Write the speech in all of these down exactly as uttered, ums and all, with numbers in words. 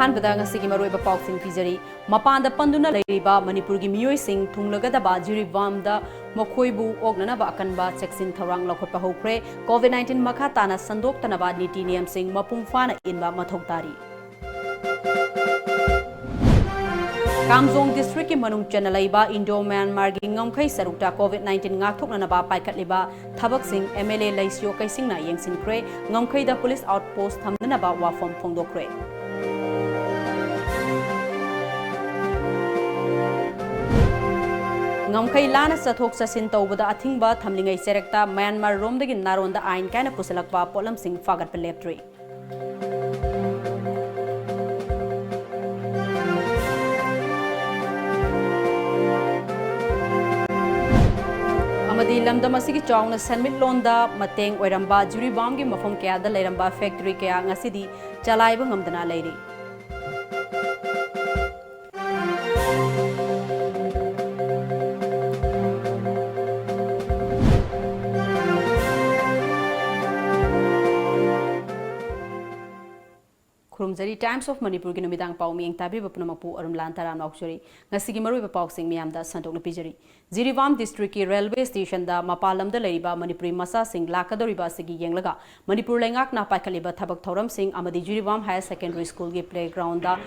ꯑꯍꯥꯟꯕꯗ ꯉꯁꯤꯒꯤ ꯃꯔꯨꯑꯣꯏꯕ ꯄꯥꯎꯁꯤꯡ ꯄꯤꯖꯔꯤ꯫ ꯃꯄꯥꯟꯗ ꯄꯟꯗꯨꯅ ꯂꯩꯔꯤꯕ ꯃꯅꯤꯄꯨꯔꯒꯤ ꯃꯤꯑꯣꯏꯁꯤꯡ ꯊꯨꯡꯂꯒꯗꯕ ꯖꯤꯔꯤꯕꯥꯝꯗ ꯃꯈꯣꯏꯕꯨ ꯑꯣꯛꯅꯅꯕ ꯑꯀꯟꯕ ꯆꯦꯛꯁꯤꯟ ꯊꯧꯔꯥꯡ ꯂꯧꯈꯠꯄ ꯍꯧꯈ꯭ꯔꯦ꯫ COVID nineteen ꯃꯈꯥ ꯇꯥꯅ ꯁꯟꯗꯣꯛꯇꯅꯕ ꯅꯤꯇꯤ ꯅꯤꯌꯝꯁꯤꯡ ꯃꯄꯨꯡ ꯐꯥꯅ ꯏꯟꯕ ꯃꯊꯧ ꯇꯥꯔꯤ꯫ ꯀꯥꯝꯖꯣꯡ district ꯀꯤ ꯃꯅꯨꯡ ꯆꯟꯅ ꯂꯩꯕ Indo Myanmar ꯒꯤ ꯉꯝꯈꯩ ꯁꯔꯨꯛꯇ COVID nineteen ꯉꯥꯛꯊꯣꯛꯅꯅꯕ ꯄꯥꯏꯈꯠꯂꯤꯕ ꯊꯕꯛꯁꯤꯡ MLA ꯂꯩꯁꯤꯌꯣ ꯀꯩꯁꯤꯡꯅ ꯌꯦꯡꯁꯤꯟꯈ꯭ꯔꯦ꯫ ꯉꯝꯈꯩꯗ police outpost ꯊꯝꯗꯅꯕ ꯋꯥꯐꯝ ꯐꯣꯡꯗꯣꯛꯈ꯭ꯔꯦ꯫ ꯉꯝꯈꯩ ꯂꯥꯟꯅ ꯆꯠꯊꯣꯛ ꯆꯠꯁꯤꯟ ꯇꯧꯕꯗ ꯑꯊꯤꯡꯕ ꯊꯝꯂꯤꯉꯩ ꯆꯩꯔꯛꯇ ꯃ꯭ꯌꯥꯟꯃꯥꯔ ꯔꯣꯝꯗꯒꯤ ꯅꯥꯔꯣꯟꯗ ꯑꯥꯏꯟ ꯀꯥꯏꯅ ꯄꯨꯁꯤꯜꯂꯛꯄ ꯄꯣꯠꯂꯝꯁꯤꯡ ꯐꯥꯒꯠꯄ ꯂꯦꯞꯇ꯭ꯔꯤ꯫ ꯑꯃꯗꯤ ꯂꯝꯗꯝ ꯑꯁꯤꯒꯤ ꯆꯥꯎꯅ ꯁꯦꯟꯃꯤꯠꯂꯣꯟꯗ ꯃꯇꯦꯡ ꯑꯣꯏꯔꯝꯕ ꯖꯤꯔꯤꯕꯥꯝꯒꯤ ꯃꯐꯝ ꯀꯌꯥꯗ ꯂꯩꯔꯝꯕ factory ꯀꯌꯥ ꯉꯁꯤꯗꯤ ꯆꯂꯥꯏꯕ ꯉꯝꯗꯅ ꯂꯩꯔꯤ꯫ ꯈꯨꯔꯨꯝꯖꯔꯤ꯫ Times of ꯃꯅꯤꯄꯨꯔꯒꯤ ꯅꯨꯃꯤꯗꯥꯡ ꯄꯥꯎ ꯃꯤꯠꯌꯦꯡ ꯇꯥꯕꯤꯕ ꯄꯨꯝꯅꯃꯛꯄꯨ ꯑꯔꯨꯝꯂꯥꯟ ꯇꯔꯥꯝꯅ ꯑꯣꯛꯆꯔꯤ꯫ ꯉꯁꯤꯒꯤ ꯃꯔꯨꯑꯣꯏꯕ ꯄꯥꯎꯁꯤꯡ ꯃꯤꯌꯥꯝꯗ ꯁꯟꯗꯣꯛꯅ ꯄꯤꯖꯔꯤ꯫ ꯖꯤꯔꯤꯕꯥꯝ district ꯀꯤ railway station ꯗ ꯃꯄꯥꯟ ꯂꯝꯗ ꯂꯩꯔꯤꯕ ꯃꯅꯤꯄꯨꯔꯤ ꯃꯆꯥꯁꯤꯡ ꯂꯥꯛꯀꯗꯧꯔꯤꯕ ꯑꯁꯤꯒꯤ ꯌꯦꯡꯂꯒ ꯃꯅꯤꯄꯨꯔ ꯂꯩꯉꯥꯛꯅ ꯄꯥꯏꯈꯠꯂꯤꯕ ꯊꯕꯛ ꯊꯧꯔꯝꯁꯤꯡ ꯑꯃꯗꯤ ꯖꯤꯔꯤꯕꯥꯝ Higher Secondary School ꯒꯤ playground ꯗ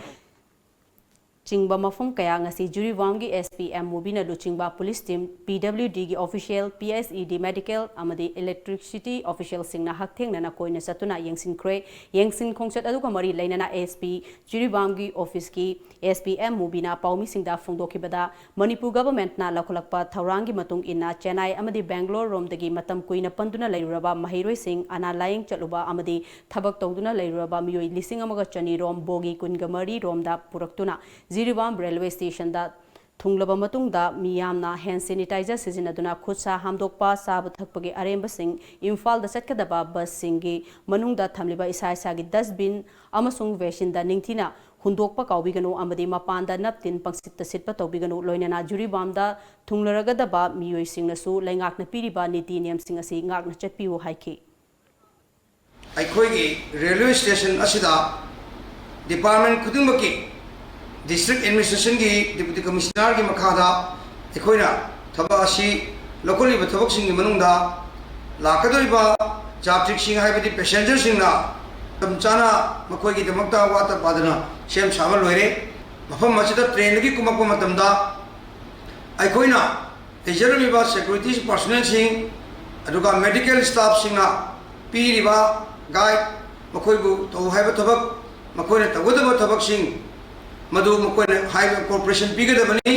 ꯆꯤꯡꯕ ꯃꯐꯝ ꯀꯌꯥ ꯉꯁꯤ ꯖꯤꯔꯤꯕꯥꯝꯒꯤ SP M ꯃꯨꯕꯤꯅ ꯂꯨꯆꯤꯡꯕ police team, PWD ꯒꯤ official, PSED medical ꯑꯃꯗꯤ electricity official ꯁꯤꯡꯅ ꯍꯛꯊꯦꯡꯅꯅ ꯀꯣꯏꯅ ꯆꯠꯇꯨꯅ ꯌꯦꯡꯁꯤꯟꯈ꯭ꯔꯦ꯫ ꯌꯦꯡꯁꯤꯟ ꯈꯣꯡꯆꯠ ꯑꯗꯨꯒ ꯃꯔꯤ ꯂꯩꯅꯅ SP ꯖꯤꯔꯤꯕꯥꯝꯒꯤ office ꯀꯤ SP M ꯃꯨꯕꯤꯅ ꯄꯥꯎꯃꯤꯁꯤꯡꯗ ꯐꯣꯡꯗꯣꯛꯈꯤꯕꯗ, ꯃꯅꯤꯄꯨꯔ government ꯅ ꯂꯧꯈꯠꯂꯛꯄ ꯊꯧꯔꯥꯡꯒꯤ ꯃꯇꯨꯡ ꯏꯟꯅ ꯆꯦꯟꯅꯥꯏ ꯑꯃꯗꯤ ꯕꯦꯡꯒ꯭ꯂꯣꯔ ꯔꯣꯝꯗꯒꯤ ꯃꯇꯝ ꯀꯨꯏꯅ ꯄꯟꯗꯨꯅ ꯂꯩꯔꯨꯔꯕ ꯃꯍꯩꯔꯣꯏꯁꯤꯡ, ꯑꯅꯥ ꯂꯥꯌꯦꯡ ꯆꯠꯂꯨꯕ ꯑꯃꯗꯤ ꯊꯕꯛ ꯇꯧꯗꯨꯅ ꯂꯩꯔꯨꯔꯕ ꯃꯤꯑꯣꯏ ꯂꯤꯁꯤꯡ ꯑꯃꯒ ꯆꯅꯤ ꯔꯣꯝ, ꯕꯣꯒꯤ ꯀꯨꯟꯒ ꯃꯔꯤ ꯔꯣꯝꯗ ꯄꯨꯔꯛꯇꯨꯅ ꯖꯤꯔꯤꯕꯥꯝ railway station ꯗ ꯊꯨꯡꯂꯕ ꯃꯇꯨꯡꯗ ꯃꯤꯌꯥꯝꯅ hand sanitizer ꯁꯤꯖꯤꯟꯅꯗꯨꯅ ꯈꯨꯠ ꯁꯥ ꯍꯥꯝꯗꯣꯛꯄ, ꯆꯥꯕ ꯊꯛꯄꯒꯤ ꯑꯔꯦꯝꯕꯁꯤꯡ, ꯏꯝꯐꯥꯜꯗ ꯆꯠꯀꯗꯕ ꯕꯁꯁꯤꯡꯒꯤ ꯃꯅꯨꯡꯗ ꯊꯝꯂꯤꯕ ꯏꯁꯥ ꯏꯁꯥꯒꯤ dustbin ꯑꯃꯁꯨꯡ ꯕꯦꯁꯤꯟꯗ ꯅꯤꯡꯊꯤꯅ ꯍꯨꯟꯗꯣꯛꯄ ꯀꯥꯎꯕꯤꯒꯅꯨ ꯑꯃꯗꯤ ꯃꯄꯥꯟꯗ ꯅꯞ ꯇꯤꯟ ꯄꯪꯁꯤꯠꯇ ꯁꯤꯠꯄ ꯇꯧꯕꯤꯒꯅꯨ꯫ ꯂꯣꯏꯅꯅ ꯖꯤꯔꯤꯕꯥꯝꯗ ꯊꯨꯡꯂꯔꯒꯗꯕ ꯃꯤꯑꯣꯏꯁꯤꯡꯅꯁꯨ ꯂꯩꯉꯥꯛꯅ ꯄꯤꯔꯤꯕ ꯅꯤꯇꯤ ꯅꯤꯌꯝꯁꯤꯡ ꯑꯁꯤ ꯉꯥꯛꯅ ꯆꯠꯄꯤꯌꯨ ꯍꯥꯏꯈꯤ꯫ ꯑꯩꯈꯣꯏꯒꯤ railway station ꯑꯁꯤꯗ ꯗꯤꯄꯥꯔꯠꯃꯦꯟ ꯈꯨꯗꯤꯡꯃꯛꯀꯤ ꯗꯤꯁꯇ꯭ꯔꯤꯛ ꯑꯦꯗꯃꯤꯅꯤꯁꯇ꯭ꯔꯦꯁꯟꯒꯤ ꯗꯦꯄꯨꯇꯤ ꯀꯃꯤꯁꯅꯔꯒꯤ ꯃꯈꯥꯗ ꯑꯩꯈꯣꯏꯅ ꯊꯕꯛ ꯑꯁꯤ ꯂꯧꯈꯠꯂꯤꯕ ꯊꯕꯛꯁꯤꯡꯒꯤ ꯃꯅꯨꯡꯗ ꯂꯥꯛꯀꯗꯧꯔꯤꯕ ꯖꯥꯇ꯭ꯔꯤꯛꯁꯤꯡ ꯍꯥꯏꯕꯗꯤ ꯄꯦꯁꯦꯟꯖꯔꯁꯤꯡꯅ ꯃꯇꯝ ꯆꯥꯅ ꯃꯈꯣꯏꯒꯤꯗꯃꯛꯇ ꯋꯥꯠꯇ ꯄꯥꯗꯅ ꯁꯦꯝ ꯁꯥꯕ ꯂꯣꯏꯔꯦ꯫ ꯃꯐꯝ ꯑꯁꯤꯗ ꯇ꯭ꯔꯦꯟꯗꯒꯤ ꯀꯨꯝꯃꯛꯄ ꯃꯇꯝꯗ ꯑꯩꯈꯣꯏꯅ ꯂꯩꯖꯔꯝꯃꯤꯕ ꯁꯦꯀ꯭ꯌꯨꯔꯤꯇꯤ ꯄꯥꯔꯁꯣꯅꯦꯜꯁꯤꯡ ꯑꯗꯨꯒ ꯃꯦꯗꯤꯀꯦꯜ ꯁ꯭ꯇꯥꯐꯁꯤꯡꯅ ꯄꯤꯔꯤꯕ ꯒꯥꯏꯗ, ꯃꯈꯣꯏꯕꯨ ꯇꯧ ꯍꯥꯏꯕ ꯊꯕꯛ, ꯃꯈꯣꯏꯅ ꯇꯧꯒꯗꯕ ꯊꯕꯛꯁꯤꯡ ꯃꯗꯨ ꯃꯈꯣꯏꯅ ꯍꯥꯏꯕ ꯀꯣꯑꯣꯄꯔꯦꯁꯟ ꯄꯤꯒꯗꯕꯅꯤ꯫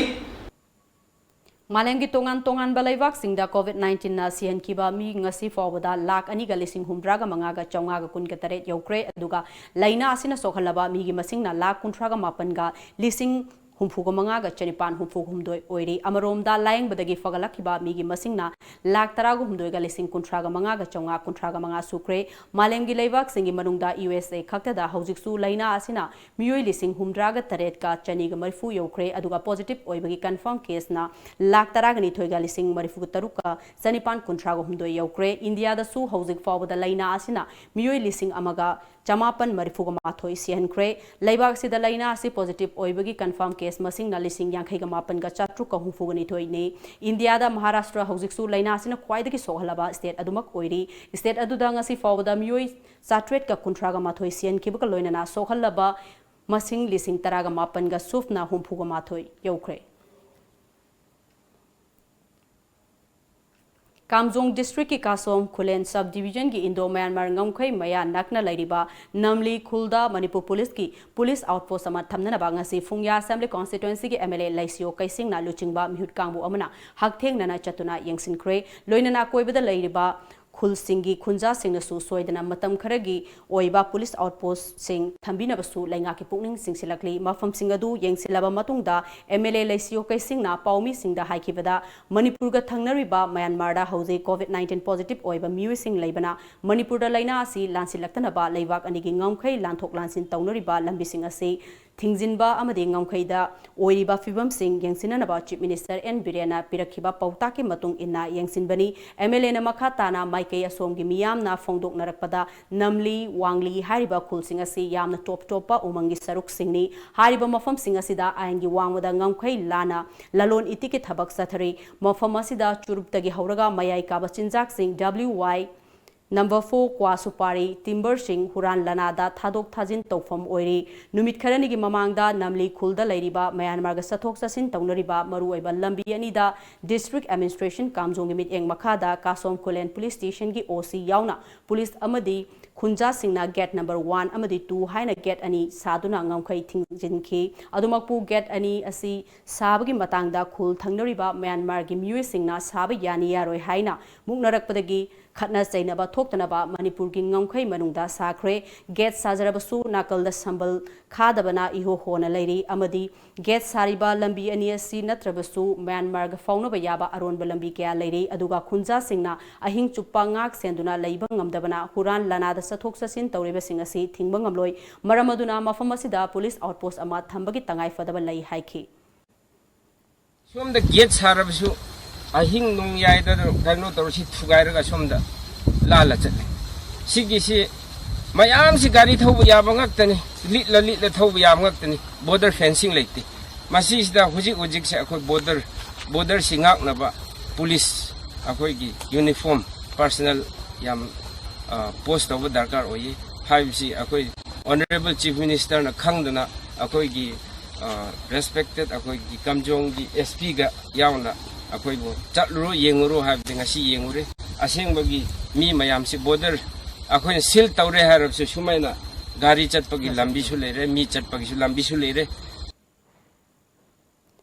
ꯃꯥꯂꯦꯝꯒꯤ ꯇꯣꯉꯥꯟ ꯇꯣꯉꯥꯟꯕ ꯂꯩꯕꯥꯛꯁꯤꯡꯗ ꯀꯣꯚꯤꯗ ꯅꯥꯏꯟꯇꯤꯟꯅ ꯁꯤꯍꯟꯈꯤꯕ ꯃꯤ ꯉꯁꯤ ꯐꯥꯎꯕꯗ ꯂꯥꯈ ꯑꯅꯤꯒ ꯂꯤꯁꯤꯡ ꯍꯨꯝꯗ꯭ꯌꯥꯒ ꯃꯉꯥꯒ ꯆꯥꯝꯃꯉꯥꯒ ꯀꯨꯟꯒ ꯇꯔꯦꯠ ꯌꯧꯈ꯭ꯔꯦ꯫ ꯑꯗꯨꯒ ꯂꯥꯏꯅꯥ ꯑꯁꯤꯅ ꯁꯣꯛꯍꯜꯂꯕ ꯃꯤꯒꯤ ꯃꯁꯤꯡꯅ ꯂꯥꯈ ꯀꯨꯟꯊ꯭ꯔꯥꯒ ꯃꯥꯄꯟꯒ ꯂꯤꯁꯤꯡ ꯍꯨꯝꯐꯨꯒ ꯃꯉꯥꯒ ꯆꯅꯤꯄꯥꯟ ꯍꯨꯝꯐꯨ ꯍꯨꯝꯗꯣꯏ ꯑꯣꯏꯔꯤ꯫ ꯑꯃꯔꯣꯝꯗ, ꯂꯥꯌꯦꯡꯕꯗꯒꯤ ꯐꯒꯠꯂꯛꯈꯤꯕ ꯃꯤꯒꯤ ꯃꯁꯤꯡꯅ ꯂꯥꯈ ꯇꯔꯥꯒ ꯍꯨꯝꯗꯣꯏꯒ ꯂꯤꯁꯤꯡ ꯀꯨꯟꯊ꯭ꯔꯥꯒ ꯃꯉꯥꯒ ꯆꯥꯝꯃꯉꯥ ꯀꯨꯟꯊ꯭ꯔꯥꯒ ꯃꯉꯥ ꯁꯨꯈ꯭ꯔꯦ꯫ ꯃꯥꯂꯦꯝꯒꯤ ꯂꯩꯕꯥꯛꯁꯤꯡꯒꯤ ꯃꯅꯨꯡꯗ ꯌꯨ ꯑꯦꯁ ꯑꯦ ꯈꯛꯇꯗ ꯍꯧꯖꯤꯛꯁꯨ ꯂꯥꯏꯅꯥ ꯑꯁꯤꯅ ꯃꯤꯑꯣꯏ ꯂꯤꯁꯤꯡ ꯍꯨꯝꯗ꯭ꯌꯥꯒ ꯇꯔꯦꯠꯀ ꯆꯅꯤꯒ ꯃꯔꯤꯐꯨ ꯌꯧꯈ꯭ꯔꯦ꯫ ꯑꯗꯨꯒ ꯄꯣꯖꯤꯇꯤꯚ ꯑꯣꯏꯕꯒꯤ ꯀꯟꯐꯥꯔꯝ ꯀꯦꯁꯅ ꯂꯥꯈ ꯇꯔꯥꯒ ꯅꯤꯊꯣꯏꯒ ꯂꯤꯁꯤꯡ ꯃꯔꯤꯐꯨꯒ ꯇꯔꯨꯛꯀ ꯆꯅꯤꯄꯥꯟ ꯀꯨꯟꯊ꯭ꯔꯥꯒ ꯍꯨꯝꯗꯣꯏ ꯌꯧꯈ꯭ꯔꯦ꯫ ꯏꯟꯗꯤꯌꯥꯗꯁꯨ ꯍꯧꯖꯤꯛ ꯐꯥꯎꯕꯗ ꯂꯥꯏꯅꯥ ꯑꯁꯤꯅ ꯃꯤꯑꯣꯏ ꯂꯤꯁꯤꯡ ꯑꯃꯒ ꯆꯃꯥꯄꯟ ꯃꯔꯤꯐꯨꯒ ꯃꯥꯊꯣꯏ ꯁꯤꯍꯟꯈ꯭ꯔꯦ꯫ ꯂꯩꯕꯥꯛ ꯑꯁꯤꯗ ꯂꯥꯏꯅꯥ ꯑꯁꯤ ꯄꯣꯖꯤꯇꯤꯚ ꯑꯣꯏꯕꯒꯤ ꯀꯟꯐꯥꯔꯝ ꯀꯦꯁ ꯃꯁꯤꯡꯅ ꯂꯤꯁꯤꯡ ꯌꯥꯡꯈꯩꯒ ꯃꯥꯄꯟꯒ ꯆꯥꯇ꯭ꯔꯨꯛꯀ ꯍꯨꯝꯐꯨꯒ ꯅꯤꯊꯣꯏꯅꯤ꯫ ꯏꯟꯗꯤꯌꯥꯗ ꯃꯍꯥꯔꯥꯁꯇ꯭ꯔ ꯍꯧꯖꯤꯛꯁꯨ ꯂꯥꯏꯅꯥ ꯑꯁꯤꯅ ꯈ꯭ꯋꯥꯏꯗꯒꯤ ꯁꯣꯛꯍꯜꯂꯕ ꯁ꯭ꯇꯦꯠ ꯑꯗꯨꯃꯛ ꯑꯣꯏꯔꯤ꯫ ꯁ꯭ꯇꯦꯠ ꯑꯗꯨꯗ ꯉꯁꯤ ꯐꯥꯎꯕꯗ ꯃꯤꯑꯣꯏ ꯆꯥꯇ꯭ꯔꯦꯠꯀ ꯀꯨꯟꯊ꯭ꯔꯥꯒ ꯃꯥꯊꯣꯏ ꯁꯤꯍꯟꯈꯤꯕꯒ ꯂꯣꯏꯅꯅ ꯁꯣꯛꯍꯜꯂꯕ ꯃꯁꯤꯡ ꯂꯤꯁꯤꯡ ꯇꯔꯥꯒ ꯃꯥꯄꯟꯒ ꯁꯨꯞꯅ ꯍꯨꯝꯐꯨꯒ ꯃꯥꯊꯣꯏ ꯌꯧꯈ꯭ꯔꯦ꯫ ꯀꯥꯝꯖꯣꯡ ꯗꯤꯁꯇ꯭ꯔꯤꯛꯀꯤ ꯀꯥꯁꯣꯝ ꯈꯨꯂꯦꯟ ꯁꯕ ꯗꯤꯕꯤꯖꯟꯒꯤ ꯏꯟꯗꯣ ꯃꯌꯥꯟꯃꯥꯔ ꯉꯝꯈꯩ ꯃꯌꯥ ꯅꯛꯅ ꯂꯩꯔꯤꯕ ꯅꯝꯂꯤ ꯈꯨꯜꯗ ꯃꯅꯤꯄꯨꯔ ꯄꯨꯂꯤꯁꯀꯤ ꯄꯨꯂꯤꯁ ꯑꯥꯎꯠꯄꯣꯁ ꯑꯃ ꯊꯝꯅꯅꯕ ꯉꯁꯤ ꯐꯨꯡꯌꯥ ꯑꯦꯁꯦꯝꯕ꯭ꯂꯤ ꯀꯣꯟꯁꯇꯤꯇ꯭ꯋꯦꯟꯁꯤꯒꯤ ꯑꯦꯝ ꯑꯦꯜ ꯑꯦ ꯂꯩꯁꯤꯌꯣ ꯀꯩꯁꯤꯡꯅ ꯂꯨꯆꯤꯡꯕ ꯃꯤꯍꯨꯠ ꯀꯥꯡꯕꯨ ꯑꯃꯅ ꯍꯛꯊꯦꯡꯅꯅ ꯆꯠꯇꯨꯅ ꯌꯦꯡꯁꯤꯟꯈ꯭ꯔꯦ꯫ ꯂꯣꯏꯅꯅ ꯑꯀꯣꯏꯕꯗ ꯂꯩꯔꯤꯕ ꯈꯨꯜꯁꯤꯡꯒꯤ ꯈꯨꯟꯖꯥꯁꯤꯡꯅꯁꯨ ꯁꯣꯏꯗꯅ ꯃꯇꯝ ꯈꯔꯒꯤ ꯑꯣꯏꯕ ꯄꯨꯂꯤꯁ ꯑꯥꯎꯠꯄꯣꯁꯁꯤꯡ ꯊꯝꯕꯤꯅꯕꯁꯨ ꯂꯩꯉꯥꯛꯀꯤ ꯄꯨꯛꯅꯤꯡ ꯆꯤꯡꯁꯤꯜꯂꯛꯂꯤ꯫ ꯃꯐꯝꯁꯤꯡ ꯑꯗꯨ ꯌꯦꯡꯁꯤꯜꯂꯕ ꯃꯇꯨꯡꯗ ꯑꯦꯝ ꯑꯦꯜ ꯑꯦ ꯂꯩꯁꯤꯌꯣ ꯀꯩꯁꯤꯡꯅ ꯄꯥꯎꯃꯤꯁꯤꯡꯗ ꯍꯥꯏꯈꯤꯕꯗ, ꯃꯅꯤꯄꯨꯔꯒ ꯊꯪꯅꯔꯤꯕ ꯃꯌꯥꯟꯃꯥꯔꯗ ꯍꯧꯖꯤꯛ ꯀꯣꯚꯤꯗ ꯅꯥꯏꯟꯇꯤꯟ ꯄꯣꯖꯤꯇꯤꯚ ꯑꯣꯏꯕ ꯃꯤꯑꯣꯏꯁꯤꯡ ꯂꯩꯕꯅ ꯃꯅꯤꯄꯨꯔꯗ ꯂꯥꯏꯅꯥ ꯑꯁꯤ ꯂꯥꯟꯁꯤꯜꯂꯛꯇꯅꯕ ꯂꯩꯕꯥꯛ ꯑꯅꯤꯒꯤ ꯉꯝꯈꯩ ꯂꯥꯟꯊꯣꯛ ꯂꯥꯟꯁꯤꯟ ꯇꯧꯅꯔꯤꯕ ꯂꯝꯕꯤꯁꯤꯡ ꯑꯁꯤ ꯊꯤꯡꯖꯤꯟꯕ ꯑꯃꯗꯤ ꯉꯝꯈꯩꯗ ꯑꯣꯏꯔꯤꯕ ꯐꯤꯕꯝꯁꯤꯡ ꯌꯦꯡꯁꯤꯟꯅꯅꯕ Chief Minister N ꯕꯤꯔꯦꯟꯅ ꯄꯤꯔꯛꯈꯤꯕ ꯄꯥꯎꯇꯥꯛꯀꯤ ꯃꯇꯨꯡ ꯏꯟꯅ ꯌꯦꯡꯁꯤꯟꯕꯅꯤ꯫ MLAꯅ ꯃꯈꯥ ꯇꯥꯅ ꯃꯥꯏꯀꯩ ꯑꯁꯣꯝꯒꯤ ꯃꯤꯌꯥꯝꯅ ꯐꯣꯡꯗꯣꯛꯅꯔꯛꯄꯗ ꯅꯝꯂꯤ, ꯋꯥꯡꯂꯤ ꯍꯥꯏꯔꯤꯕ ꯈꯨꯜꯁꯤꯡ ꯑꯁꯤ ꯌꯥꯝꯅ ꯇꯣꯞ ꯇꯣꯞꯄ ꯎꯃꯪꯒꯤ ꯁꯔꯨꯛꯁꯤꯡꯅꯤ꯫ ꯍꯥꯏꯔꯤꯕ ꯃꯐꯝꯁꯤꯡ ꯑꯁꯤꯗ ꯑꯥꯏꯟꯒꯤ ꯋꯥꯡꯃꯗ ꯉꯝꯈꯩ ꯂꯥꯟꯅ ꯂꯂꯣꯟ ꯏꯇꯤꯛꯀꯤ ꯊꯕꯛ ꯆꯠꯊꯔꯤ꯫ ꯃꯐꯝ ꯑꯁꯤꯗ ꯆꯨꯔꯨꯞꯇꯒꯤ ꯍꯧꯔꯒ ꯃꯌꯥꯏ ꯀꯥꯕ ꯆꯤꯟꯖꯥꯛꯁꯤꯡ W Y number four ꯀ꯭ꯋꯥ ꯁꯨꯄꯥꯔꯤ, ꯇꯤꯝꯕꯔꯁꯤꯡ ꯍꯨꯔꯥꯟ ꯂꯅꯥꯗ ꯊꯥꯗꯣꯛ ꯊꯥꯖꯤꯟ ꯇꯧꯐꯝ ꯑꯣꯏꯔꯤ꯫ ꯅꯨꯃꯤꯠ ꯈꯔꯅꯤꯒꯤ ꯃꯃꯥꯡꯗ ꯅꯝꯂꯤ ꯈꯨꯜꯗ ꯂꯩꯔꯤꯕ ꯃ꯭ꯌꯥꯟꯃꯥꯔꯒ ꯆꯠꯊꯣꯛ ꯆꯠꯁꯤꯟ ꯇꯧꯅꯔꯤꯕ ꯃꯔꯨꯑꯣꯏꯕ ꯂꯝꯕꯤ ꯑꯅꯤꯗ District Administration ꯀꯥꯝꯖꯣꯡꯒꯤ ꯃꯤꯠꯌꯦꯡ ꯃꯈꯥꯗ ꯀꯥꯁꯣꯝ ꯈꯨꯂꯦꯟ Police Stationꯒꯤ OC ꯌꯥꯎꯅ ꯄꯨꯂꯤꯁ ꯑꯃꯗꯤ ꯈꯨꯟꯖꯥꯁꯤꯡꯅ gate number one ꯑꯃꯗꯤ two ꯍꯥꯏꯅ gate ꯑꯅꯤ ꯁꯥꯗꯨꯅ ꯉꯝꯈꯩ ꯊꯤꯡꯖꯤꯟꯈꯤ꯫ ꯑꯗꯨꯃꯛꯄꯨ gate ꯑꯅꯤ ꯑꯁꯤ ꯁꯥꯕꯒꯤ ꯃꯇꯥꯡꯗ ꯈꯨꯜ ꯊꯪꯅꯔꯤꯕ ꯃ꯭ꯌꯥꯟꯃꯥꯔꯒꯤ ꯃꯤꯑꯣꯏꯁꯤꯡꯅ ꯁꯥꯕ ꯌꯥꯅꯤ ꯌꯥꯔꯣꯏ ꯍꯥꯏꯅ ꯃꯨꯛꯅꯔꯛꯄꯗꯒꯤ ꯈꯠꯅ ꯆꯩꯅꯕ ꯊꯣꯛꯇꯅꯕ ꯃꯅꯤꯄꯨꯔꯒꯤ ꯉꯝꯈꯩ ꯃꯅꯨꯡꯗ ꯁꯥꯈ꯭ꯔꯦ꯫ Gate ꯁꯥꯖꯔꯕꯁꯨ ꯅꯥꯀꯜꯗ ꯁꯝꯕꯜ ꯈꯥꯗꯕꯅ ꯏꯍꯣ ꯍꯣꯅ ꯂꯩꯔꯤ ꯑꯃꯗꯤ gate ꯁꯥꯔꯤꯕ ꯂꯝꯕꯤ ꯑꯅꯤ ꯑꯁꯤ ꯅꯠꯇ꯭ꯔꯕꯁꯨ ꯃ꯭ꯌꯥꯟꯃꯥꯔꯒ ꯐꯥꯎꯅꯕ ꯌꯥꯕ ꯑꯔꯣꯟꯕ ꯂꯝꯕꯤ ꯀꯌꯥ ꯂꯩꯔꯤ꯫ ꯑꯗꯨꯒ ꯈꯨꯟꯖꯥꯁꯤꯡꯅ ꯑꯍꯤꯡ ꯆꯨꯞꯄ ꯉꯥꯛ ꯁꯦꯟꯗꯨꯅ ꯂꯩꯕ ꯉꯝꯗꯕꯅ ꯍꯨꯔꯥꯟ ꯂꯅꯥꯗ ꯆꯠꯊꯣꯛ ꯆꯠꯁꯤꯟ ꯇꯧꯔꯤꯕꯁꯤꯡ ꯑꯁꯤ ꯊꯤꯡꯕ ꯉꯝꯂꯣꯏ꯫ ꯃꯔꯝ ꯑꯗꯨꯅ ꯃꯐꯝ ꯑꯁꯤꯗ ꯄꯨꯂꯤꯁ outpost ꯑꯃ ꯊꯝꯕꯒꯤ ꯇꯉꯥꯏ ꯐꯗꯕ ꯂꯩ ꯍꯥꯏꯈꯤ꯫ ꯁꯣꯝꯗ gate ꯁꯥꯔꯕꯁꯨ ꯑꯍꯤꯡ ꯅꯣꯡꯌꯥꯏꯗ ꯀꯩꯅꯣ ꯇꯧꯔ ꯁꯤ ꯊꯨꯒꯥꯏꯔꯒ ꯁꯣꯝꯗ ꯂꯥꯜꯂ ꯆꯠꯂꯦ꯫ ꯁꯤꯒꯤꯁꯤ ꯃꯌꯥꯝꯁꯤ ꯒꯥꯔꯤ ꯊꯧꯕ ꯌꯥꯕ ꯉꯥꯛꯇꯅꯤ, ꯂꯤꯠꯂ ꯂꯤꯠꯂ ꯊꯧꯕ ꯌꯥꯕ ꯉꯥꯛꯇꯅꯤ꯫ Border fencing ꯂꯩꯇꯦ꯫ ꯃꯁꯤꯁꯤꯗ ꯍꯧꯖꯤꯛ ꯍꯧꯖꯤꯛꯁꯦ ꯑꯩꯈꯣꯏ border, borderꯁꯤ ꯉꯥꯛꯅꯕ ꯄꯨꯂꯤꯁ ꯑꯩꯈꯣꯏꯒꯤ uniform personnel ꯌꯥꯝ post ꯇꯧꯕ ꯗꯔꯀꯥꯔ ꯑꯣꯏꯌꯦ ꯍꯥꯏꯕꯁꯤ ꯑꯩꯈꯣꯏ Honourable Chief Ministerꯅ ꯈꯪꯗꯅ ꯑꯩꯈꯣꯏꯒꯤ respected ꯑꯩꯈꯣꯏꯒꯤ ꯀꯥꯝꯖꯣꯡꯒꯤ SPꯒ ꯌꯥꯎꯅ ꯑꯩꯈꯣꯏꯕꯨ ꯆꯠꯂꯨꯔꯣ ꯌꯦꯡꯉꯨꯔꯣ ꯍꯥꯏꯕꯗꯤ ꯉꯁꯤ ꯌꯦꯡꯉꯨꯔꯦ꯫ ꯑꯁꯦꯡꯕꯒꯤ ꯃꯤ ꯃꯌꯥꯝꯁꯤ border ꯑꯩꯈꯣꯏꯅ seal ꯇꯧꯔꯦ ꯍꯥꯏꯔꯕꯁꯨ ꯁꯨꯃꯥꯏꯅ ꯒꯥꯔꯤ ꯆꯠꯄꯒꯤ ꯂꯝꯕꯤꯁꯨ ꯂꯩꯔꯦ, ꯃꯤ ꯆꯠꯄꯒꯤꯁꯨ ꯂꯝꯕꯤꯁꯨ ꯂꯩꯔꯦ꯫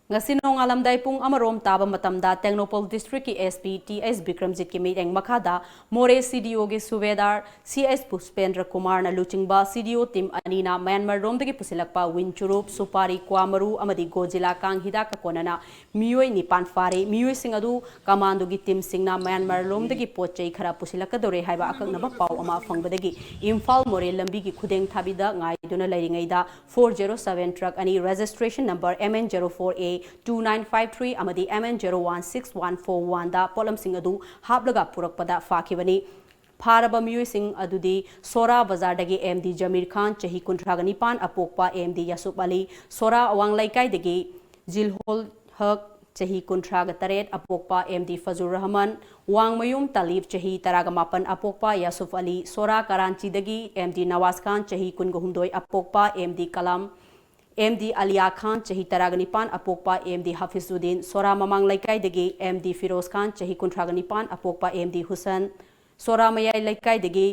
ꯉꯁꯤ ꯅꯣꯡꯉꯥꯜꯂꯝꯗꯥꯏ ꯄꯨꯡ ꯑꯃꯔꯣꯝ ꯇꯥꯕ ꯃꯇꯝꯗ ꯇꯦꯡꯅꯧꯄꯜ ꯗꯤꯁꯇ꯭ꯔꯤꯛꯀꯤ ꯑꯦꯁ ꯄꯤ ꯇꯤ ꯑꯦꯁ ꯕꯤꯀ꯭ꯔꯝꯖꯤꯠꯀꯤ ꯃꯤꯠꯌꯦꯡ ꯃꯈꯥꯗ ꯃꯣꯔꯦ ꯁꯤ ꯗꯤ ꯑꯣꯒꯤ ꯁꯨꯕꯦꯗꯥꯔ ꯁꯤ ꯑꯦꯁ ꯄꯨꯁꯄꯦꯟꯗ꯭ꯔ ꯀꯨꯃꯥꯔꯅ ꯂꯨꯆꯤꯡꯕ ꯁꯤ ꯗꯤ ꯑꯣ ꯇꯤꯝ ꯑꯅꯤꯅ ꯃ꯭ꯌꯥꯟꯃꯥꯔ ꯂꯣꯝꯗꯒꯤ ꯄꯨꯁꯤꯜꯂꯛꯄ ꯋꯤꯟ ꯆꯨꯔꯨꯞ, ꯁꯨꯄꯥꯔꯤ, ꯀ꯭ꯋꯥ ꯃꯔꯨ ꯑꯃꯗꯤ ꯒꯣꯖꯤꯂꯥ ꯀꯥꯡ ꯍꯤꯗꯥꯛꯀ ꯀꯣꯟꯅꯅ ꯃꯤꯑꯣꯏ ꯅꯤꯄꯥꯟ ꯐꯥꯔꯦ꯫ ꯃꯤꯑꯣꯏꯁꯤꯡ ꯑꯗꯨ ꯀꯃꯥꯟꯗꯣꯒꯤ ꯇꯤꯝꯁꯤꯡꯅ ꯃ꯭ꯌꯥꯟꯃꯥꯔ ꯂꯣꯝꯗꯒꯤ ꯄꯣꯠ ꯆꯩ ꯈꯔ ꯄꯨꯁꯤꯜꯂꯛꯀꯗꯧꯔꯦ ꯍꯥꯏꯕ ꯑꯀꯛꯅꯕ ꯄꯥꯎ ꯑꯃ ꯐꯪꯕꯗꯒꯤ ꯏꯝꯐꯥꯜ ꯃꯣꯔꯦ ꯂꯝꯕꯤꯒꯤ ꯈꯨꯗꯦꯡ ꯊꯥꯕꯤꯗ ꯉꯥꯏꯗꯨꯅ ꯂꯩꯔꯤꯉꯩꯗ four zero seven truck ꯑꯅꯤ, registration number M N zero four A two nine five three ꯑꯃꯗꯤ M N zero one six one four one ꯗ ꯄꯣꯠꯂꯝꯁꯤꯡ ꯑꯗꯨ ꯍꯥꯞꯂꯒ ꯄꯨꯔꯛꯄꯗ ꯐꯥꯈꯤꯕꯅꯤ꯫ ꯐꯥꯔꯕ ꯃꯤꯑꯣꯏꯁꯤꯡ ꯑꯗꯨꯗꯤ ꯁꯣꯔꯥ ꯕꯖꯥꯔꯗꯒꯤ ꯑꯦꯝ ꯗꯤ ꯖꯃꯤꯔ ꯈꯥꯟ, ꯆꯍꯤ ꯀꯨꯟꯊ꯭ꯔꯥꯒ ꯅꯤꯄꯥꯟ, ꯑꯄꯣꯛꯄ ꯑꯦꯝ ꯗꯤ ꯌꯥꯁꯨꯞ ꯑꯂꯤ, ꯁꯣꯔꯥ ꯑꯋꯥꯡ ꯂꯩꯀꯥꯏꯗꯒꯤ ꯖꯤꯜꯍꯣꯜ ꯍꯛ, ꯆꯍꯤ ꯀꯨꯟꯊ꯭ꯔꯥꯒ ꯇꯔꯦꯠ, ꯑꯄꯣꯛꯄ ꯑꯦꯝ ꯗꯤ ꯐꯖꯨꯔ ꯔꯍꯃꯟ, ꯋꯥꯡꯃꯌꯨꯝ ꯇꯥꯂꯤꯕ, ꯆꯍꯤ ꯇꯔꯥꯒ ꯃꯥꯄꯟ, ꯑꯄꯣꯛꯄ ꯌꯥꯁꯨꯐ ꯑꯂꯤ, ꯁꯣꯔꯥ ꯀꯥꯔꯥꯟꯆꯤꯗꯒꯤ ꯑꯦꯝ ꯗꯤ ꯅꯋꯥꯖ ꯈꯥꯟ, ꯆꯍꯤ ꯀꯨꯟꯒ ꯍꯨꯝꯗꯣꯏ, ꯑꯄꯣꯛꯄ M D Kalam, M D Aliya Khan, ꯆꯍꯤ ꯇꯔꯥꯒ ꯅꯤꯄꯥꯟ, ꯑꯄꯣꯛꯄ ꯑꯦꯝ ꯗꯤ ꯍꯥꯐꯤꯖꯨꯗꯤꯟ, ꯁꯣꯔꯥ ꯃꯃꯥꯡ ꯂꯩꯀꯥꯏꯗꯒꯤ ꯑꯦꯝ ꯗꯤ ꯐꯤꯔꯣꯖ ꯈꯥꯟ, ꯆꯍꯤ ꯀꯨꯟꯊ꯭ꯔꯥꯒ ꯅꯤꯄꯥꯟ, ꯑꯄꯣꯛꯄ ꯑꯦꯝ ꯗꯤ ꯍꯨꯁꯦꯟ, ꯁꯣꯔꯥ ꯃꯌꯥꯏ ꯂꯩꯀꯥꯏꯗꯒꯤ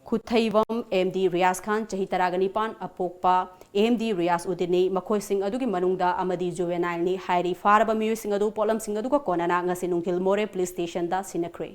ꯈꯨꯊꯩꯕꯝ ꯑꯦꯝ ꯗꯤ ꯔꯤꯌꯥꯖ ꯈꯥꯟ, ꯆꯍꯤ ꯇꯔꯥꯒ ꯅꯤꯄꯥꯟ, ꯑꯄꯣꯛꯄ ꯑꯦꯝ ꯗꯤ ꯔꯤꯌꯥꯖ ꯎꯗꯤꯟꯅꯤ꯫ ꯃꯈꯣꯏꯁꯤꯡ ꯑꯗꯨꯒꯤ ꯃꯅꯨꯡꯗ ꯑꯃꯗꯤ ꯖꯨꯕꯦꯅꯥꯏꯜꯅꯤ ꯍꯥꯏꯔꯤ꯫ ꯐꯥꯔꯕ ꯃꯤꯑꯣꯏꯁꯤꯡ ꯑꯗꯨ ꯄꯣꯠꯂꯝꯁꯤꯡ ꯑꯗꯨꯒ ꯀꯣꯟꯅꯅ ꯉꯁꯤ ꯅꯨꯡꯊꯤꯜ ꯃꯣꯔꯦ ꯄꯨꯂꯤꯁ ꯁ꯭ꯇꯦꯁꯟꯗ ꯁꯤꯟꯅꯈ꯭ꯔꯦ꯫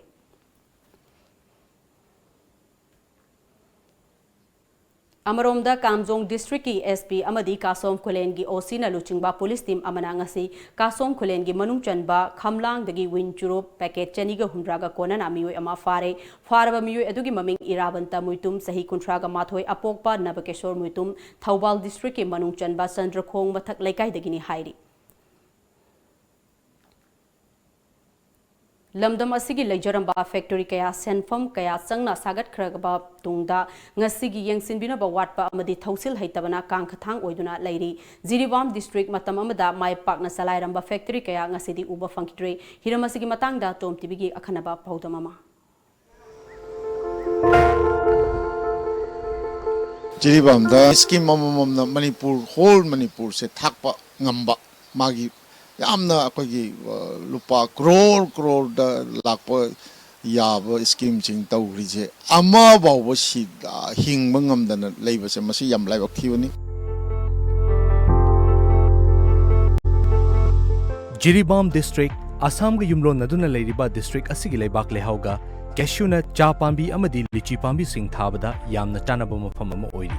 ꯑꯃꯔꯣꯝꯗ ꯀꯥꯝꯖꯣꯡ ꯗꯤꯁꯇ꯭ꯔꯤꯛꯀꯤ ꯑꯦꯁ ꯄꯤ ꯑꯃꯗꯤ ꯀꯥꯁꯣꯝ ꯈꯨꯂꯦꯟꯒꯤ ꯑꯣ ꯁꯤꯅ ꯂꯨꯆꯤꯡꯕ ꯄꯨꯂꯤꯁ ꯇꯤꯝ ꯑꯃꯅ ꯉꯁꯤ ꯀꯥꯁꯣꯝ ꯈꯨꯂꯦꯟꯒꯤ ꯃꯅꯨꯡ ꯆꯟꯕ ꯈꯝꯂꯥꯡꯗꯒꯤ ꯋꯤꯟ ꯆꯨꯔꯨꯞ ꯄꯦꯀꯦꯠ ꯆꯅꯤꯒ ꯍꯨꯝꯗ꯭ꯔꯥꯒ ꯀꯣꯟꯅꯅ ꯃꯤꯑꯣꯏ ꯑꯃ ꯐꯥꯔꯦ꯫ ꯐꯥꯔꯕ ꯃꯤꯑꯣꯏ ꯑꯗꯨꯒꯤ ꯃꯃꯤꯡ ꯏꯔꯥꯕꯟꯇ ꯃꯨꯏꯇꯨꯝ, ꯆꯍꯤ ꯀꯨꯟꯊ꯭ꯔꯥꯒ ꯃꯥꯊꯣꯏ, ꯑꯄꯣꯛꯄ ꯅꯕꯀꯦꯁꯣꯔ ꯃꯨꯏꯇꯨꯝ, ꯊꯧꯕꯥꯜ ꯗꯤꯁꯇ꯭ꯔꯤꯛꯀꯤ ꯃꯅꯨꯡ ꯆꯟꯕ ꯆꯟꯗ꯭ꯔꯈꯣꯡ ꯃꯊꯛ ꯂꯩꯀꯥꯏꯗꯒꯤꯅꯤ ꯍꯥꯏꯔꯤ꯫ ꯂꯝꯗꯝ ꯑꯁꯤꯒꯤ ꯂꯩꯖꯔꯝꯕ ꯐꯦꯛꯇꯔꯤ ꯀꯌꯥ ꯁꯦꯟꯐꯝ ꯀꯌꯥ ꯆꯪꯅ ꯁꯥꯒꯠꯈ꯭ꯔꯕ ꯇꯨꯡꯗ ꯉꯁꯤꯒꯤ ꯌꯦꯡꯁꯤꯟꯕꯤꯅꯕ ꯋꯥꯠꯄ ꯑꯃꯗꯤ ꯊꯧꯁꯤꯜ ꯍꯩꯇꯕꯅ ꯀꯥꯡꯈꯊꯥꯡ ꯑꯣꯏꯗꯨꯅ ꯂꯩꯔꯤ꯫ ꯖꯤꯔꯤꯕꯥꯝ ꯗꯤꯁꯇ꯭ꯔꯤꯛ ꯃꯇꯝ ꯑꯃꯗ ꯃꯥꯏ ꯄꯥꯛꯅ ꯆꯂꯥꯏꯔꯝꯕ ꯐꯦꯛꯇꯔꯤ ꯀꯌꯥ ꯉꯁꯤꯗꯤ ꯎꯕ ꯐꯪꯈꯤꯗ꯭ꯔꯦ꯫ ꯍꯤꯔꯝ ꯑꯁꯤꯒꯤ ꯃꯇꯥꯡꯗ ꯇꯣꯝ ꯇꯤꯚꯤꯒꯤ ꯑꯈꯟꯅꯕ ꯄꯥꯎꯗꯝ ꯑꯃ꯫ ꯖꯤꯔꯤꯕꯥꯝꯗ ꯁ꯭ꯀꯤꯝ ꯑꯃꯃꯝꯅ ꯃꯅꯤꯄꯨꯔ, ꯍꯣꯜ ꯃꯅꯤꯄꯨꯔꯁꯦ ꯊꯥꯛꯄ ꯉꯝꯕ, ꯃꯥꯒꯤ ꯌꯥꯝꯅ ꯑꯩꯈꯣꯏꯒꯤ, ꯑ, ꯂꯨꯄꯥ ꯀ꯭ꯔꯣꯔ ꯀ꯭ꯔꯣꯔꯗ ꯂꯥꯛꯄ ꯌꯥꯕ ꯁ꯭ꯀꯤꯝꯁꯤꯡ ꯇꯧꯔꯤꯁꯦ ꯑꯃ ꯐꯥꯎꯕ ꯁꯤ-, ꯑ, ꯍꯤꯡꯕ ꯉꯝꯗꯅ ꯂꯩꯕꯁꯦ ꯃꯁꯤ ꯌꯥꯝ ꯂꯥꯏꯕꯛ ꯊꯤꯕꯅꯤ꯫ ꯖꯤꯔꯤꯕꯥꯝ ꯗꯤꯁꯇ꯭ꯔꯤꯛ, ꯑꯁꯥꯝꯒ ꯌꯨꯝꯂꯣꯟꯅꯗꯨꯅ ꯂꯩꯔꯤꯕ ꯗꯤꯁꯇ꯭ꯔꯤꯛ ꯑꯁꯤꯒꯤ ꯂꯩꯕꯥꯛ ꯂꯩꯍꯥꯎꯒ cashew nut, ꯆꯥ ꯄꯥꯝꯕꯤ ꯑꯃꯗꯤ ꯂꯤꯆꯤ ꯄꯥꯝꯕꯤꯁꯤꯡ ꯊꯥꯕꯗ ꯌꯥꯝꯅ ꯆꯥꯅꯕ ꯃꯐꯝ ꯑꯃ ꯑꯣꯏꯔꯤ꯫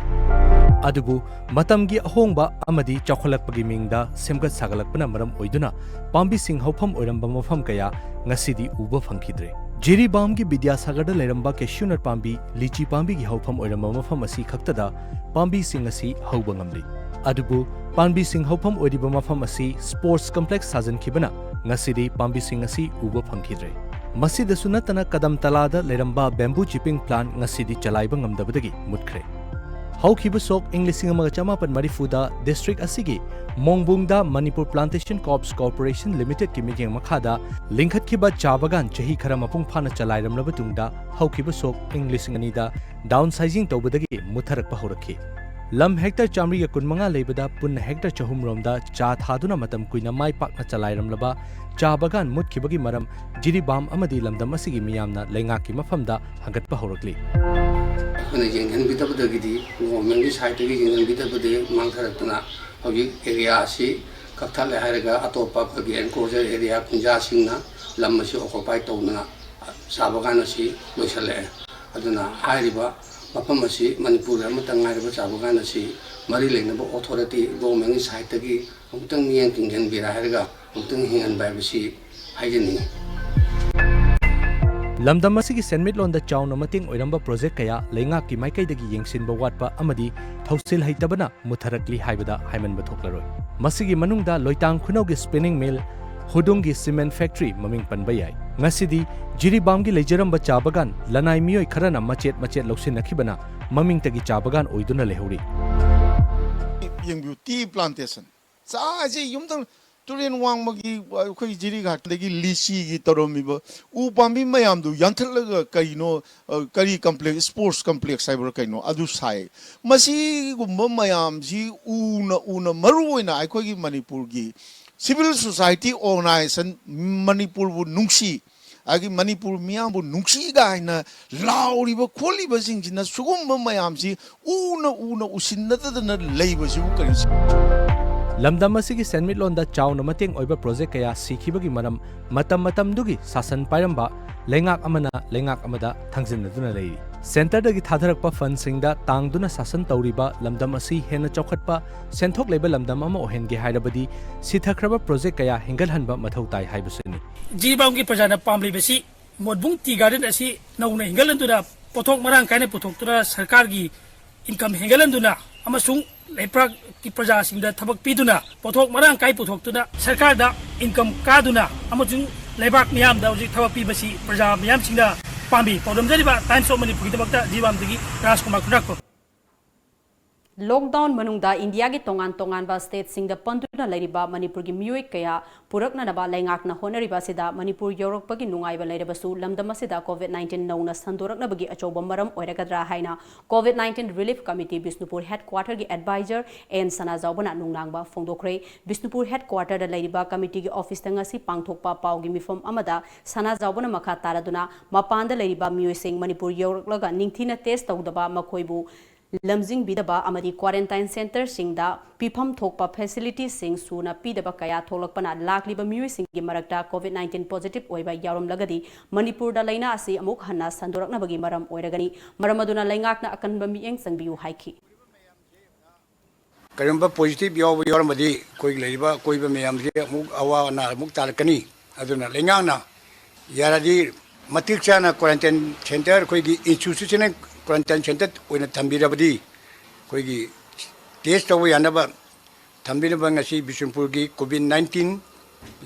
ꯑꯗꯨꯕꯨ ꯃꯇꯝꯒꯤ ꯑꯍꯣꯡꯕ ꯑꯃꯗꯤ ꯆꯥꯎꯈꯠꯂꯛꯄꯒꯤ ꯃꯤꯡꯗ ꯁꯦꯝꯒꯠ ꯁꯥꯒꯠꯂꯛꯄꯅ ꯃꯔꯝ ꯑꯣꯏꯗꯨꯅ ꯄꯥꯝꯕꯤꯁꯤꯡ ꯍꯧꯐꯝ ꯑꯣꯏꯔꯝꯕ ꯃꯐꯝ ꯀꯌꯥ ꯉꯁꯤꯗꯤ ꯎꯕ ꯐꯪꯈꯤꯗ꯭ꯔꯦ꯫ ꯖꯤꯔꯤꯕꯥꯝꯒꯤ ꯕꯤꯗ꯭ꯌꯥꯁꯥꯒꯔꯗ ꯂꯩꯔꯝꯕ cashew nut ꯄꯥꯝꯕꯤ, ꯂꯤꯆꯤ ꯄꯥꯝꯕꯤꯒꯤ ꯍꯧꯐꯝ ꯑꯣꯏꯔꯝꯕ ꯃꯐꯝ ꯑꯁꯤ ꯈꯛꯇꯗ ꯄꯥꯝꯕꯤꯁꯤꯡ ꯑꯁꯤ ꯍꯧꯕ ꯉꯝꯂꯤ꯫ ꯑꯗꯨꯕꯨ ꯄꯥꯝꯕꯤꯁꯤꯡ ꯍꯧꯐꯝ ꯑꯣꯏꯔꯤꯕ ꯃꯐꯝ ꯑꯁꯤ sports complex ꯁꯥꯖꯤꯟꯈꯤꯕꯅ ꯉꯁꯤꯗꯤ ꯄꯥꯝꯕꯤꯁꯤꯡ ꯑꯁꯤ ꯎꯕ ꯐꯪꯈꯤꯗ꯭ꯔꯦ꯫ ꯃꯁꯤꯗꯁꯨ ꯅꯠꯇꯅ ꯀꯗꯝ ꯇꯂꯥꯗ ꯂꯩꯔꯝꯕ bamboo chipping plant ꯉꯁꯤꯗꯤ ꯆꯂꯥꯏꯕ ꯉꯝꯗꯕꯗꯒꯤ ꯃꯨꯠꯈ꯭ꯔꯦ꯫ ꯍꯧꯈꯤꯕ ꯁꯣꯛ ꯏꯪ ꯂꯤꯁꯤꯡ ꯑꯃꯒ ꯆꯃꯥꯄꯟ ꯃꯔꯤꯐꯨꯗ ꯗꯤꯁꯇ꯭ꯔꯤꯛ ꯑꯁꯤꯒꯤ ꯃꯣꯡꯕꯨꯡꯗ Manipur Plantation Corps Corporation Limitedꯀꯤ ꯃꯤꯠꯌꯦꯡ ꯃꯈꯥꯗ ꯂꯤꯡꯈꯠꯈꯤꯕ ꯆꯥ ꯕꯥꯒꯥꯟ ꯆꯍꯤ ꯈꯔ ꯃꯄꯨꯡ ꯐꯥꯅ ꯆꯂꯥꯏꯔꯝꯂꯕ ꯇꯨꯡꯗ, ꯍꯧꯈꯤꯕ ꯁꯣꯛ ꯏꯪ ꯂꯤꯁꯤꯡ ꯑꯅꯤꯗ downsizing ꯇꯧꯕꯗꯒꯤ ꯃꯨꯠꯊꯔꯛꯄ ꯍꯧꯔꯛꯈꯤ꯫ ꯂꯝ hectare ꯆꯥꯃꯔꯤꯒ ꯀꯨꯟꯃꯉꯥ ꯂꯩꯕꯗ ꯄꯨꯟꯅ hectare ꯆꯍꯨꯝ ꯔꯣꯝꯗ ꯆꯥ ꯊꯥꯗꯨꯅ ꯃꯇꯝ ꯀꯨꯏꯅ ꯃꯥꯏ ꯄꯥꯛꯅ ꯆꯂꯥꯏꯔꯝꯂꯕ ꯆꯥ ꯕꯥꯒꯥꯟ ꯃꯨꯠꯈꯤꯕꯒꯤ ꯃꯔꯝ ꯖꯤꯔꯤꯕꯥꯝ ꯑꯃꯗꯤ ꯂꯝꯗꯝ ꯑꯁꯤꯒꯤ ꯃꯤꯌꯥꯝꯅ ꯂꯩꯉꯥꯛꯀꯤ ꯃꯐꯝꯗ ꯍꯪꯒꯠꯄ ꯍꯧꯔꯛꯂꯤ꯫ ꯑꯩꯈꯣꯏꯅ ꯌꯦꯡꯍꯟꯕꯤꯗꯕꯗꯒꯤꯗꯤ, governmentꯀꯤ sideꯇꯒꯤ ꯌꯦꯡꯍꯟꯕꯤꯗꯕꯗꯒꯤ ꯃꯥꯡꯊꯔꯛꯇꯅ ꯍꯧꯖꯤꯛ area ꯑꯁꯤ ꯀꯛꯊꯠꯂꯦ ꯍꯥꯏꯔꯒ ꯑꯇꯣꯞꯄ ꯑꯩꯈꯣꯏꯒꯤ encroacher area ꯈꯨꯟꯖꯥꯁꯤꯡꯅ ꯂꯝ ꯑꯁꯤ occupy ꯇꯧꯗꯅ ꯆꯥ ꯕꯥꯒꯥꯟ ꯑꯁꯤ ꯂꯣꯏꯁꯤꯜꯂꯛꯑꯦ꯫ ꯑꯗꯨꯅ ꯍꯥꯏꯔꯤꯕ ꯃꯐꯝ ꯑꯁꯤ ꯃꯅꯤꯄꯨꯔꯗ ꯑꯃꯠꯇ ꯉꯥꯏꯔꯕ ꯆꯥ ꯕꯥꯒꯥꯟ ꯑꯁꯤ ꯃꯔꯤ ꯂꯩꯅꯕ authority, governmentꯀꯤ sideꯇꯒꯤ ꯑꯃꯨꯛꯇꯪ ꯃꯤꯠꯌꯦꯡ ꯆꯤꯡꯁꯤꯟꯕꯤꯔꯦ ꯍꯥꯏꯔꯒ ꯑꯃꯨꯛꯇꯪ ꯌꯦꯡꯍꯟꯕ ꯍꯥꯏꯕꯁꯤ ꯍꯥꯏꯖꯅꯤꯡꯏ꯫ ꯂꯝꯗꯝ ꯑꯁꯤꯒꯤ ꯁꯦꯟꯃꯤꯠꯂꯣꯟꯗ ꯆꯥꯎꯅ ꯃꯇꯦꯡ ꯑꯣꯏꯔꯝꯕ project ꯀꯌꯥ ꯂꯩꯉꯥꯛꯀꯤ ꯃꯥꯏꯀꯩꯗꯒꯤ ꯌꯦꯡꯁꯤꯟꯕ ꯋꯥꯠꯄ ꯑꯃꯗꯤ ꯊꯧꯁꯤꯜ ꯍꯩꯇꯕꯅ ꯃꯨꯠꯊꯔꯛꯂꯤ ꯍꯥꯏꯕꯗ ꯍꯥꯏꯃꯟꯕ ꯊꯣꯛꯂꯔꯣꯏ꯫ ꯃꯁꯤꯒꯤ ꯃꯅꯨꯡꯗ ꯂꯣꯏꯇꯥꯡ ꯈꯨꯅꯧꯒꯤ spinning mill, ꯍꯨꯗꯨꯡꯒꯤ cement factory ꯃꯃꯤꯡ ꯄꯟꯕ ꯌꯥꯏ꯫ ꯉꯁꯤꯗꯤ ꯖꯤꯔꯤꯕꯥꯝꯒꯤ ꯂꯩꯖꯔꯝꯕ ꯆꯥ ꯕꯥꯒꯥꯟ ꯂꯅꯥꯏ ꯃꯤꯑꯣꯏ ꯈꯔꯅ ꯃꯆꯦꯠ ꯃꯆꯦꯠ ꯂꯧꯁꯤꯟꯅꯈꯤꯕꯅ ꯃꯃꯤꯡꯇꯒꯤ ꯆꯥ ꯕꯥꯒꯥꯟ ꯑꯣꯏꯗꯨꯅ ꯂꯩꯍꯧꯔꯤ꯫ ꯌꯦꯡꯕꯤꯌꯨ, tea plantation꯫ ꯆꯥꯁꯤ ꯌꯨꯝꯊꯪ ꯇꯨꯔꯦꯟ ꯋꯥꯡꯃꯒꯤ, ꯑꯩꯈꯣꯏ ꯖꯤꯔꯤꯘꯥꯠꯇꯒꯤ ꯂꯤꯆꯤꯒꯤ ꯇꯧꯔꯝꯃꯤꯕ ꯎ ꯄꯥꯝꯕꯤ ꯃꯌꯥꯝꯗꯨ ꯌꯥꯟꯊꯠꯂꯒ ꯀꯩꯅꯣ, ꯑ, ꯀꯔꯤ complex, sports complex ꯍꯥꯏꯕ꯭ꯔꯥ ꯀꯩꯅꯣ, ꯑꯗꯨ ꯁꯥꯏ꯫ ꯃꯁꯤꯒꯨꯝꯕ ꯃꯌꯥꯝꯁꯤ ꯎꯅ ꯎꯅ, ꯃꯔꯨ ꯑꯣꯏꯅ ꯑꯩꯈꯣꯏꯒꯤ ꯃꯅꯤꯄꯨꯔꯒꯤ civil society organization, ꯃꯅꯤꯄꯨꯔꯕꯨ ꯅꯨꯡꯁꯤ, ꯑꯗꯒꯤ ꯃꯅꯤꯄꯨꯔ ꯃꯤꯌꯥꯝꯕꯨ ꯅꯨꯡꯁꯤ ꯀꯥꯏꯅ ꯂꯥꯎꯔꯤꯕ ꯈꯣꯠꯂꯤꯕꯁꯤꯡꯁꯤꯅ ꯁꯤꯒꯨꯝꯕ ꯃꯌꯥꯝꯁꯤ ꯎꯅ ꯎꯅ ꯎꯁꯤꯟꯅꯗꯗꯅ ꯂꯩꯕꯁꯤꯕꯨ ꯀꯔꯤ ꯂꯝꯗꯝ ꯑꯁꯤꯒꯤ ꯁꯦꯟꯃꯤꯠꯂꯣꯟꯗ ꯆꯥꯎꯅ ꯃꯇꯦꯡ ꯑꯣꯏꯕ ꯄ꯭ꯔꯣꯖꯦꯛ ꯀꯌꯥ ꯁꯤꯈꯤꯕꯒꯤ ꯃꯔꯝ, ꯃꯇꯝ ꯃꯇꯝꯗꯨꯒꯤ ꯁꯥꯁꯟ ꯄꯥꯏꯔꯝꯕ ꯂꯩꯉꯥꯛ ꯑꯃꯅ ꯂꯩꯉꯥꯛ ꯑꯃꯗ ꯊꯥꯡꯖꯤꯟꯅꯗꯨꯅ ꯂꯩꯔꯤ꯫ ꯁꯦꯟꯇꯔꯗꯒꯤ ꯊꯥꯗꯔꯛꯄ ꯐꯟꯁꯤꯡꯗ ꯇꯥꯡꯗꯨꯅ ꯁꯥꯁꯟ ꯇꯧꯔꯤꯕ ꯂꯝꯗꯝ ꯑꯁꯤ ꯍꯦꯟꯅ ꯆꯥꯎꯈꯠꯄ, ꯁꯦꯟꯊꯣꯛ ꯂꯩꯕ ꯂꯝꯗꯝ ꯑꯃ ꯑꯣꯏꯍꯟꯒꯦ ꯍꯥꯏꯔꯕꯗꯤ ꯁꯤꯊꯈ꯭ꯔꯕ ꯄ꯭ꯔꯣꯖꯦꯛ ꯀꯌꯥ ꯍꯤꯡꯒꯠꯍꯟꯕ ꯃꯊꯧ ꯇꯥꯏ ꯍꯥꯏꯕꯁꯤꯅꯤ꯫ ꯖꯤꯔꯤꯕꯥꯝꯒꯤ ꯄ꯭ꯔꯖꯥꯅ ꯄꯥꯝꯂꯤꯕꯁꯤ ꯃꯣꯠꯕꯨꯡ ꯇꯤ ꯒꯥꯔꯗꯦꯟ ꯑꯁꯤ ꯅꯧꯅ ꯍꯤꯡꯒꯠꯍꯟꯗꯨꯅ, ꯄꯣꯠꯊꯣꯛ ꯃꯔꯥꯡ ꯀꯥꯏꯅ ꯄꯨꯊꯣꯛꯇꯨꯅ, ꯁꯔꯀꯥꯔꯒꯤ ꯏꯟꯀꯝ ꯍꯦꯟꯒꯠꯍꯟꯗꯨꯅ ꯑꯃꯁꯨꯡ ꯂꯩꯄꯥꯛꯀꯤ ꯄ꯭ꯔꯖꯥꯁꯤꯡꯗ ꯊꯕꯛ ꯄꯤꯗꯨꯅ, ꯄꯣꯠꯊꯣꯛ ꯃꯔꯥꯡ ꯀꯥꯏ ꯄꯨꯊꯣꯛꯇꯨꯅ, ꯁꯔꯀꯥꯔꯗ ꯏꯟꯀꯝ ꯀꯥꯗꯨꯅ ꯑꯃꯁꯨꯡ ꯂꯩꯕꯥꯛ ꯃꯤꯌꯥꯝꯗ ꯍꯧꯖꯤꯛ ꯊꯕꯛ ꯄꯤꯕꯁꯤ ꯄ꯭ꯔꯖꯥ ꯃꯤꯌꯥꯝꯁꯤꯡꯅ ꯄꯥꯝꯃꯤ꯫ ꯄꯥꯎꯗꯝꯖꯔꯤꯕ Times of Manipurꯒꯤꯗꯃꯛꯇ ꯖꯤꯔꯤꯕꯥꯝꯗꯒꯤ Rajkumar Khundrakpam. Lockdown ꯃꯅꯨꯡꯗ ꯏꯟꯗꯤꯌꯥꯒꯤ ꯇꯣꯉꯥꯟ ꯇꯣꯉꯥꯟꯕ stateꯁꯤꯡꯗ ꯄꯟꯗꯨꯅ ꯂꯩꯔꯤꯕ ꯃꯅꯤꯄꯨꯔꯒꯤ ꯃꯤꯑꯣꯏ ꯀꯌꯥ ꯄꯨꯔꯛꯅꯅꯕ ꯂꯩꯉꯥꯛꯅ ꯍꯣꯠꯅꯔꯤꯕ ꯑꯁꯤꯗ ꯃꯅꯤꯄꯨꯔ ꯌꯧꯔꯛꯄꯒꯤ ꯅꯨꯡꯉꯥꯏꯕ ꯂꯩꯔꯕꯁꯨ ꯂꯝꯗꯝ ꯑꯁꯤꯗ COVID nineteen ꯅꯧꯅ ꯁꯟꯗꯣꯔꯛꯅꯕꯒꯤ ꯑꯆꯧꯕ ꯃꯔꯝ ꯑꯣꯏꯔꯒꯗ꯭ꯔꯥ ꯍꯥꯏꯅ COVID nineteen Relief Committee Bishnupur headquarterꯒꯤ adviser ꯑꯦꯟ ꯁꯅꯥꯖꯥꯎꯕꯅ ꯅꯨꯡꯅꯥꯡꯕ ꯐꯣꯡꯗꯣꯛꯈ꯭ꯔꯦ꯫ ꯕꯤꯁꯅꯨꯄꯨꯔ headquarterꯗ ꯂꯩꯔꯤꯕ committeeꯒꯤ officeꯇ ꯉꯁꯤ ꯄꯥꯡꯊꯣꯛꯄ ꯄꯥꯎꯒꯤ ꯃꯤꯐꯝ ꯑꯃꯗ ꯁꯅꯥꯖꯥꯎꯕꯅ ꯃꯈꯥ ꯇꯥꯔꯗꯨꯅ ꯃꯄꯥꯟꯗ ꯂꯩꯔꯤꯕ ꯃꯤꯑꯣꯏꯁꯤꯡ ꯃꯅꯤꯄꯨꯔ ꯌꯧꯔꯛꯂꯒ ꯅꯤꯡꯊꯤꯅ test ꯇꯧꯗꯕ, ꯃꯈꯣꯏꯕꯨ ꯂꯝꯖꯤꯡꯕꯤꯗꯕ ꯑꯃꯗꯤ quarantine centreꯁꯤꯡꯗ ꯄꯤꯐꯝ ꯊꯣꯛꯄ facilityꯁꯤꯡ ꯁꯨꯅ ꯄꯤꯗꯕ ꯀꯌꯥ ꯊꯣꯛꯂꯛꯄꯅ ꯂꯥꯛꯂꯤꯕ ꯃꯤꯑꯣꯏꯁꯤꯡꯒꯤ ꯃꯔꯛꯇ COVID nineteen positive ꯑꯣꯏꯕ ꯌꯥꯎꯔꯝꯂꯒꯗꯤ ꯃꯅꯤꯄꯨꯔꯗ ꯂꯩꯅꯥ ꯑꯁꯤ ꯑꯃꯨꯛ ꯍꯟꯅ ꯁꯟꯗꯣꯔꯛꯅꯕꯒꯤ ꯃꯔꯝ ꯑꯣꯏꯔꯒꯅꯤ꯫ ꯃꯔꯝ ꯑꯗꯨꯅ ꯂꯩꯉꯥꯛꯅ ꯑꯀꯟꯕ ꯃꯤꯠꯌꯦꯡ ꯆꯪꯕꯤꯌꯨ ꯍꯥꯏꯈꯤ꯫ ꯀꯔꯤꯒꯨꯝꯕ positive ꯌꯥꯎꯕ ꯌꯥꯎꯔꯝꯃꯗꯤ ꯑꯩꯈꯣꯏꯒꯤ ꯂꯩꯔꯤꯕ ꯑꯀꯣꯏꯕ ꯃꯌꯥꯝꯁꯦ ꯑꯃꯨꯛ ꯑꯋꯥ ꯑꯅꯥ ꯑꯃꯨꯛ ꯇꯥꯔꯛꯀꯅꯤ꯫ ꯑꯗꯨꯅ ꯂꯩꯉꯥꯛꯅ ꯌꯥꯔꯗꯤ ꯃꯇꯤꯛ ꯆꯥꯅ quarantine centre, ꯑꯩꯈꯣꯏꯒꯤ institutional quarantine centre ꯑꯣꯏꯅ ꯊꯝꯕꯤꯔꯕꯗꯤ ꯑꯩꯈꯣꯏꯒꯤ test ꯇꯧꯕ ꯌꯥꯅꯕ ꯊꯝꯕꯤꯅꯕ ꯉꯁꯤ ꯕꯤꯁꯅꯨꯄꯨꯔꯒꯤ COVID nineteen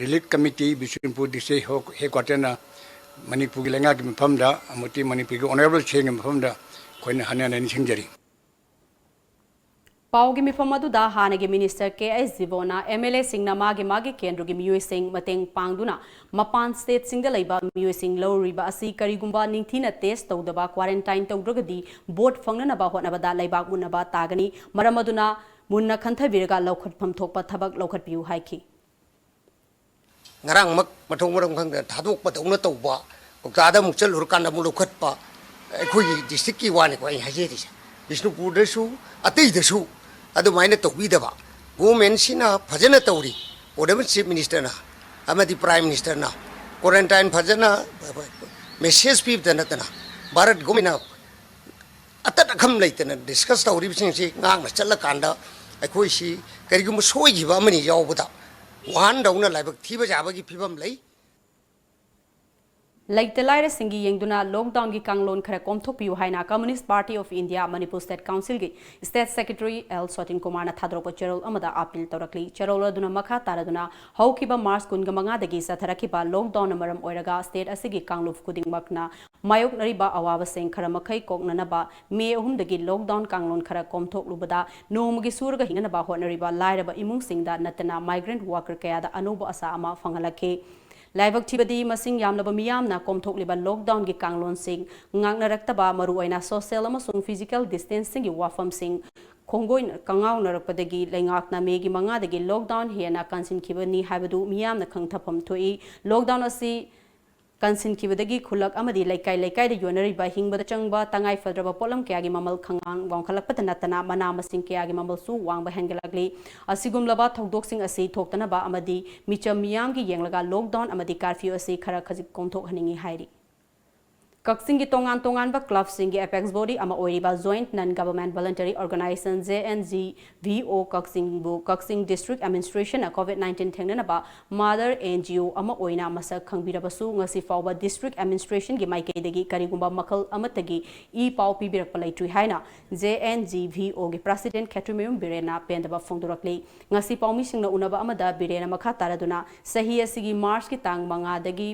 Relief Committee Bishnupur district headquarterꯅ ꯃꯅꯤꯄꯨꯔꯒꯤ ꯂꯩꯉꯥꯛꯀꯤ ꯃꯐꯝꯗ ꯑꯃꯗꯤ ꯃꯅꯤꯄꯨꯔꯒꯤ honourable CMꯒꯤ ꯃꯐꯝꯗ ꯑꯩꯈꯣꯏꯅ ꯍꯟꯅ ꯍꯟꯅ ꯅꯤꯡꯁꯤꯡꯖꯔꯤ꯫ ꯄꯥꯎꯒꯤ ꯃꯤꯐꯝ ꯑꯗꯨꯗ ꯍꯥꯟꯅꯒꯤ minister ꯀꯦ ꯑꯩꯆ ꯖꯤꯕꯣꯅ MLAꯁꯤꯡꯅ ꯃꯥꯒꯤ ꯃꯥꯒꯤ ꯀꯦꯟꯗ꯭ꯔꯒꯤ ꯃꯤꯑꯣꯏꯁꯤꯡ ꯃꯇꯦꯡ ꯄꯥꯡꯗꯨꯅ ꯃꯄꯥꯟ stateꯁꯤꯡꯗ ꯂꯩꯕ ꯃꯤꯑꯣꯏꯁꯤꯡ ꯂꯧꯔꯤꯕ ꯑꯁꯤ ꯀꯔꯤꯒꯨꯝꯕ ꯅꯤꯡꯊꯤꯅ test ꯇꯧꯗꯕ, quarantine ꯇꯧꯗ꯭ꯔꯒꯗꯤ vote ꯐꯪꯅꯅꯕ ꯍꯣꯠꯅꯕꯗ ꯂꯩꯕꯥꯛ ꯃꯨꯟꯅꯕ ꯇꯥꯒꯅꯤ꯫ ꯃꯔꯝ ꯑꯗꯨꯅ ꯃꯨꯟꯅ ꯈꯟꯊꯕꯤꯔꯒ ꯂꯧꯈꯠꯐꯝ ꯊꯣꯛꯄ ꯊꯕꯛ ꯂꯧꯈꯠꯄꯤꯌꯨ ꯍꯥꯏꯈꯤ꯫ ꯉꯔꯥꯡꯃꯛ ꯃꯊꯣꯡ ꯃꯔꯝ ꯈꯪꯗꯅ ꯊꯥꯗꯣꯛꯄꯗꯧꯅ ꯇꯧꯕ, ꯀꯧꯇꯥꯗ ꯑꯃꯨꯛ ꯆꯠꯂꯨꯔꯀꯥꯟꯗ ꯑꯃꯨꯛ ꯂꯧꯈꯠꯄ, ꯑꯩꯈꯣꯏꯒꯤ districtꯀꯤ ꯋꯥꯅꯤꯀꯣ ꯑꯩ ꯍꯥꯏꯖꯔꯤꯁꯦ꯫ ꯕꯤꯁꯅꯨꯄꯨꯔꯗꯁꯨ ꯑꯇꯩꯗꯁꯨ ꯑꯗꯨꯃꯥꯏꯅ ꯇꯧꯕꯤꯗꯕ, ꯒꯣꯃꯦꯟꯁꯤꯅ ꯐꯖꯅ ꯇꯧꯔꯤ꯫ ꯑꯣꯅꯔꯦꯕꯜ ꯆꯤꯐ ꯃꯤꯅꯤꯁꯇꯔꯅ ꯑꯃꯗꯤ ꯄ꯭ꯔꯥꯏꯝ ꯃꯤꯅꯤꯁꯇꯔꯅ ꯀ꯭ꯋꯥꯔꯦꯟꯇꯥꯏꯟ ꯐꯖꯅ ꯃꯦꯁꯦꯖ ꯄꯤꯕꯇ ꯅꯠꯇꯅ ꯚꯥꯔꯠ ꯒꯣꯃꯦꯟꯅ ꯑꯇꯠ ꯑꯈꯝ ꯂꯩꯇꯅ ꯗꯤꯁꯀꯁ ꯇꯧꯔꯤꯕꯁꯤꯡꯁꯤ ꯉꯥꯛꯅ ꯆꯠꯂꯀꯥꯟꯗ ꯑꯩꯈꯣꯏꯁꯤ ꯀꯔꯤꯒꯨꯝꯕ ꯁꯣꯏꯈꯤꯕ ꯑꯃꯅꯤ ꯌꯥꯎꯕꯗ ꯋꯨꯍꯥꯟꯗꯧꯅ ꯂꯥꯏꯕꯛ ꯊꯤꯕ ꯌꯥꯕꯒꯤ ꯐꯤꯕꯝ ꯂꯩ꯫ ꯂꯩꯇ ꯂꯥꯏꯔꯁꯤꯡꯒꯤ ꯌꯦꯡꯗꯨꯅ ꯂꯣꯛꯗꯥꯎꯟꯒꯤ ꯀꯥꯡꯂꯣꯟ ꯈꯔ ꯀꯣꯝꯊꯣꯛꯄꯤꯌꯨ ꯍꯥꯏꯅ Communist Party of India Manipur State Councilꯒꯤ State Secretary L ꯁꯣꯇꯤꯟ ꯀꯨꯃꯥꯔꯅ ꯊꯥꯗꯣꯔꯛꯄ ꯆꯦꯔꯣꯜ ꯑꯃꯗ ꯑꯥꯄꯤꯜ ꯇꯧꯔꯛꯂꯤ꯫ ꯆꯦꯔꯣꯜ ꯑꯗꯨꯅ ꯃꯈꯥ ꯇꯥꯔꯗꯨꯅ ꯍꯧꯈꯤꯕ ꯃꯥꯔꯆ ꯀꯨꯟꯒ ꯃꯉꯥꯗꯒꯤ ꯆꯠꯊꯔꯛꯈꯤꯕ ꯂꯣꯛꯗꯥꯎꯟꯅ ꯃꯔꯝ ꯑꯣꯏꯔꯒ ꯁ꯭ꯇꯦꯠ ꯑꯁꯤꯒꯤ ꯀꯥꯡꯂꯨꯞ ꯈꯨꯗꯤꯡꯃꯛꯅ ꯃꯥꯌꯣꯛꯅꯔꯤꯕ ꯑꯋꯥꯕꯁꯤꯡ ꯈꯔ ꯃꯈꯩ ꯀꯣꯛꯅꯅꯕ ꯃꯦ ꯑꯍꯨꯝꯗꯒꯤ ꯂꯣꯛꯗꯥꯎꯟ ꯀꯥꯡꯂꯣꯟ ꯈꯔ ꯀꯣꯝꯊꯣꯛꯂꯨꯕꯗ ꯅꯣꯡꯃꯒꯤ ꯁꯨꯔꯒ ꯍꯤꯡꯅꯅꯕ ꯍꯣꯠꯅꯔꯤꯕ ꯂꯥꯏꯔꯕ ꯏꯃꯨꯡꯁꯤꯡꯗ ꯅꯠꯇꯅ migrant worker ꯀꯌꯥꯗ ꯑꯅꯧꯕ ꯑꯁꯥ ꯑꯃ ꯐꯪꯍꯜꯂꯛꯈꯤ꯫ ꯂꯥꯏꯕꯛ ꯊꯤꯕꯗꯤ ꯃꯁꯤꯡ ꯌꯥꯝꯂꯕ ꯃꯤꯌꯥꯝꯅ ꯀꯣꯝꯊꯣꯛꯂꯤꯕ ꯂꯣꯛꯗꯥꯎꯟꯒꯤ ꯀꯥꯡꯂꯣꯟꯁꯤꯡ ꯉꯥꯛꯅꯔꯛꯇꯕ, ꯃꯔꯨꯑꯣꯏꯅ social ꯑꯃꯁꯨꯡ physical distancingꯒꯤ ꯋꯥꯐꯝꯁꯤꯡ ꯈꯣꯡꯒꯣꯏ ꯀꯉꯥꯎꯅꯔꯛꯄꯗꯒꯤ ꯂꯩꯉꯥꯛꯅ ꯃꯦꯒꯤ ꯃꯉꯥꯗꯒꯤ ꯂꯣꯛꯗꯥꯎꯟ ꯍꯦꯟꯅ ꯀꯟꯁꯤꯟꯈꯤꯕꯅꯤ ꯍꯥꯏꯕꯗꯨ ꯃꯤꯌꯥꯝꯅ ꯈꯪꯊꯐꯝ ꯊꯣꯛꯏ꯫ ꯂꯣꯛꯗꯥꯎꯟ ꯑꯁꯤ ꯀꯟꯁꯤꯟꯈꯤꯕꯗꯒꯤ ꯈꯨꯜꯂꯛ ꯑꯃꯗꯤ ꯂꯩꯀꯥꯏ ꯂꯩꯀꯥꯏꯗ ꯌꯣꯟꯅꯔꯤꯕ ꯍꯤꯡꯕꯗ ꯆꯪꯕ ꯇꯉꯥꯏ ꯐꯗ꯭ꯔꯕ ꯄꯣꯠꯂꯝ ꯀꯌꯥꯒꯤ ꯃꯃꯜ ꯈꯪꯉꯥꯡ ꯋꯥꯡꯈꯠꯂꯛꯄꯗ ꯅꯠꯇꯅ ꯃꯅꯥ ꯃꯁꯤꯡ ꯀꯌꯥꯒꯤ ꯃꯃꯜꯁꯨ ꯋꯥꯡꯕ ꯍꯦꯟꯒꯠꯂꯛꯂꯤ꯫ ꯑꯁꯤꯒꯨꯝꯂꯕ ꯊꯧꯗꯣꯛꯁꯤꯡ ꯑꯁꯤ ꯊꯣꯛꯇꯅꯕ ꯑꯃꯗꯤ ꯃꯤꯆꯝ ꯃꯤꯌꯥꯝꯒꯤ ꯌꯦꯡꯂꯒ ꯂꯣꯛꯗꯥꯎꯟ ꯑꯃꯗꯤ ꯀꯥꯔꯐ꯭ꯌꯨ ꯑꯁꯤ ꯈꯔ ꯈꯖꯤꯛ ꯀꯣꯝꯊꯣꯛꯍꯟꯅꯤꯡꯏ ꯍꯥꯏꯔꯤ꯫ ꯀꯛꯆꯤꯡꯒꯤ ꯇꯣꯉꯥꯟ ꯇꯣꯉꯥꯟꯕ clubꯁꯤꯡꯒꯤ apex body ꯑꯃ ꯑꯣꯏꯔꯤꯕ Joint Non Government Voluntary Organisation, J N G V O, ꯀꯛꯆꯤꯡꯕꯨ ꯀꯛꯆꯤꯡ District Administrationꯅ COVID nineteen ꯊꯦꯡꯅꯅꯕ mother N G O ꯑꯃ ꯑꯣꯏꯅ ꯃꯁꯛ ꯈꯪꯕꯤꯔꯕꯁꯨ, ꯉꯁꯤ ꯐꯥꯎꯕ District Administrationꯒꯤ ꯃꯥꯏꯀꯩꯗꯒꯤ ꯀꯔꯤꯒꯨꯝꯕ ꯃꯈꯜ ꯑꯃꯠꯇꯒꯤ ꯏ ꯄꯥꯎ ꯄꯤꯕꯤꯔꯛꯄ ꯂꯩꯇ꯭ꯔꯤ ꯍꯥꯏꯅ J N G V Oꯒꯤ President ꯈꯦꯇ꯭ꯔꯤꯃꯌꯨꯝ ꯕꯤꯔꯦꯟꯅ ꯄꯦꯟꯗꯕ ꯐꯣꯡꯗꯣꯔꯛꯂꯤ꯫ ꯉꯁꯤ ꯄꯥꯎꯃꯤꯁꯤꯡꯅ ꯎꯅꯕ ꯑꯃꯗ ꯕꯤꯔꯦꯟꯅ ꯃꯈꯥ ꯇꯥꯔꯗꯨꯅ, ꯆꯍꯤ ꯑꯁꯤꯒꯤ ꯃꯥꯔꯆꯀꯤ ꯇꯥꯡ ꯃꯉꯥꯗꯒꯤ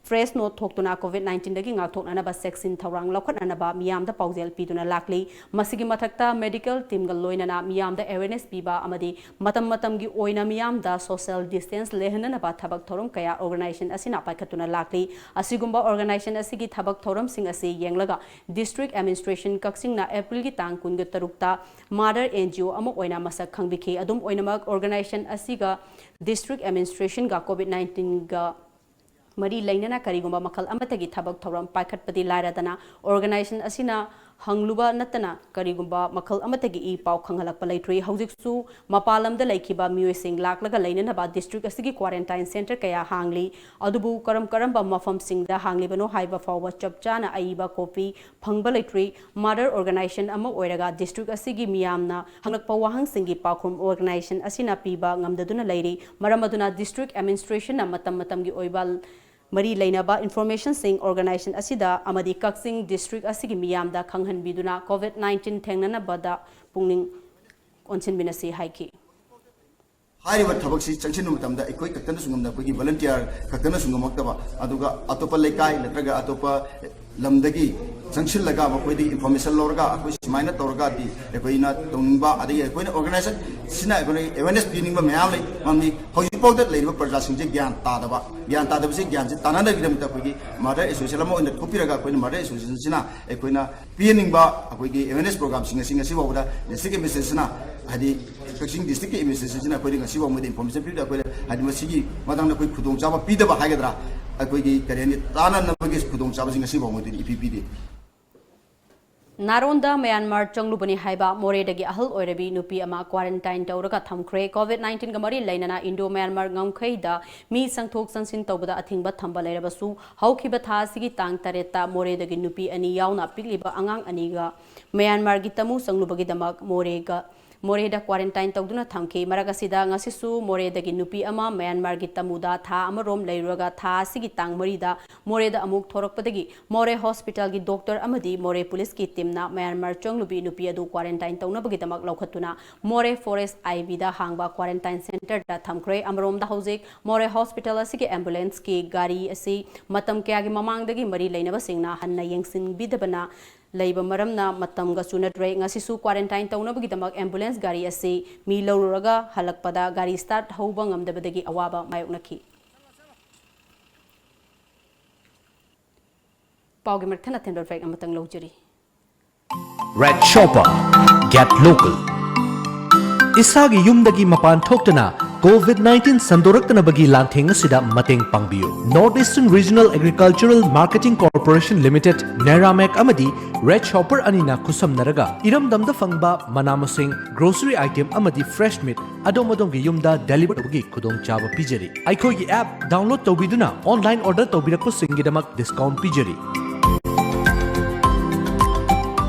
press note ꯊꯣꯛꯇꯨꯅ COVID nineteenꯗꯒꯤ ꯉꯥꯛꯊꯣꯛꯅꯅꯕ ꯆꯦꯛꯁꯤꯟ ꯊꯧꯔꯥꯡ ꯂꯧꯈꯠꯅꯅꯕ ꯃꯤꯌꯥꯝꯗ ꯄꯥꯎꯖꯦꯜ ꯄꯤꯗꯨꯅ ꯂꯥꯛꯂꯤ꯫ ꯃꯁꯤꯒꯤ ꯃꯊꯛꯇ medical teamꯒ ꯂꯣꯏꯅꯅ ꯃꯤꯌꯥꯝꯗ awareness ꯄꯤꯕ ꯑꯃꯗꯤ ꯃꯇꯝ ꯃꯇꯝꯒꯤ ꯑꯣꯏꯅ ꯃꯤꯌꯥꯝꯗ social distance ꯂꯩꯍꯟꯅꯅꯕ ꯊꯕꯛ ꯊꯧꯔꯝ ꯀꯌꯥ organization ꯑꯁꯤꯅ ꯄꯥꯏꯈꯠꯇꯨꯅ ꯂꯥꯛꯂꯤ꯫ ꯑꯁꯤꯒꯨꯝꯕ organization ꯑꯁꯤꯒꯤ ꯊꯕꯛ ꯊꯧꯔꯝꯁꯤꯡ ꯑꯁꯤ ꯌꯦꯡꯂꯒ District Administration ꯀꯛꯆꯤꯡꯅ ꯑꯦꯄ꯭ꯔꯤꯜꯒꯤ ꯇꯥꯡ ꯀꯨꯟꯒ ꯇꯔꯨꯛꯇ mother N G O ꯑꯃ ꯑꯣꯏꯅ ꯃꯁꯛ ꯈꯪꯕꯤꯈꯤ꯫ ꯑꯗꯨꯝ ꯑꯣꯏꯅꯃꯛ, organization ꯑꯁꯤꯒ District Administrationꯒ COVID nineteenꯒ ꯃꯔꯤ ꯂꯩꯅꯅ ꯀꯔꯤꯒꯨꯝꯕ ꯃꯈꯜ ꯑꯃꯠꯇꯒꯤ ꯊꯕꯛ ꯊꯧꯔꯝ ꯄꯥꯏꯈꯠꯄꯗꯤ ꯂꯥꯏꯔꯗꯅ, organization ꯑꯁꯤꯅ ꯍꯪꯂꯨꯕ ꯅꯠꯇꯅ ꯀꯔꯤꯒꯨꯝꯕ ꯃꯈꯜ ꯑꯃꯠꯇꯒꯤ ꯏ ꯄꯥꯎ ꯈꯪꯍꯜꯂꯛꯄ ꯂꯩꯇ꯭ꯔꯤ꯫ ꯍꯧꯖꯤꯛꯁꯨ ꯃꯄꯥꯟ ꯂꯝꯗ ꯂꯩꯈꯤꯕ ꯃꯤꯑꯣꯏꯁꯤꯡ ꯂꯥꯛꯂꯒ ꯂꯩꯅꯅꯕ district ꯑꯁꯤꯒꯤ quarantine centre ꯀꯌꯥ ꯍꯥꯡꯂꯤ꯫ ꯑꯗꯨꯕꯨ ꯀꯔꯝ ꯀꯔꯝꯕ ꯃꯐꯝꯁꯤꯡꯗ ꯍꯥꯡꯂꯤꯕꯅꯣ ꯍꯥꯏꯕ ꯐꯥꯎꯕ ꯆꯞ ꯆꯥꯅ ꯑꯏꯕ copy ꯐꯪꯕ ꯂꯩꯇ꯭ꯔꯤ꯫ Mother organization ꯑꯃ ꯑꯣꯏꯔꯒ district ꯑꯁꯤꯒꯤ ꯃꯤꯌꯥꯝꯅ ꯍꯪꯂꯛꯄ ꯋꯥꯍꯪꯁꯤꯡꯒꯤ ꯄꯥꯎꯈꯨꯝ organization ꯑꯁꯤꯅ ꯄꯤꯕ ꯉꯝꯗꯗꯨꯅ ꯂꯩꯔꯤ꯫ ꯃꯔꯝ ꯑꯗꯨꯅ district administrationꯅ ꯃꯇꯝ ꯃꯇꯝꯒꯤ ꯑꯣꯏꯕ ꯃꯔꯤ ꯂꯩꯅꯕ informationꯁꯤꯡ organization ꯑꯁꯤꯗ ꯑꯃꯗꯤ ꯀꯛꯆꯤꯡ district ꯑꯁꯤꯒꯤ ꯃꯤꯌꯥꯝꯗ ꯈꯪꯍꯟꯕꯤꯗꯨꯅ COVID nineteen ꯊꯦꯡꯅꯅꯕꯗ ꯄꯨꯛꯅꯤꯡ ꯑꯣꯟꯁꯤꯟꯕꯤꯅꯁꯤ ꯍꯥꯏꯈꯤ꯫ ꯍꯥꯏꯔꯤꯕ ꯊꯕꯛꯁꯤ ꯆꯪꯁꯤꯟꯕ ꯃꯇꯝꯗ ꯑꯩꯈꯣꯏ ꯈꯛꯇꯅꯁꯨ ꯉꯝꯗ, ꯑꯩꯈꯣꯏꯒꯤ volunteer ꯈꯛꯇꯅꯁꯨ ꯉꯝꯃꯛꯇꯕ, ꯑꯗꯨꯒ ꯑꯇꯣꯞꯄ ꯂꯩꯀꯥꯏ ꯅꯠꯇ꯭ꯔꯒ ꯑꯇꯣꯞꯄ ꯂꯝꯗꯒꯤ ꯆꯪꯁꯤꯜꯂꯒ ꯃꯈꯣꯏꯗꯒꯤ information ꯂꯧꯔꯒ ꯑꯩꯈꯣꯏ ꯁꯨꯃꯥꯏꯅ ꯇꯧꯔꯒꯗꯤ ꯑꯩꯈꯣꯏꯅ ꯇꯧꯅꯤꯡꯕ, ꯑꯗꯒꯤ ꯑꯩꯈꯣꯏꯅ organization ꯁꯤꯅ ꯑꯩꯈꯣꯏꯅ awareness ꯄꯤꯅꯤꯡꯕ ꯃꯌꯥꯝ ꯂꯩ꯫ ꯃꯔꯝꯗꯤ ꯍꯧꯖꯤꯛꯐꯥꯎꯗ ꯂꯩꯔꯤꯕ ꯄ꯭ꯔꯖꯥꯁꯤꯡꯁꯦ ꯒ꯭ꯌꯥꯟ ꯇꯥꯗꯕ, ꯒ꯭ꯌꯥꯟ ꯇꯥꯗꯕꯁꯤ ꯒ꯭ꯌꯥꯟꯁꯦ ꯇꯥꯅꯅꯕꯒꯤꯗꯃꯛꯇ ꯑꯩꯈꯣꯏꯒꯤ mother association ꯑꯃ ꯑꯣꯏꯅ ꯊꯣꯛꯄꯤꯔꯒ ꯑꯩꯈꯣꯏꯅ mother associationꯁꯤꯅ ꯑꯩꯈꯣꯏꯅ ꯄꯤꯍꯟꯅꯤꯡꯕ ꯑꯩꯈꯣꯏꯒꯤ awareness programꯁꯤꯡ ꯑꯁꯤ ꯉꯁꯤ ꯐꯥꯎꯕꯗ district administrationꯅ, ꯍꯥꯏꯗꯤ ꯀꯛꯆꯤꯡ districtꯀꯤ administrationꯁꯤꯅ ꯑꯩꯈꯣꯏꯗ ꯉꯁꯤ ꯐꯥꯎꯕꯗ information ꯄꯤꯕꯗ ꯑꯩꯈꯣꯏꯗ, ꯍꯥꯏꯗꯤ ꯃꯁꯤꯒꯤ ꯃꯇꯥꯡꯗ ꯑꯩꯈꯣꯏ ꯈꯨꯗꯣꯡꯆꯥꯕ ꯄꯤꯗꯕ ꯍꯥꯏꯒꯗ꯭ꯔꯥ, ꯑꯩꯈꯣꯏꯒꯤ ꯀꯔꯤ ꯍꯥꯏꯅꯤ, ꯇꯥꯅꯅꯕꯒꯤ ꯈꯨꯗꯣꯡꯆꯥꯕꯁꯤ ꯉꯁꯤ ꯐꯥꯎꯕꯗꯗꯤ ꯏꯄꯤ ꯄꯤꯗꯦ꯫ ꯅꯥꯔꯣꯟꯗ ꯃ꯭ꯌꯥꯟꯃꯥꯔ ꯆꯪꯂꯨꯕꯅꯤ ꯍꯥꯏꯕ ꯃꯣꯔꯦꯗꯒꯤ ꯑꯍꯜ ꯑꯣꯏꯔꯕꯤ ꯅꯨꯄꯤ ꯑꯃ quarantine ꯇꯧꯔꯒ ꯊꯝꯈ꯭ꯔꯦ꯫ COVID nineteenꯒ ꯃꯔꯤ ꯂꯩꯅꯅ Indo Myanmar ꯉꯝꯈꯩꯗ ꯃꯤ ꯆꯪꯊꯣꯛ ꯆꯪꯁꯤꯟ ꯇꯧꯕꯗ ꯑꯊꯤꯡꯕ ꯊꯝꯕ ꯂꯩꯔꯕꯁꯨ, ꯍꯧꯈꯤꯕ ꯊꯥ ꯑꯁꯤꯒꯤ ꯇꯥꯡ ꯇꯔꯦꯠꯇ ꯃꯣꯔꯦꯗꯒꯤ ꯅꯨꯄꯤ ꯑꯅꯤ ꯌꯥꯎꯅ ꯄꯤꯛꯂꯤꯕ ꯑꯉꯥꯡ ꯑꯅꯤꯒ ꯃ꯭ꯌꯥꯟꯃꯥꯔꯒꯤ ꯇꯃꯨ ꯆꯪꯂꯨꯕꯒꯤꯗꯃꯛ ꯃꯣꯔꯦꯒ ꯃꯣꯔꯦꯗ quarantine ꯇꯧꯗꯨꯅ ꯊꯝꯈꯤ꯫ ꯃꯔꯛ ꯑꯁꯤꯗ ꯉꯁꯤꯁꯨ ꯃꯣꯔꯦꯗꯒꯤ ꯅꯨꯄꯤ ꯑꯃ ꯃ꯭ꯌꯥꯟꯃꯥꯔꯒꯤ ꯇꯃꯨꯗ ꯊꯥ ꯑꯃꯔꯣꯝ ꯂꯩꯔꯨꯔꯒ ꯊꯥ ꯑꯁꯤꯒꯤ ꯇꯥꯡ ꯃꯔꯤꯗ ꯃꯣꯔꯦꯗ ꯑꯃꯨꯛ ꯊꯣꯔꯛꯄꯗꯒꯤ ꯃꯣꯔꯦ hospitalꯒꯤ doctor ꯑꯃꯗꯤ ꯃꯣꯔꯦ policeꯀꯤ teamꯅ ꯃ꯭ꯌꯥꯟꯃꯥꯔ ꯆꯪꯂꯨꯕꯤ ꯅꯨꯄꯤ ꯑꯗꯨ quarantine ꯇꯧꯅꯕꯒꯤꯗꯃꯛ ꯂꯧꯈꯠꯇꯨꯅ ꯃꯣꯔꯦ forest IVꯗ ꯍꯥꯡꯕ quarantine centreꯗ ꯊꯝꯈ꯭ꯔꯦ꯫ ꯑꯃꯔꯣꯝꯗ ꯍꯧꯖꯤꯛ ꯃꯣꯔꯦ hospital ꯑꯁꯤꯒꯤ ambulanceꯀꯤ ꯒꯥꯔꯤ ꯑꯁꯤ ꯃꯇꯝ ꯀꯌꯥꯒꯤ ꯃꯃꯥꯡꯗꯒꯤ ꯃꯔꯤ ꯂꯩꯅꯕꯁꯤꯡꯅ ꯍꯟꯅ ꯌꯦꯡꯁꯤꯟꯕꯤꯗꯕꯅ ꯂꯩꯕ ꯃꯔꯝꯅ ꯃꯇꯝꯒ ꯆꯨꯅꯗ꯭ꯔꯦ꯫ ꯉꯁꯤꯁꯨ quarantine ꯇꯧꯅꯕꯒꯤꯗꯃꯛ ambulance ꯒꯥꯔꯤ ꯑꯁꯤ ꯃꯤ ꯂꯧꯔꯨꯔꯒ ꯍꯜꯂꯛꯄꯗ ꯒꯥꯔꯤ start ꯍꯧꯕ ꯉꯝꯗꯕꯗꯒꯤ ꯑꯋꯥꯕ ꯃꯥꯌꯣꯛꯅꯈꯤ꯫ ꯄꯥꯎꯒꯤ ꯃꯔꯛ ꯊꯠꯅ ꯊꯤꯟꯕ break ꯑꯃꯇꯪ ꯂꯧꯖꯔꯤ꯫ Red Shopper, get local. ꯏꯁꯥꯒꯤ ꯌꯨꯝꯗꯒꯤ ꯃꯄꯥꯟ ꯊꯣꯛꯇꯅ COVID nineteen ꯁꯟꯗꯣꯔꯛꯇꯅꯕꯒꯤ ꯂꯥꯟꯊꯦꯡ ꯑꯁꯤꯗ ꯃꯇꯦꯡ ꯄꯥꯡꯕꯤꯌꯨ꯫ North Eastern Regional Agricultural Marketing Corporation Limited, ꯅꯦꯔꯥꯃꯦꯛ ꯑꯃꯗꯤ ꯔꯦꯗ ꯁꯣꯄꯔ ꯑꯅꯤꯅ ꯈꯨꯠꯁꯝꯅꯔꯒ ꯏꯔꯝꯗꯝꯗ ꯐꯪꯕ ꯃꯅꯥ ꯃꯁꯤꯡ, ꯒ꯭ꯔꯣꯁꯔꯤ ꯑꯥꯏꯇꯦꯝ ꯑꯃꯗꯤ ꯐ꯭ꯔꯦꯁ ꯃꯤꯠ ꯑꯗꯣꯝ ꯑꯗꯣꯝꯒꯤ ꯌꯨꯝꯗ ꯗꯦꯂꯤꯚꯔ ꯇꯧꯕꯒꯤ ꯈꯨꯗꯣꯡꯆꯥꯕ ꯄꯤꯖꯔꯤ꯫ ꯑꯩꯈꯣꯏꯒꯤ ꯑꯦꯞ ꯗꯥꯎꯟꯂꯣꯗ ꯇꯧꯕꯤꯗꯨꯅ ꯑꯣꯟꯂꯥꯏꯟ ꯑꯣꯔꯗꯔ ꯇꯧꯕꯤꯔꯛꯄꯁꯤꯡꯒꯤꯗꯃꯛ ꯗꯤꯁꯀꯥꯎꯟ ꯄꯤꯖꯔꯤ꯫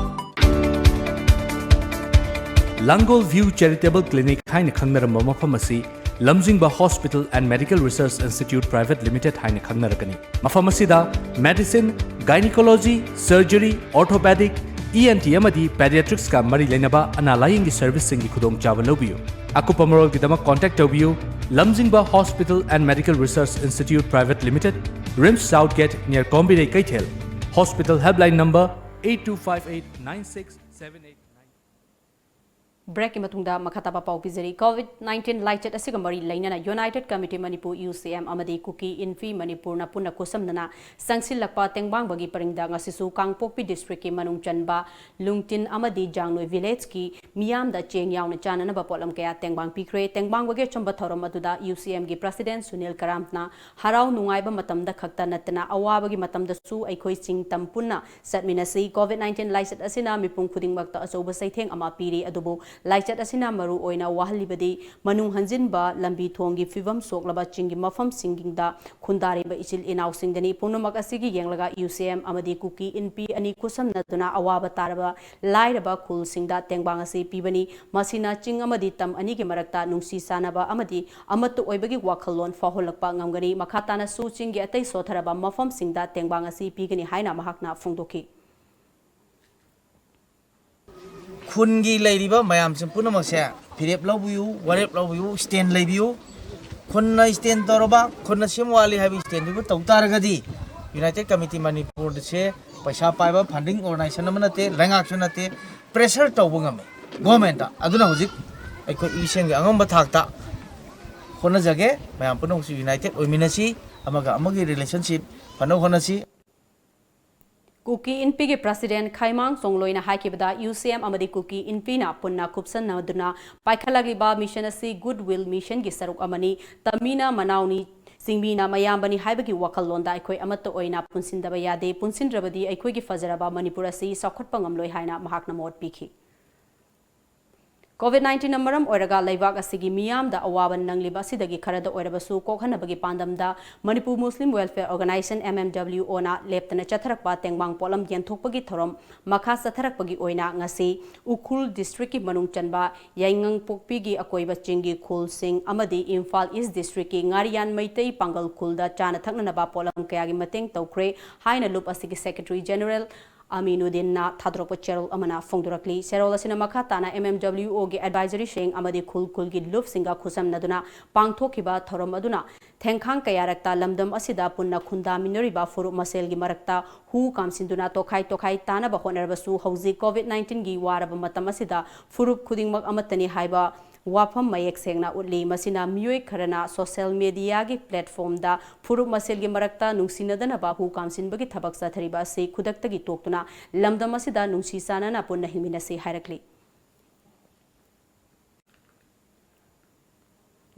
ꯂꯥꯡꯒꯣꯜ ꯚ꯭ꯌꯨ ꯆꯦꯔꯤꯇꯦꯕꯜ ꯀ꯭ꯂꯤꯅꯤꯛ ꯍꯥꯏꯅ ꯈꯪꯅꯔꯝꯕ ꯃꯐꯝ ꯑꯁꯤ Lamjingba hospital and medical research institute private limited ꯍꯥꯏꯅ ꯈꯪꯅꯔꯒꯅꯤ꯫ ꯃꯐꯝ ꯑꯁꯤꯗ medicine, gynaecology, surgery, orthopaedic, E N T ꯑꯃꯗꯤ ꯄꯦꯗꯤꯌꯥꯇ꯭ꯔꯤꯛꯁꯀ ꯃꯔꯤ ꯂꯩꯅꯕ ꯑꯅꯥ ꯂꯥꯌꯦꯡꯒꯤ ꯁꯔꯚꯤꯁꯁꯤꯡꯒꯤ ꯈꯨꯗꯣꯡꯆꯥꯕ ꯂꯧꯕꯤꯌꯨ꯫ ꯑꯀꯨꯞꯄ ꯃꯔꯣꯜꯒꯤꯗꯃꯛ ꯀꯣꯟꯇꯦꯛ ꯇꯧꯕꯤꯌꯨ, Lamjingba hospital and medical research institute private limited, RIMS south gate, near Kombirei Keithel. Hospital helpline number eight two five eight nine six seven eight nine. ꯕ꯭ꯔꯦꯛꯀꯤ ꯃꯇꯨꯡꯗ ꯃꯈꯥ ꯇꯥꯕ ꯄꯥꯎ ꯄꯤꯖꯔꯤ꯫ COVID nineteen ꯂꯥꯏꯆꯠ ꯑꯁꯤꯒ ꯃꯔꯤ ꯂꯩꯅꯅ ꯌꯨꯅꯥꯏꯇꯦꯗ ꯀꯃꯤꯇꯤ ꯃꯅꯤꯄꯨꯔ, ꯌꯨ ꯁꯤ ꯑꯦꯝ, ꯑꯃꯗꯤ ꯀꯨꯀꯤ ꯏꯟꯐꯤ ꯃꯅꯤꯄꯨꯔꯅ ꯄꯨꯟꯅ ꯈꯨꯠꯁꯝꯅꯅ ꯆꯪꯁꯤꯜꯂꯛꯄ ꯇꯦꯡꯕꯥꯡꯕꯒꯤ ꯄꯔꯤꯡꯗ ꯉꯁꯤꯁꯨ ꯀꯥꯡꯄꯣꯛꯄꯤ ꯗꯤꯁꯇ꯭ꯔꯤꯛꯀꯤ ꯃꯅꯨꯡ ꯆꯟꯕ ꯂꯨꯡꯇꯤꯟ ꯑꯃꯗꯤ ꯖꯥꯡꯅꯣꯏ ꯚꯤꯂꯦꯖꯀꯤ ꯃꯤꯌꯥꯝꯗ ꯆꯦꯡ ꯌꯥꯎꯅ ꯆꯥꯅꯅꯕ ꯄꯣꯠꯂꯝ ꯀꯌꯥ ꯇꯦꯡꯕꯥꯡ ꯄꯤꯈ꯭ꯔꯦ꯫ ꯇꯦꯡꯕꯥꯡꯕꯒꯤ ꯑꯆꯨꯝꯕ ꯊꯧꯔꯝ ꯑꯗꯨꯗ ꯌꯨ ꯁꯤ ꯑꯦꯝꯒꯤ ꯄ꯭ꯔꯁꯤꯗꯦꯟ ꯁꯨꯅꯤꯜ ꯀꯔꯥꯝꯅ ꯍꯔꯥꯎ ꯅꯨꯡꯉꯥꯏꯕ ꯃꯇꯝꯗ ꯈꯛꯇ ꯅꯠꯇꯅ ꯑꯋꯥꯕꯒꯤ ꯃꯇꯝꯗꯁꯨ ꯑꯩꯈꯣꯏ ꯆꯤꯡ ꯇꯝ ꯄꯨꯟꯅ ꯆꯠꯃꯤꯟꯅꯁꯤ꯫ COVID nineteen ꯂꯥꯏꯆꯠ ꯑꯁꯤꯅ ꯃꯤꯄꯨꯝ ꯈꯨꯗꯤꯡꯃꯛꯇ ꯑꯆꯧꯕ ꯆꯩꯊꯦꯡ ꯑꯃ ꯄꯤꯔꯤ, ꯑꯗꯨꯕꯨ ꯂꯥꯏꯆꯠ ꯑꯁꯤꯅ ꯃꯔꯨ ꯑꯣꯏꯅ ꯋꯥꯍꯜꯂꯤꯕꯗꯤ ꯃꯅꯨꯡ ꯍꯟꯖꯤꯟꯕ, ꯂꯝꯕꯤ ꯊꯣꯡꯒꯤ ꯐꯤꯕꯝ ꯁꯣꯛꯂꯕ ꯆꯤꯡꯒꯤ ꯃꯐꯝꯁꯤꯡꯗ ꯈꯨꯟꯗꯥꯔꯤꯕ ꯏꯆꯤꯜ ꯏꯅꯥꯎꯁꯤꯡꯗꯅꯤ꯫ ꯄꯨꯝꯅꯃꯛ ꯑꯁꯤꯒꯤ ꯌꯦꯡꯂꯒ ꯌꯨ ꯁꯤ ꯑꯦꯝ ꯑꯃꯗꯤ ꯀꯨꯀꯤ ꯏꯟꯄꯤ ꯑꯅꯤ ꯈꯨꯠꯁꯝꯅꯗꯨꯅ ꯑꯋꯥꯕ ꯇꯥꯔꯕ ꯂꯥꯏꯔꯕ ꯈꯨꯜꯁꯤꯡꯗ ꯇꯦꯡꯕꯥꯡ ꯑꯁꯤ ꯄꯤꯕꯅꯤ꯫ ꯃꯁꯤꯅ ꯆꯤꯡ ꯑꯃꯗꯤ ꯇꯝ ꯑꯅꯤꯒꯤ ꯃꯔꯛꯇ ꯅꯨꯡꯁꯤ ꯆꯥꯟꯅꯕ ꯑꯃꯗꯤ ꯑꯃꯠꯇ ꯑꯣꯏꯕꯒꯤ ꯋꯥꯈꯜꯂꯣꯟ ꯐꯥꯎꯍꯜꯂꯛꯄ ꯉꯝꯒꯅꯤ꯫ ꯃꯈꯥ ꯇꯥꯅꯁꯨ ꯆꯤꯡꯒꯤ ꯑꯇꯩ ꯁꯣꯠꯊꯔꯕ ꯃꯐꯝꯁꯤꯡꯗ ꯇꯦꯡꯕꯥꯡ ꯑꯁꯤ ꯄꯤꯒꯅꯤ ꯍꯥꯏꯅ ꯃꯍꯥꯛꯅ ꯐꯣꯡꯗꯣꯛꯈꯤ꯫ ꯈꯨꯟꯒꯤ ꯂꯩꯔꯤꯕ ꯃꯌꯥꯝꯁꯤꯡ ꯄꯨꯝꯅꯃꯛꯁꯦ ꯐꯤꯔꯦꯞ ꯂꯧꯕꯤꯌꯨ, ꯋꯥꯔꯦꯞ ꯂꯧꯕꯤꯌꯨ, stand ꯂꯩꯕꯤꯌꯨ꯫ ꯈꯨꯟꯅ stand ꯇꯧꯔꯕ, ꯈꯨꯟꯅ ꯁꯦꯝ ꯋꯥꯠꯂꯤ ꯍꯥꯏꯕ standꯗꯨꯕꯨ ꯇꯧ ꯇꯥꯔꯒꯗꯤ, ꯌꯨꯅꯥꯏꯇꯦꯗ ꯀꯃꯤꯇꯤ ꯃꯅꯤꯄꯨꯔꯁꯦ ꯄꯩꯁꯥ ꯄꯥꯏꯕ funding organization ꯑꯃ ꯅꯠꯇꯦ, ꯂꯩꯉꯥꯛꯁꯨ ꯅꯠꯇꯦ, pressure ꯇꯧꯕ ꯉꯝꯃꯤ governmentꯇ꯫ ꯑꯗꯨꯅ ꯍꯧꯖꯤꯛ ꯑꯩꯈꯣꯏ ꯌꯨ ꯁꯤ ꯑꯦꯝꯒꯤ ꯑꯉꯝꯕ ꯊꯥꯛꯇ ꯍꯣꯠꯅꯖꯒꯦ꯫ ꯃꯌꯥꯝ ꯄꯨꯝꯅꯃꯛꯁꯨ united ꯑꯣꯏꯃꯤꯟꯅꯁꯤ, ꯑꯃꯒ ꯑꯃꯒꯤ relationship ꯐꯅꯕ ꯍꯣꯠꯅꯁꯤ꯫ ꯀꯨꯀꯤ ꯏꯟꯄꯤꯒꯤ ꯄ꯭ꯔꯁꯤꯗꯦꯟ ꯈꯥꯏꯃꯥꯡ ꯆꯣꯡꯂꯣꯏꯅ ꯍꯥꯏꯈꯤꯕꯗ, ꯌꯨ ꯁꯤ ꯑꯦꯝ ꯑꯃꯗꯤ ꯀꯨꯀꯤ ꯏꯟꯄꯤꯅ ꯄꯨꯟꯅ ꯈꯨꯞꯁꯟꯅꯗꯨꯅ ꯄꯥꯏꯈꯠꯂꯛꯂꯤꯕ ꯃꯤꯁꯟ ꯑꯁꯤ ꯒꯨꯗ ꯋꯤꯜ ꯃꯤꯁꯟꯒꯤ ꯁꯔꯨꯛ ꯑꯃꯅꯤ꯫ ꯇꯝꯃꯤꯅ ꯃꯅꯥꯎꯅꯤ, ꯆꯤꯡꯃꯤꯅ ꯃꯌꯥꯝꯕꯅꯤ ꯍꯥꯏꯕꯒꯤ ꯋꯥꯈꯜꯂꯣꯟꯗ ꯑꯩꯈꯣꯏ ꯑꯃꯠꯇ ꯑꯣꯏꯅ ꯄꯨꯟꯁꯤꯟꯗꯕ ꯌꯥꯗꯦ꯫ ꯄꯨꯟꯁꯤꯟꯗ꯭ꯔꯕꯗꯤ ꯑꯩꯈꯣꯏꯒꯤ ꯐꯖꯔꯕ ꯃꯅꯤꯄꯨꯔ ꯑꯁꯤ ꯆꯥꯎꯈꯠꯄ ꯉꯝꯂꯣꯏ ꯍꯥꯏꯅ ꯃꯍꯥꯛꯅ ꯃꯣꯠ ꯄꯤꯈꯤ꯫ ꯀꯣꯚꯤꯗ ꯅꯥꯏꯟꯇꯤꯟꯅ ꯃꯔꯝ ꯑꯣꯏꯔꯒ ꯂꯩꯕꯥꯛ ꯑꯁꯤꯒꯤ ꯃꯤꯌꯥꯝꯗ ꯑꯋꯥꯕ ꯅꯪꯂꯤꯕ ꯑꯁꯤꯗꯒꯤ ꯈꯔꯗ ꯑꯣꯏꯔꯕꯁꯨ ꯀꯣꯛꯍꯟꯅꯕꯒꯤ ꯄꯥꯟꯗꯝꯗ Manipur Muslim welfare organisation, M M W O ꯂꯦꯞꯇꯅ ꯆꯠꯊꯔꯛꯄ ꯇꯦꯡꯕꯥꯡ ꯄꯣꯠꯂꯝ ꯌꯦꯟꯊꯣꯛꯄꯒꯤ ꯊꯧꯔꯝ ꯃꯈꯥ ꯆꯠꯊꯔꯛꯄꯒꯤ ꯑꯣꯏꯅ ꯉꯁꯤ ꯎꯈ꯭ꯔꯨꯜ ꯗꯤꯁꯇ꯭ꯔꯤꯛꯀꯤ ꯃꯅꯨꯡ ꯆꯟꯕ ꯌꯥꯏꯉꯪꯄꯣꯛꯄꯤꯒꯤ ꯑꯀꯣꯏꯕ ꯆꯤꯡꯒꯤ ꯈꯨꯜꯁꯤꯡ ꯑꯃꯗꯤ ꯏꯝꯐꯥꯜ ꯏꯁ ꯗꯤꯁꯇ꯭ꯔꯤꯛꯀꯤ ꯉꯥꯔꯤꯌꯥꯟ ꯃꯩꯇꯩ ꯄꯥꯡꯒꯜ ꯈꯨꯜꯗ ꯆꯥꯅ ꯊꯛꯅꯅꯕ ꯄꯣꯠꯂꯝ ꯀꯌꯥꯒꯤ ꯃꯇꯦꯡ ꯇꯧꯈ꯭ꯔꯦ ꯍꯥꯏꯅ ꯂꯨꯞ ꯑꯁꯤꯒꯤ ꯁꯦꯀ꯭ꯔꯦꯇꯔꯤ ꯖꯦꯅꯔꯦꯜ ꯑꯃꯤꯅꯨꯗꯤꯟꯅ ꯊꯥꯗꯣꯔꯛꯄ ꯆꯦꯔꯣꯜ ꯑꯃꯅ ꯐꯣꯡꯗꯣꯔꯛꯂꯤ꯫ ꯆꯦꯔꯣꯜ ꯑꯁꯤꯅ ꯃꯈꯥ ꯇꯥꯅ ꯑꯦꯝ ꯑꯦꯝ ꯗꯕ꯭ꯂꯤꯎ ꯑꯣꯒꯤ ꯑꯦꯗꯚꯥꯏꯖꯔꯤꯁꯤꯡ ꯑꯃꯗꯤ ꯈꯨꯜ ꯈꯨꯜꯒꯤ ꯂꯨꯞꯁꯤꯡꯒ ꯈꯨꯠꯁꯝꯅꯗꯨꯅ ꯄꯥꯡꯊꯣꯛꯈꯤꯕ ꯊꯧꯔꯝ ꯑꯗꯨꯅ ꯊꯦꯡꯈꯥꯡ ꯀꯌꯥꯔꯛꯇ ꯂꯝꯗꯝ ꯑꯁꯤꯗ ꯄꯨꯟꯅ ꯈꯨꯟꯗꯥꯃꯤꯟꯅꯔꯤꯕ ꯐꯨꯔꯨꯞ ꯃꯁꯦꯜꯒꯤ ꯃꯔꯛꯇ ꯍꯨ ꯀꯥꯝꯁꯤꯟꯗꯨꯅ ꯇꯣꯈꯥꯏ ꯇꯣꯈꯥꯏ ꯇꯥꯅꯕ ꯍꯣꯠꯅꯔꯕꯁꯨ, ꯍꯧꯖꯤꯛ ꯀꯣꯚꯤꯗ ꯅꯥꯏꯟꯇꯤꯟꯒꯤ ꯋꯥꯔꯕ ꯃꯇꯝ ꯑꯁꯤꯗ ꯐꯨꯔꯨꯞ ꯈꯨꯗꯤꯡꯃꯛ ꯑꯃꯠꯇꯅꯤ ꯍꯥꯏꯕ ꯋꯥꯐꯝ ꯃꯌꯦꯛ ꯁꯦꯡꯅ ꯎꯠꯂꯤ꯫ ꯃꯁꯤꯅ ꯃꯤꯑꯣꯏ ꯈꯔꯅ ꯁꯣꯁꯤꯌꯦꯜ ꯃꯦꯗꯤꯌꯥꯒꯤ ꯄ꯭ꯂꯦꯠꯐꯣꯝꯗ ꯐꯨꯔꯨꯞ ꯃꯁꯦꯜꯒꯤ ꯃꯔꯛꯇ ꯅꯨꯡꯁꯤꯅꯗꯅꯕ ꯍꯨ ꯀꯥꯝꯁꯤꯟꯕꯒꯤ ꯊꯕꯛ ꯆꯠꯊꯔꯤꯕ ꯑꯁꯤ ꯈꯨꯗꯛꯇꯒꯤ ꯇꯣꯛꯇꯨꯅ ꯂꯝꯗꯝ ꯑꯁꯤꯗ ꯅꯨꯡꯁꯤ ꯆꯥꯟꯅꯅ ꯄꯨꯟꯅ ꯍꯤꯡꯃꯤꯟꯅꯁꯤ ꯍꯥꯏꯔꯛꯂꯤ꯫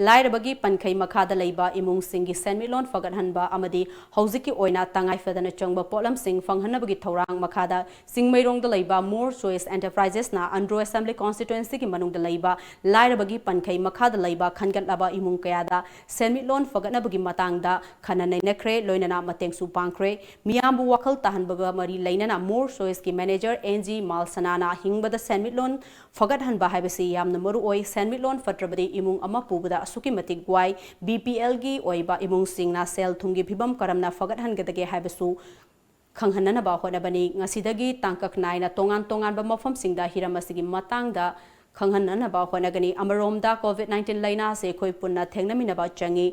ꯂꯥꯏꯔꯕꯒꯤ ꯄꯟꯈꯩ ꯃꯈꯥꯗ ꯂꯩꯕ ꯏꯃꯨꯡꯁꯤꯡꯒꯤ ꯁꯦꯟꯃꯤꯠꯂꯣꯟ ꯐꯒꯠꯍꯟꯕ ꯑꯃꯗꯤ ꯍꯧꯖꯤꯛꯀꯤ ꯑꯣꯏꯅ ꯇꯉꯥꯏ ꯐꯗꯅ ꯆꯪꯕ ꯄꯣꯠꯂꯝꯁꯤꯡ ꯐꯪꯍꯟꯅꯕꯒꯤ ꯊꯧꯔꯥꯡ ꯃꯈꯥꯗ ꯆꯤꯡꯃꯩꯔꯣꯡꯗ ꯂꯩꯕ ꯃꯣꯔ ꯆꯣꯏꯁ ꯑꯦꯟꯇꯔꯄ꯭ꯔꯥꯏꯖꯦꯁꯅ ꯑꯟꯗ꯭ꯔꯣ ꯑꯦꯁꯦꯝꯕ꯭ꯂꯤ ꯀꯣꯟꯁꯇꯤꯇ꯭ꯋꯦꯟꯁꯤꯒꯤ ꯃꯅꯨꯡꯗ ꯂꯩꯕ ꯂꯥꯏꯔꯕꯒꯤ ꯄꯟꯈꯩ ꯃꯈꯥꯗ ꯂꯩꯕ ꯈꯟꯒꯠꯂꯕ ꯏꯃꯨꯡ ꯀꯌꯥꯗ ꯁꯦꯟꯃꯤꯠꯂꯣꯟ ꯐꯒꯠꯅꯕꯒꯤ ꯃꯇꯥꯡꯗ ꯈꯟꯅ ꯅꯩꯅꯈ꯭ꯔꯦ, ꯂꯣꯏꯅꯅ ꯃꯇꯦꯡꯁꯨ ꯄꯥꯡꯈ꯭ꯔꯦ꯫ ꯃꯤꯌꯥꯝꯕꯨ ꯋꯥꯈꯜ ꯇꯥꯍꯟꯕꯒ ꯃꯔꯤ ꯂꯩꯅꯅ ꯃꯣꯔ ꯆꯣꯏꯁꯀꯤ ꯃꯦꯅꯦꯖꯔ ꯑꯦꯟ ꯖꯤ ꯃꯥꯜꯁꯅꯥꯅ ꯍꯤꯡꯕꯗ ꯁꯦꯟꯃꯤꯠꯂꯣꯟ ꯐꯒꯠꯍꯟꯕ ꯍꯥꯏꯕꯁꯤ ꯌꯥꯝꯅ ꯃꯔꯨ ꯑꯣꯏ꯫ ꯁꯦꯟꯃꯤꯠꯂꯣꯟ ꯐꯠꯇ꯭ꯔꯕꯗꯤ ꯏꯃꯨꯡ ꯑꯃ ꯄꯨꯕꯗ ꯑꯁꯨꯛꯀꯤ ꯃꯇꯤꯛ ꯋꯥꯏ꯫ ꯕꯤ ꯄꯤ ꯑꯦꯜꯒꯤ ꯑꯣꯏꯕ ꯏꯃꯨꯡꯁꯤꯡꯅ ꯁꯦꯜ ꯊꯨꯝꯒꯤ ꯐꯤꯕꯝ ꯀꯔꯝꯅ ꯐꯒꯠꯍꯟꯒꯗꯒꯦ ꯍꯥꯏꯕꯁꯨ ꯈꯪꯍꯟꯅꯅꯕ ꯍꯣꯠꯅꯕꯅꯤ꯫ ꯉꯁꯤꯗꯒꯤ ꯇꯥꯡꯀꯛ ꯅꯥꯏꯅ ꯇꯣꯉꯥꯟ ꯇꯣꯉꯥꯟꯕ ꯃꯐꯝꯁꯤꯡꯗ ꯍꯤꯔꯝ ꯑꯁꯤꯒꯤ ꯃꯇꯥꯡꯗ ꯈꯪꯍꯟꯅꯅꯕ ꯍꯣꯠꯅꯒꯅꯤ꯫ ꯑꯃꯔꯣꯝꯗ ꯀꯣꯚꯤꯗ ꯅꯥꯏꯟꯇꯤꯟ ꯂꯥꯏꯅꯥ ꯑꯁꯤ ꯑꯩꯈꯣꯏ ꯄꯨꯟꯅ ꯊꯦꯡꯅꯃꯤꯟꯅꯕ ꯆꯪꯏ꯫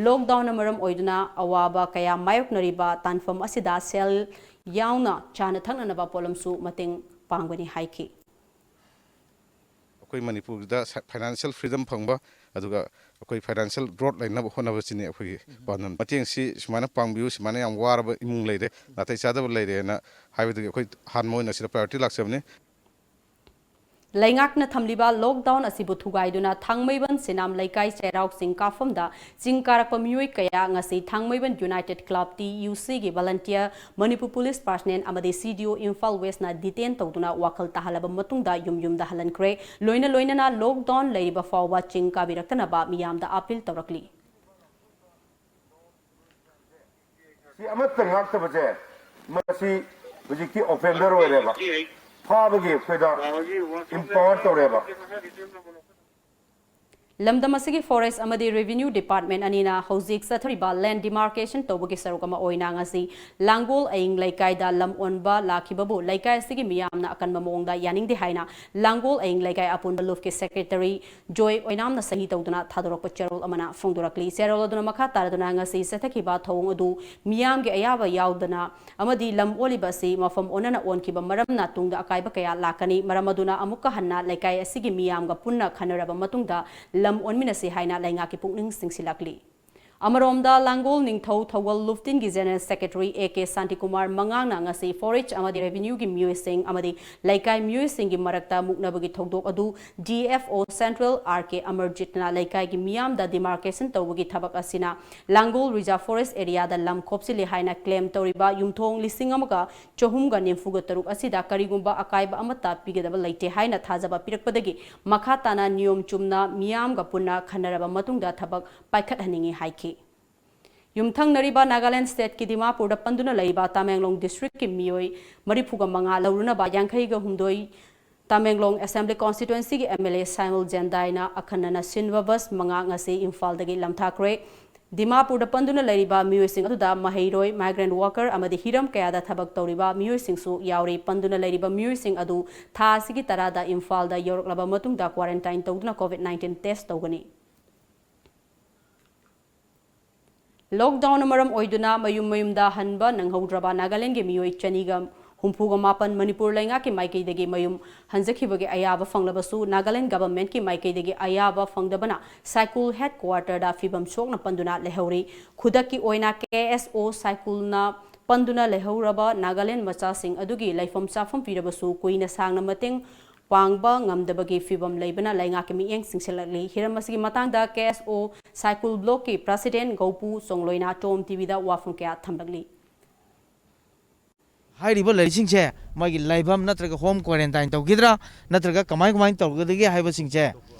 ꯂꯣꯛꯗꯥꯎꯟꯅ ꯃꯔꯝ ꯑꯣꯏꯗꯨꯅ ꯑꯋꯥꯕ ꯀꯌꯥ ꯃꯥꯌꯣꯛꯅꯔꯤꯕ ꯇꯥꯟꯐꯝ ꯑꯁꯤꯗ ꯁꯦꯜ ꯌꯥꯎꯅ ꯆꯥꯅ ꯊꯛꯅꯅꯕ ꯄꯣꯠꯂꯝꯁꯨ ꯃꯇꯦꯡ ꯄꯥꯡꯕꯅꯤ ꯍꯥꯏꯈꯤ꯫ ꯑꯩꯈꯣꯏ ꯃꯅꯤꯄꯨꯔꯗ ꯁ-, ꯐꯥꯏꯅꯥꯟꯁꯤꯌꯦꯜ ꯐ꯭ꯔꯤꯗꯝ ꯐꯪꯕ, ꯑꯗꯨꯒ ꯑꯩꯈꯣꯏ ꯐꯥꯏꯅꯥꯟꯁꯤꯌꯦꯜ ꯒ꯭ꯔꯣꯠ ꯂꯩꯅꯕ ꯍꯣꯠꯅꯕꯁꯤꯅꯤ ꯑꯩꯈꯣꯏꯒꯤ ꯄꯥꯟꯗꯝ꯫ ꯃꯇꯦꯡꯁꯤ ꯁꯨꯃꯥꯏꯅ ꯄꯥꯡꯕꯤꯌꯨ, ꯁꯨꯃꯥꯏꯅ ꯌꯥꯝ ꯋꯥꯔꯕ ꯏꯃꯨꯡ ꯂꯩꯔꯦ, ꯅꯥꯇꯩ ꯆꯥꯗꯕ ꯂꯩꯔꯦꯅ ꯍꯥꯏꯕꯗꯒꯤ ꯑꯩꯈꯣꯏ ꯍꯥꯟꯕ ꯑꯣꯏꯅ ꯁꯤꯗ ꯄ꯭ꯔꯥꯏꯌꯣꯔꯤꯇꯤ ꯂꯥꯛꯆꯕꯅꯤ꯫ ꯂꯩꯉꯥꯛꯅ ꯊꯝꯂꯤꯕ ꯂꯣꯛꯗꯥꯎꯟ ꯑꯁꯤꯕꯨ ꯊꯨꯒꯥꯏꯗꯨꯅ ꯊꯥꯡꯃꯩꯕꯟ ꯁꯤꯅꯥꯝ ꯂꯩꯀꯥꯏ ꯆꯩꯔꯥꯎ ꯆꯤꯡ ꯀꯥꯐꯝꯗ ꯆꯤꯡ ꯀꯥꯔꯛꯄ ꯃꯤꯑꯣꯏ ꯀꯌꯥ ꯉꯁꯤ ꯊꯥꯡꯃꯩꯕꯟ ꯌꯨꯅꯥꯏꯇꯦꯠ ꯀ꯭ꯂꯕ, ꯇꯤ ꯌꯨ ꯁꯤꯒꯤ ꯚꯣꯂꯟꯇꯤꯌꯔ, ꯃꯅꯤꯄꯨꯔ ꯄꯨꯂꯤꯁ ꯄꯥꯔꯁꯅꯦꯜ ꯑꯃꯗꯤ ꯁꯤ ꯗꯤ ꯑꯣ ꯏꯝꯐꯥꯜ ꯋꯦꯁꯅ ꯗꯤꯇꯦꯟ ꯇꯧꯗꯨꯅ ꯋꯥꯈꯜ ꯇꯥꯍꯜꯂꯕ ꯃꯇꯨꯡꯗ ꯌꯨꯝ ꯌꯨꯝꯗ ꯍꯜꯍꯟꯈ꯭ꯔꯦ꯫ ꯂꯣꯏꯅ ꯂꯣꯏꯅꯅ ꯂꯣꯛꯗꯥꯎꯟ ꯂꯩꯔꯤꯕ ꯐꯥꯎꯕ ꯆꯤꯡ ꯀꯥꯕꯤꯔꯛꯇꯅꯕ ꯃꯤꯌꯥꯝꯗ ꯑꯥꯄꯤꯜ ꯇꯧꯔꯛꯂꯤ꯫ ꯁꯤ ꯑꯃꯠꯇ ꯉꯥꯛꯇꯕꯁꯦ, ꯃꯁꯤ ꯍꯧꯖꯤꯛꯇꯤ ꯑꯣꯐꯦꯟꯗꯔ ꯑꯣꯏꯔꯦꯕ, ꯐꯥꯕꯒꯤ ꯑꯩꯈꯣꯏꯗ ꯏꯝꯄꯥꯋꯔ ꯇꯧꯔꯦꯕ꯫ ꯂꯝꯗꯝ ꯑꯁꯤꯒꯤ ꯐꯣꯔꯦꯁ ꯑꯃꯗꯤ ꯔꯦꯚꯤꯅ꯭ꯌꯨ ꯗꯤꯄꯥꯔꯠꯃꯦꯟ ꯑꯅꯤꯅ ꯍꯧꯖꯤꯛ ꯆꯠꯊꯔꯤꯕ ꯂꯦꯟ ꯗꯤꯃꯥꯔꯀꯦꯁꯟ ꯇꯧꯕꯒꯤ ꯁꯔꯨꯛ ꯑꯃ ꯑꯣꯏꯅ ꯉꯁꯤ ꯂꯥꯡꯒꯣꯜ ꯑꯌꯤꯡ ꯂꯩꯀꯥꯏꯗ ꯂꯝ ꯑꯣꯟꯕ ꯂꯥꯛꯈꯤꯕꯕꯨ ꯂꯩꯀꯥꯏ ꯑꯁꯤꯒꯤ ꯃꯤꯌꯥꯝꯅ ꯑꯀꯟꯕ ꯃꯑꯣꯡꯗ ꯌꯥꯅꯤꯡꯗꯦ ꯍꯥꯏꯅ ꯂꯥꯡꯒꯣꯜ ꯑꯌꯤꯡ ꯂꯩꯀꯥꯏ ꯑꯄꯨꯟꯕ ꯂꯨꯞꯀꯤ ꯁꯦꯀ꯭ꯔꯦꯇꯔꯤ ꯖꯣꯏ ꯑꯣꯏꯅꯥꯝꯅ ꯁꯍꯤ ꯇꯧꯗꯨꯅ ꯊꯥꯗꯣꯔꯛꯄ ꯆꯦꯔꯣꯜ ꯑꯃꯅ ꯐꯣꯡꯗꯣꯔꯛꯂꯤ꯫ ꯆꯦꯔꯣꯜ ꯑꯗꯨꯅ ꯃꯈꯥ ꯇꯥꯔꯗꯨꯅ ꯉꯁꯤ ꯆꯠꯊꯈꯤꯕ ꯊꯧꯑꯣꯡ ꯑꯗꯨ ꯃꯤꯌꯥꯝꯒꯤ ꯑꯌꯥꯕ ꯌꯥꯎꯗꯅ ꯑꯃꯗꯤ ꯂꯝ ꯑꯣꯜꯂꯤꯕ ꯑꯁꯤ ꯃꯐꯝ ꯑꯣꯟꯅꯅ ꯑꯣꯟꯈꯤꯕ ꯃꯔꯝꯅ ꯇꯨꯡꯗ ꯑꯀꯥꯏꯕ ꯀꯌꯥ ꯂꯥꯛꯀꯅꯤ꯫ ꯃꯔꯝ ꯑꯗꯨꯅ ꯑꯃꯨꯛꯀ ꯍꯟꯅ ꯂꯩꯀꯥꯏ ꯑꯁꯤꯒꯤ ꯃꯤꯌꯥꯝꯒ ꯄꯨꯟꯅ ꯈꯟꯅꯔꯕ ꯃꯇꯨꯡꯗ ꯂꯝ ꯑꯣꯟꯃꯤꯟꯅꯁꯤ ꯍꯥꯏꯅ ꯂꯩꯉꯥꯛꯀꯤ ꯄꯨꯛꯅꯤꯡ ꯆꯤꯡꯁꯤꯜꯂꯛꯂꯤ꯫ ꯑꯃꯔꯣꯝꯗ ꯂꯥꯡꯒꯣꯜ ꯅꯤꯡꯊꯧ ꯊꯧꯒꯜ ꯂꯨꯞꯇꯤꯟꯒꯤ general secretary A K Shantikumar ꯃꯉꯥꯡꯅ ꯉꯁꯤ ꯐꯣꯔꯦꯁ ꯑꯃꯗꯤ ꯔꯦꯚꯤꯅ꯭ꯌꯨꯒꯤ ꯃꯤꯑꯣꯏꯁꯤꯡ ꯑꯃꯗꯤ ꯂꯩꯀꯥꯏ ꯃꯤꯑꯣꯏꯁꯤꯡꯒꯤ ꯃꯔꯛꯇ ꯃꯨꯛꯅꯕꯒꯤ ꯊꯧꯗꯣꯛ ꯑꯗꯨ D F O central R K ꯑꯃꯔꯖꯤꯠꯅ ꯂꯩꯀꯥꯏꯒꯤ ꯃꯤꯌꯥꯝꯗ ꯗꯤꯃꯥꯔꯀꯦꯁꯟ ꯇꯧꯕꯒꯤ ꯊꯕꯛ ꯑꯁꯤꯅ ꯂꯥꯡꯒꯣꯜ ꯔꯤꯖꯥꯔꯚ ꯐꯣꯔꯦꯁ ꯑꯦꯔꯤꯌꯥꯗ ꯂꯝ ꯈꯣꯞꯆꯤꯜꯂꯤ ꯍꯥꯏꯅ ꯀ꯭ꯂꯦꯝ ꯇꯧꯔꯤꯕ ꯌꯨꯝꯊꯣꯡ ꯂꯤꯁꯤꯡ ꯑꯃꯒ ꯆꯍꯨꯝꯒ ꯅꯤꯐꯨꯒ ꯇꯔꯨꯛ ꯑꯁꯤꯗ ꯀꯔꯤꯒꯨꯝꯕ ꯑꯀꯥꯏꯕ ꯑꯃꯠꯇ ꯄꯤꯒꯗꯕ ꯂꯩꯇꯦ ꯍꯥꯏꯅ ꯊꯥꯖꯕ ꯄꯤꯔꯛꯄꯗꯒꯤ ꯃꯈꯥ ꯇꯥꯅ ꯅꯤꯌꯣꯝ ꯆꯨꯝꯅ ꯃꯤꯌꯥꯝꯒ ꯄꯨꯟꯅ ꯈꯟꯅꯔꯕ ꯃꯇꯨꯡꯗ ꯊꯕꯛ ꯄꯥꯏꯈꯠꯍꯟꯅꯤꯡꯏ ꯍꯥꯏꯈꯤ꯫ ꯌꯨꯝꯊꯪꯅꯔꯤꯕ ꯅꯥꯒꯥꯂꯦꯟ ꯁ꯭ꯇꯦꯠꯀꯤ ꯗꯤꯃꯥꯄꯨꯔꯗ ꯄꯟꯗꯨꯅ ꯂꯩꯔꯤꯕ ꯇꯃꯦꯡꯂꯣꯡ ꯗꯤꯁꯇ꯭ꯔꯤꯛꯀꯤ ꯃꯤꯑꯣꯏ ꯃꯔꯤꯐꯨꯒ ꯃꯉꯥ ꯂꯧꯔꯨꯅꯕ ꯌꯥꯡꯈꯩꯒ ꯍꯨꯝꯗꯣꯏ ꯇꯃꯦꯡꯂꯣꯡ ꯑꯦꯁꯦꯝꯕ꯭ꯂꯤ ꯀꯣꯟꯁꯇꯤꯇ꯭ꯋꯦꯟꯁꯤꯒꯤ ꯑꯦꯝ ꯑꯦꯜ ꯑꯦ ꯁꯥꯏꯃꯜ ꯖꯦꯟꯗꯥꯏꯅ ꯑꯈꯟꯅꯅ ꯁꯤꯟꯕ ꯕꯁ ꯃꯉꯥ ꯉꯁꯤ ꯏꯝꯐꯥꯜꯗꯒꯤ ꯂꯝꯊꯥꯈ꯭ꯔꯦ꯫ ꯗꯤꯃꯥꯄꯨꯔꯗ ꯄꯟꯗꯨꯅ ꯂꯩꯔꯤꯕ ꯃꯤꯑꯣꯏꯁꯤꯡ ꯑꯗꯨꯗ ꯃꯍꯩꯔꯣꯏ, ꯃꯥꯏꯒ꯭ꯔꯦꯟ ꯋꯥꯀꯔ ꯑꯃꯗꯤ ꯍꯤꯔꯝ ꯀꯌꯥꯗ ꯊꯕꯛ ꯇꯧꯔꯤꯕ ꯃꯤꯑꯣꯏꯁꯤꯡꯁꯨ ꯌꯥꯎꯔꯤ꯫ ꯄꯟꯗꯨꯅ ꯂꯩꯔꯤꯕ ꯃꯤꯑꯣꯏꯁꯤꯡ ꯑꯗꯨ ꯊꯥ ꯑꯁꯤꯒꯤ ꯇꯔꯥꯗ ꯏꯝꯐꯥꯜꯗ ꯌꯧꯔꯛꯂꯕ ꯃꯇꯨꯡꯗ ꯀ꯭ꯋꯥꯔꯦꯟꯇꯥꯏꯟ ꯇꯧꯗꯨꯅ ꯀꯣꯚꯤꯗ ꯅꯥꯏꯟꯇꯤꯟ ꯇꯦꯁ ꯇꯧꯒꯅꯤ꯫ ꯂꯣꯛꯗꯥꯎꯟꯅ ꯃꯔꯝ ꯑꯣꯏꯗꯨꯅ ꯃꯌꯨꯝ ꯃꯌꯨꯝꯗ ꯍꯟꯕ ꯅꯪꯍꯧꯗ꯭ꯔꯕ ꯅꯥꯒꯥꯂꯦꯟꯒꯤ ꯃꯤꯑꯣꯏ ꯆꯅꯤꯒ ꯍꯨꯝꯐꯨꯒ ꯃꯥꯄꯟ ꯃꯅꯤꯄꯨꯔ ꯂꯩꯉꯥꯛꯀꯤ ꯃꯥꯏꯀꯩꯗꯒꯤ ꯃꯌꯨꯝ ꯍꯟꯖꯈꯤꯕꯒꯤ ꯑꯌꯥꯕ ꯐꯪꯂꯕꯁꯨ, ꯅꯥꯒꯥꯂꯦꯟ ꯒꯚꯔꯟꯃꯦꯟꯠꯀꯤ ꯃꯥꯏꯀꯩꯗꯒꯤ ꯑꯌꯥꯕ ꯐꯪꯗꯕꯅ ꯁꯥꯏꯀꯨꯜ ꯍꯦꯗꯀ꯭ꯋꯥꯇꯔꯗ ꯐꯤꯕꯝ ꯁꯣꯛꯅ ꯄꯟꯗꯨꯅ ꯂꯩꯍꯧꯔꯤ꯫ ꯈꯨꯗꯛꯀꯤ ꯑꯣꯏꯅ ꯀꯦ ꯑꯦꯁ ꯑꯣ ꯁꯥꯏꯀꯨꯜꯅ ꯄꯟꯗꯨꯅ ꯂꯩꯍꯧꯔꯕ ꯅꯥꯒꯥꯂꯦꯟ ꯃꯆꯥꯁꯤꯡ ꯑꯗꯨꯒꯤ ꯂꯩꯐꯝ ꯆꯥꯐꯝ ꯄꯤꯔꯕꯁꯨ, ꯀꯨꯏꯅ ꯁꯥꯡꯅ ꯃꯇꯦꯡ ꯄꯥꯡꯕ ꯉꯝꯗꯕꯒꯤ ꯐꯤꯕꯝ ꯂꯩꯕꯅ ꯂꯩꯉꯥꯛꯀꯤ ꯃꯤꯠꯌꯦꯡ ꯆꯤꯡꯁꯤꯜꯂꯛꯂꯤ꯫ ꯍꯤꯔꯝ ꯑꯁꯤꯒꯤ ꯃꯇꯥꯡꯗ ꯀꯦ ꯑꯦꯁ ꯑꯣ ꯁꯥꯏꯀꯨꯜ ꯕ꯭ꯂꯣꯛꯀꯤ ꯄ꯭ꯔꯁꯤꯗꯦꯟꯠ ꯒꯧꯄꯨ ꯆꯣꯡꯂꯣꯏꯅ ꯇꯣꯝ ꯇꯤꯚꯤꯗ ꯋꯥꯐꯝ ꯀꯌꯥ ꯊꯝꯂꯛꯂꯤ꯫ ꯍꯥꯏꯔꯤꯕ ꯂꯩꯔꯤꯁꯤꯡꯁꯦ ꯃꯣꯏꯒꯤ ꯂꯩꯐꯝ ꯅꯠꯇ꯭ꯔꯒ ꯍꯣꯝ ꯀ꯭ꯋꯥꯔꯦꯟꯇꯥꯏꯟ ꯇꯧꯈꯤꯗ꯭ꯔꯥ, ꯅꯠꯇ꯭ꯔꯒ ꯀꯃꯥꯏ ꯀꯃꯥꯏꯅ ꯇꯧꯒꯗꯒꯦ ꯍꯥꯏꯕꯁꯤꯡꯁꯦ,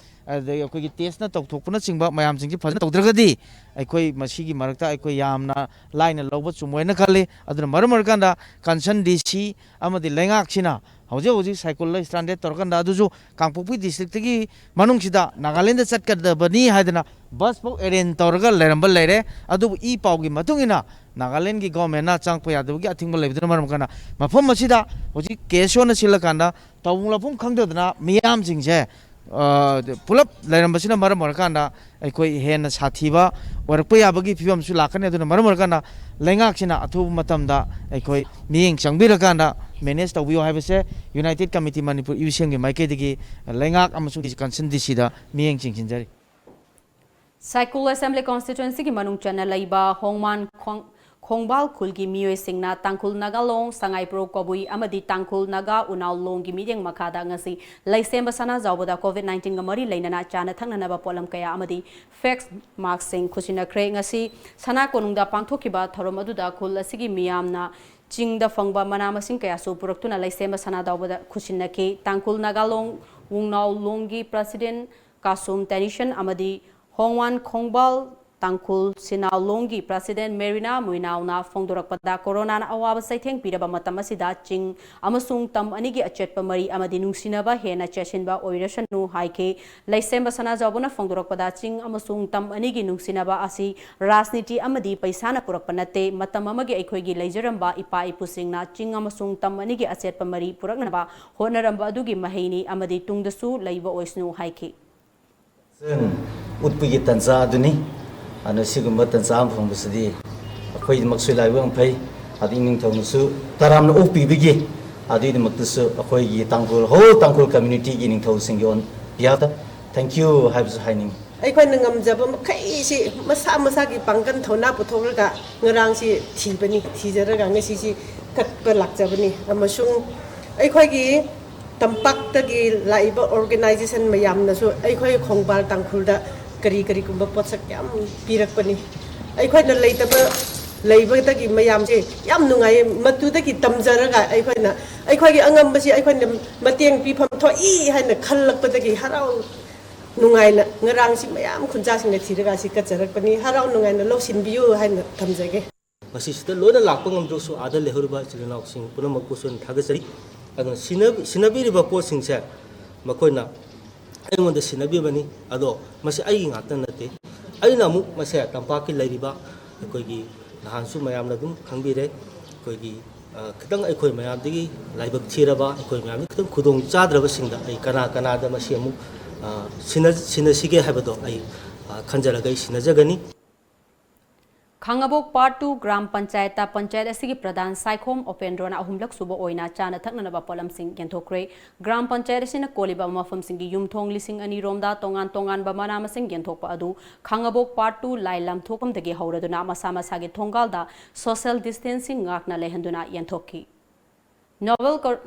ꯑꯗꯒꯤ ꯑꯩꯈꯣꯏꯒꯤ ꯇꯦꯁꯅ ꯇꯧꯊꯣꯛꯄꯅꯆꯤꯡꯕ ꯃꯌꯥꯝꯁꯤꯡꯁꯤ ꯐꯖꯅ ꯇꯧꯗ꯭ꯔꯒꯗꯤ, ꯑꯩꯈꯣꯏ ꯃꯁꯤꯒꯤ ꯃꯔꯛꯇ ꯑꯩꯈꯣꯏ ꯌꯥꯝꯅ ꯂꯥꯏꯅ ꯂꯧꯕ ꯆꯨꯝꯃꯣꯏꯅ ꯈꯜꯂꯤ꯫ ꯑꯗꯨꯅ ꯃꯔꯝ ꯑꯣꯏꯔꯀꯥꯟꯗ ꯀꯟꯁꯔꯟ ꯗꯤ ꯁꯤ ꯑꯃꯗꯤ ꯂꯩꯉꯥꯛꯁꯤꯅ ꯍꯧꯖꯤꯛ ꯍꯧꯖꯤꯛ ꯁꯥꯏꯀꯨꯜꯗ ꯁ꯭ꯇ꯭ꯔꯥꯟꯗꯦꯠ ꯇꯧꯔꯀꯥꯟꯗ, ꯑꯗꯨꯁꯨ ꯀꯥꯡꯄꯣꯛꯄꯤ ꯗꯤꯁꯇ꯭ꯔꯤꯛꯇꯒꯤ ꯃꯅꯨꯡꯁꯤꯗ ꯅꯥꯒꯥꯂꯦꯟꯗ ꯆꯠꯀꯗꯕꯅꯤ ꯍꯥꯏꯗꯅ ꯕꯁ ꯐꯥꯎ ꯑꯦꯔꯦꯟꯖ ꯇꯧꯔꯒ ꯂꯩꯔꯝꯕ ꯂꯩꯔꯦ꯫ ꯑꯗꯨꯕꯨ ꯏ ꯄꯥꯎꯒꯤ ꯃꯇꯨꯡ ꯏꯟꯅ ꯅꯥꯒꯥꯂꯦꯟꯒꯤ ꯒꯣꯔꯃꯦꯟꯅ ꯆꯪꯉꯛꯄ ꯌꯥꯗꯕꯒꯤ ꯑꯊꯤꯡꯕ ꯂꯩꯕꯗꯨꯅ ꯃꯔꯝ ꯑꯣꯏꯔꯀꯥꯟꯗ ꯃꯐꯝ ꯑꯁꯤꯗ ꯍꯧꯖꯤꯛ ꯀꯦ ꯑꯦꯁ ꯑꯣꯅ ꯁꯤꯜꯂꯀꯥꯟꯗ ꯇꯧꯐꯝ ꯂꯥꯛꯐꯝ ꯈꯪꯗꯗꯅ ꯃꯤꯌꯥꯝꯁꯤꯡꯁꯦ, ꯑ, ꯄꯨꯂꯞ ꯂꯩꯔꯝꯕꯁꯤꯅ ꯃꯔꯝ ꯑꯣꯏꯔꯀꯥꯟꯗ ꯑꯩꯈꯣꯏ ꯍꯦꯟꯅ ꯁꯥꯊꯤꯕ ꯑꯣꯏꯔꯛꯄ ꯌꯥꯕꯒꯤ ꯐꯤꯕꯝꯁꯨ ꯂꯥꯛꯀꯅꯤ꯫ ꯑꯗꯨꯅ ꯃꯔꯝ ꯑꯣꯏꯔꯀꯥꯟꯗ ꯂꯩꯉꯥꯛꯁꯤꯅ ꯑꯊꯨꯕ ꯃꯇꯝꯗ ꯑꯩꯈꯣꯏ ꯃꯤꯠꯌꯦꯡ ꯆꯪꯕꯤꯔꯀꯥꯟꯗ ꯃꯦꯅꯦꯖ ꯇꯧꯕꯤꯌꯨ ꯍꯥꯏꯕꯁꯦ ꯌꯨꯅꯥꯏꯇꯦꯗ ꯀꯃꯤꯇꯤ ꯃꯅꯤꯄꯨꯔ, ꯌꯨ ꯁꯤ ꯑꯦꯝꯒꯤ ꯃꯥꯏꯀꯩꯗꯒꯤ ꯂꯩꯉꯥꯛ ꯑꯃꯁꯨꯡ ꯀꯟꯁꯔꯟ ꯗꯤ ꯁꯤꯗ ꯃꯤꯠꯌꯦꯡ ꯆꯤꯡꯁꯤꯟꯖꯔꯤ꯫ ꯁꯥꯏꯀꯨꯜ ꯑꯦꯁꯦꯝꯕ꯭ꯂꯤ ꯀꯣꯟꯁꯇꯤꯇ꯭ꯋꯦꯟꯁꯤꯒꯤ ꯃꯅꯨꯡ ꯆꯟꯅ ꯂꯩꯕ ꯍꯣꯡꯃꯥꯟ ꯈꯣꯡ-, ꯈꯣꯡꯕꯥꯜ ꯈꯨꯜꯒꯤ ꯃꯤꯑꯣꯏꯁꯤꯡꯅ ꯇꯥꯡꯈꯨꯜ ꯅꯥꯒꯥ ꯂꯣꯡ, ꯁꯉꯥꯏꯄ꯭ꯔꯧ ꯀꯕꯨꯏ ꯑꯃꯗꯤ ꯇꯥꯡꯈꯨꯜ ꯅꯥꯒꯥ ꯎꯅꯥꯎ ꯂꯣꯡꯒꯤ ꯃꯤꯠꯌꯦꯡ ꯃꯈꯥꯗ ꯉꯁꯤ ꯂꯩꯁꯦꯝꯕ ꯁꯅꯥꯖꯥꯎꯕꯗ ꯀꯣꯚꯤꯗ ꯅꯥꯏꯟꯇꯤꯟꯒ ꯃꯔꯤ ꯂꯩꯅꯅ ꯆꯥꯅ ꯊꯛꯅꯅꯕ ꯄꯣꯠꯂꯝ ꯀꯌꯥ ꯑꯃꯗꯤ ꯐꯦꯁ ꯃꯥꯛꯁꯁꯤꯡ ꯈꯨꯠꯁꯤꯟꯅꯈ꯭ꯔꯦ꯫ ꯉꯁꯤ ꯁꯅꯥ ꯀꯣꯅꯨꯡꯗ ꯄꯥꯡꯊꯣꯛꯈꯤꯕ ꯊꯧꯔꯝ ꯑꯗꯨꯗ ꯈꯨꯜ ꯑꯁꯤꯒꯤ ꯃꯤꯌꯥꯝꯅ ꯆꯤꯡꯗ ꯐꯪꯕ ꯃꯅꯥ ꯃꯁꯤꯡ ꯀꯌꯥꯁꯨ ꯄꯨꯔꯛꯇꯨꯅ ꯂꯩꯁꯦꯝꯕ ꯁꯅꯥꯖꯥꯎꯕꯗ ꯈꯨꯠꯁꯤꯟꯅꯈꯤ꯫ ꯇꯥꯡꯈꯨꯜ ꯅꯥꯒꯥ ꯂꯣꯡ ꯎꯅꯥꯎ ꯂꯣꯡꯒꯤ ꯄ꯭ꯔꯁꯤꯗꯦꯟ ꯀꯥꯁꯨꯝ ꯇꯦꯅꯤꯁꯟ ꯑꯃꯗꯤ ꯍꯣꯡꯋꯥꯟ ꯈꯣꯡꯕꯥꯜ ꯇꯥꯡꯈꯨꯜ ꯁꯤꯅꯥꯎ ꯂꯣꯡꯒꯤ ꯄ꯭ꯔꯁꯤꯗꯦꯟ ꯃꯦꯔꯤꯅꯥ ꯃꯨꯏꯅꯥꯎꯅ ꯐꯣꯡꯗꯣꯔꯛꯄꯗ, ꯀꯣꯔꯣꯅꯥꯅ ꯑꯋꯥꯕ ꯆꯩꯊꯦꯡ ꯄꯤꯔꯕ ꯃꯇꯝ ꯑꯁꯤꯗ ꯆꯤꯡ ꯑꯃꯁꯨꯡ ꯇꯝ ꯑꯅꯤꯒꯤ ꯑꯆꯦꯠꯄ ꯃꯔꯤ ꯑꯃꯗꯤ ꯅꯨꯡꯁꯤꯅꯕ ꯍꯦꯟꯅ ꯆꯦꯠꯁꯤꯟꯕ ꯑꯣꯏꯔꯁꯅꯨ ꯍꯥꯏꯈꯤ꯫ ꯂꯩꯁꯦꯝꯕ ꯁꯅꯥꯖꯥꯎꯕꯅ ꯐꯣꯡꯗꯣꯔꯛꯄꯗ, ꯆꯤꯡ ꯑꯃꯁꯨꯡ ꯇꯝ ꯑꯅꯤꯒꯤ ꯅꯨꯡꯁꯤꯅꯕ ꯑꯁꯤ ꯔꯥꯖꯅꯤꯇꯤ ꯑꯃꯗꯤ ꯄꯩꯁꯥꯅ ꯄꯨꯔꯛꯄ ꯅꯠꯇꯦ꯫ ꯃꯇꯝ ꯑꯃꯒꯤ ꯑꯩꯈꯣꯏꯒꯤ ꯂꯩꯖꯔꯝꯕ ꯏꯄꯥ ꯏꯄꯨꯁꯤꯡꯅ ꯆꯤꯡ ꯑꯃꯁꯨꯡ ꯇꯝ ꯑꯅꯤꯒꯤ ꯑꯆꯦꯠꯄ ꯃꯔꯤ ꯄꯨꯔꯛꯅꯕ ꯍꯣꯠꯅꯔꯝꯕ ꯑꯗꯨꯒꯤ ꯃꯍꯩꯅꯤ ꯑꯃꯗꯤ ꯇꯨꯡꯗꯁꯨ ꯂꯩꯕ ꯑꯣꯏꯁꯅꯨ ꯍꯥꯏꯈꯤ꯫ ꯁꯦꯟ ꯎꯠꯄꯒꯤ ꯇꯟꯖꯥ ꯑꯗꯨꯅꯤ꯫ ꯑꯗꯨꯅ ꯁꯤꯒꯨꯝꯕ ꯇꯟꯖꯥ ꯑꯃ ꯐꯪꯕꯁꯤꯗꯤ ꯑꯩꯈꯣꯏꯗꯃꯛꯁꯨ ꯂꯥꯏꯕꯛ ꯌꯥꯝ ꯐꯩ꯫ ꯑꯗꯩ ꯏꯅꯤꯡꯊꯧꯅꯁꯨ ꯇꯔꯥꯝꯅ ꯑꯣꯛꯄꯤꯕꯒꯤ, ꯑꯗꯨꯒꯤꯗꯃꯛꯇꯁꯨ ꯑꯩꯈꯣꯏꯒꯤ ꯇꯥꯡꯈꯨꯜ, whole Tangkhul communityꯒꯤ ꯅꯤꯡꯊꯧꯁꯤꯡꯒꯤ on behalfꯇ thank you ꯍꯥꯏꯕꯁꯨ ꯍꯥꯏꯅꯤꯡꯉꯤ꯫ ꯑꯩꯈꯣꯏꯅ ꯉꯝꯖꯕ ꯃꯈꯩꯁꯤ ꯃꯁꯥ ꯃꯁꯥꯒꯤ ꯄꯥꯡꯒꯜ ꯊꯧꯅꯥ ꯄꯨꯊꯣꯛꯂꯒ ꯉꯔꯥꯡꯁꯤ ꯊꯤꯕꯅꯤ, ꯊꯤꯖꯔꯒ ꯉꯁꯤꯁꯤ ꯀꯠꯄ ꯂꯥꯛꯆꯕꯅꯤ꯫ ꯑꯃꯁꯨꯡ ꯑꯩꯈꯣꯏꯒꯤ ꯇꯝꯄꯥꯛꯇꯒꯤ ꯂꯥꯛꯏꯕ organization ꯃꯌꯥꯝꯅꯁꯨ ꯑꯩꯈꯣꯏ ꯈꯣꯡꯕꯥꯜ ꯇꯥꯡꯈꯨꯜꯗ ꯀꯔꯤ ꯀꯔꯤꯒꯨꯝꯕ ꯄꯣꯠꯁꯛ ꯌꯥꯝ ꯄꯤꯔꯛꯄꯅꯤ꯫ ꯑꯩꯈꯣꯏꯅ ꯂꯩꯇꯕ, ꯂꯩꯕꯗꯒꯤ ꯃꯌꯥꯝꯁꯦ ꯌꯥꯝ ꯅꯨꯡꯉꯥꯏꯌꯦ꯫ ꯃꯗꯨꯗꯒꯤ ꯇꯝꯖꯔꯒ ꯑꯩꯈꯣꯏꯅ, ꯑꯩꯈꯣꯏꯒꯤ ꯑꯉꯝꯕꯁꯤ ꯑꯩꯈꯣꯏꯅ ꯃꯇꯦꯡ ꯄꯤꯐꯝ ꯊꯣꯛꯏ ꯍꯥꯏꯅ ꯈꯜꯂꯛꯄꯗꯒꯤ ꯍꯔꯥꯎ ꯅꯨꯡꯉꯥꯏꯅ ꯉꯔꯥꯡꯁꯤ ꯃꯌꯥꯝ ꯈꯨꯟꯖꯥꯁꯤꯡꯅ ꯊꯤꯔꯒ ꯑꯁꯤ ꯀꯠꯆꯔꯛꯄꯅꯤ꯫ ꯍꯔꯥꯎ ꯅꯨꯡꯉꯥꯏꯅ ꯂꯧꯁꯤꯟꯕꯤꯌꯨ ꯍꯥꯏꯅ ꯊꯝꯖꯒꯦ꯫ ꯃꯁꯤꯁꯤꯗ ꯂꯣꯏꯅ ꯂꯥꯛꯄ ꯉꯝꯗ꯭ꯔꯁꯨ, ꯑꯥꯗ ꯂꯩꯍꯧꯔꯤꯕ ꯏꯆꯤꯜ ꯏꯅꯥꯎꯁꯤꯡ ꯄꯨꯝꯅꯃꯛꯄꯨꯁꯨ ꯑꯩꯅ ꯊꯥꯒꯠꯆꯔꯤ꯫ ꯑꯗꯨꯅ ꯁꯤꯟꯅ-, ꯁꯤꯟꯅꯕꯤꯔꯤꯕ ꯄꯣꯠꯁꯤꯡꯁꯦ ꯃꯈꯣꯏꯅ ꯑꯩꯉꯣꯟꯗ ꯁꯤꯟꯅꯕꯤꯕꯅꯤ꯫ ꯑꯗꯣ ꯃꯁꯤ ꯑꯩꯒꯤ ꯉꯥꯛꯇ ꯅꯠꯇꯦ꯫ ꯑꯩꯅ ꯑꯃꯨꯛ ꯃꯁꯦ ꯇꯝꯄꯥꯛꯀꯤ ꯂꯩꯔꯤꯕ ꯑꯩꯈꯣꯏꯒꯤ, ꯅꯍꯥꯟꯁꯨ ꯃꯌꯥꯝꯅ ꯑꯗꯨꯝ ꯈꯪꯕꯤꯔꯦ, ꯑꯩꯈꯣꯏꯒꯤ, ꯑ, ꯈꯤꯇꯪ ꯑꯩꯈꯣꯏ ꯃꯌꯥꯝꯗꯒꯤ ꯂꯥꯏꯕꯛ ꯊꯤꯔꯕ, ꯑꯩꯈꯣꯏ ꯃꯌꯥꯝꯗꯒꯤ ꯈꯤꯇꯪ ꯈꯨꯗꯣꯡ ꯆꯥꯗ꯭ꯔꯕꯁꯤꯡꯗ ꯑꯩ ꯀꯅꯥ ꯀꯅꯥꯗ ꯃꯁꯤ ꯑꯃꯨꯛ, ꯑ, ꯁꯤꯟꯅ-, ꯁꯤꯟꯅꯁꯤꯒꯦ ꯍꯥꯏꯕꯗꯣ ꯑꯩ, ꯑ, ꯈꯟꯖꯔꯒ ꯑꯩ ꯁꯤꯟꯅꯖꯒꯅꯤ꯫ ꯈꯥꯡꯉꯕꯣꯛ Part two ꯒ꯭ꯔꯥꯝ ꯄꯟꯆꯥꯌꯠꯇ ꯄꯟꯆꯥꯌꯠ ꯑꯁꯤꯒꯤ ꯄ꯭ꯔꯙꯥꯟ ꯁꯥꯏꯈꯣꯝ ꯎꯄꯦꯟꯗ꯭ꯔꯣꯅ ꯑꯍꯨꯝꯂꯛ ꯁꯨꯕ ꯑꯣꯏꯅ ꯆꯥꯅ ꯊꯛꯅꯅꯕ ꯄꯣꯠꯂꯝꯁꯤꯡ ꯌꯦꯟꯊꯣꯛꯈ꯭ꯔꯦ꯫ ꯒ꯭ꯔꯥꯝ ꯄꯟꯆꯥꯌꯠ ꯑꯁꯤꯅ ꯀꯣꯜꯂꯤꯕ ꯃꯐꯝꯁꯤꯡꯒꯤ ꯌꯨꯝꯊꯣꯡ ꯂꯤꯁꯤꯡ ꯑꯅꯤ ꯔꯣꯝꯗ ꯇꯣꯉꯥꯟ ꯇꯣꯉꯥꯟꯕ ꯃꯅꯥ ꯃꯁꯤꯡ ꯌꯦꯟꯊꯣꯛꯄ ꯑꯗꯨ ꯈꯥꯡꯉꯕꯣꯛ Part two ꯂꯥꯏ ꯂꯝꯊꯣꯛꯐꯝꯗꯒꯤ ꯍꯧꯔꯗꯨꯅ ꯃꯁꯥ ꯃꯁꯥꯒꯤ ꯊꯣꯡꯒꯥꯜꯗ social distancing ꯉꯥꯛꯅ ꯂꯩꯍꯟꯗꯨꯅ ꯌꯦꯟꯊꯣꯛꯈꯤ꯫ Novel Cor-,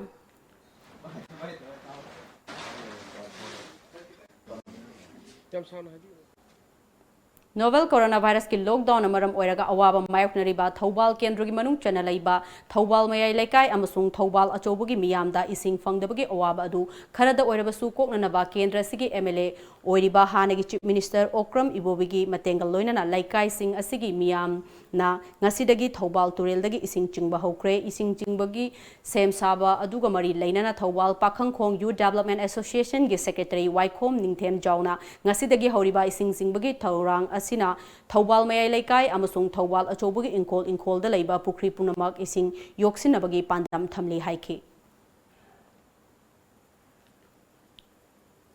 Novel Coronavirusꯀꯤ lockdownꯅ ꯃꯔꯝ ꯑꯣꯏꯔꯒ ꯑꯋꯥꯕ ꯃꯥꯌꯣꯛꯅꯔꯤꯕ ꯊꯧꯕꯥꯜ ꯀꯦꯟꯗ꯭ꯔꯒꯤ ꯃꯅꯨꯡ ꯆꯟꯅ ꯂꯩꯕ ꯊꯧꯕꯥꯜ ꯃꯌꯥꯏ ꯂꯩꯀꯥꯏ ꯑꯃꯁꯨꯡ ꯊꯧꯕꯥꯜ ꯑꯆꯧꯕꯒꯤ ꯃꯤꯌꯥꯝꯗ ꯏꯁꯤꯡ ꯐꯪꯗꯕꯒꯤ ꯑꯋꯥꯕ ꯑꯗꯨ ꯈꯔꯗ ꯑꯣꯏꯔꯕꯁꯨ ꯀꯣꯛꯅꯅꯕ ꯀꯦꯟꯗ꯭ꯔ ꯑꯁꯤꯒꯤ MLA ꯑꯣꯏꯔꯤꯕ ꯍꯥꯟꯅꯒꯤ Chief Minister ꯑꯣꯀ꯭ꯔꯝ ꯏꯕꯣꯕꯤꯒꯤ ꯃꯇꯦꯡꯒ ꯂꯣꯏꯅꯅ ꯂꯩꯀꯥꯏꯁꯤꯡ ꯑꯁꯤꯒꯤ ꯃꯤꯌꯥꯝꯅ ꯉꯁꯤꯗꯒꯤ ꯊꯧꯕꯥꯜ ꯇꯨꯔꯦꯜꯗꯒꯤ ꯏꯁꯤꯡ ꯆꯤꯡꯕ ꯍꯧꯈ꯭ꯔꯦ꯫ ꯏꯁꯤꯡ ꯆꯤꯡꯕꯒꯤ ꯁꯦꯝ ꯁꯥꯕ ꯑꯗꯨꯒ ꯃꯔꯤ ꯂꯩꯅꯅ ꯊꯧꯕꯥꯜ ꯄꯥꯈꯪꯈꯣꯡ Youth Development Associationꯒꯤ Secretary ꯋꯥꯏꯈꯣꯝ ꯅꯤꯡꯊꯦꯝꯖꯥꯎꯅ ꯉꯁꯤꯗꯒꯤ ꯍꯧꯔꯤꯕ ꯏꯁꯤꯡ ꯆꯤꯡꯕꯒꯤ ꯊꯧꯔꯥꯡ ꯑꯁꯤꯅ ꯊꯧꯕꯥꯜ ꯃꯌꯥꯏ ꯂꯩꯀꯥꯏ ꯑꯃꯁꯨꯡ ꯊꯧꯕꯥꯜ ꯑꯆꯧꯕꯒꯤ ꯏꯪꯈꯣꯜ ꯏꯪꯈꯣꯜꯗ ꯂꯩꯕ ꯄꯨꯈ꯭ꯔꯤ ꯄꯨꯝꯅꯃꯛ ꯏꯁꯤꯡ ꯌꯣꯛꯁꯤꯟꯅꯕꯒꯤ ꯄꯥꯟꯗꯝ ꯊꯝꯂꯤ ꯍꯥꯏꯈꯤ꯫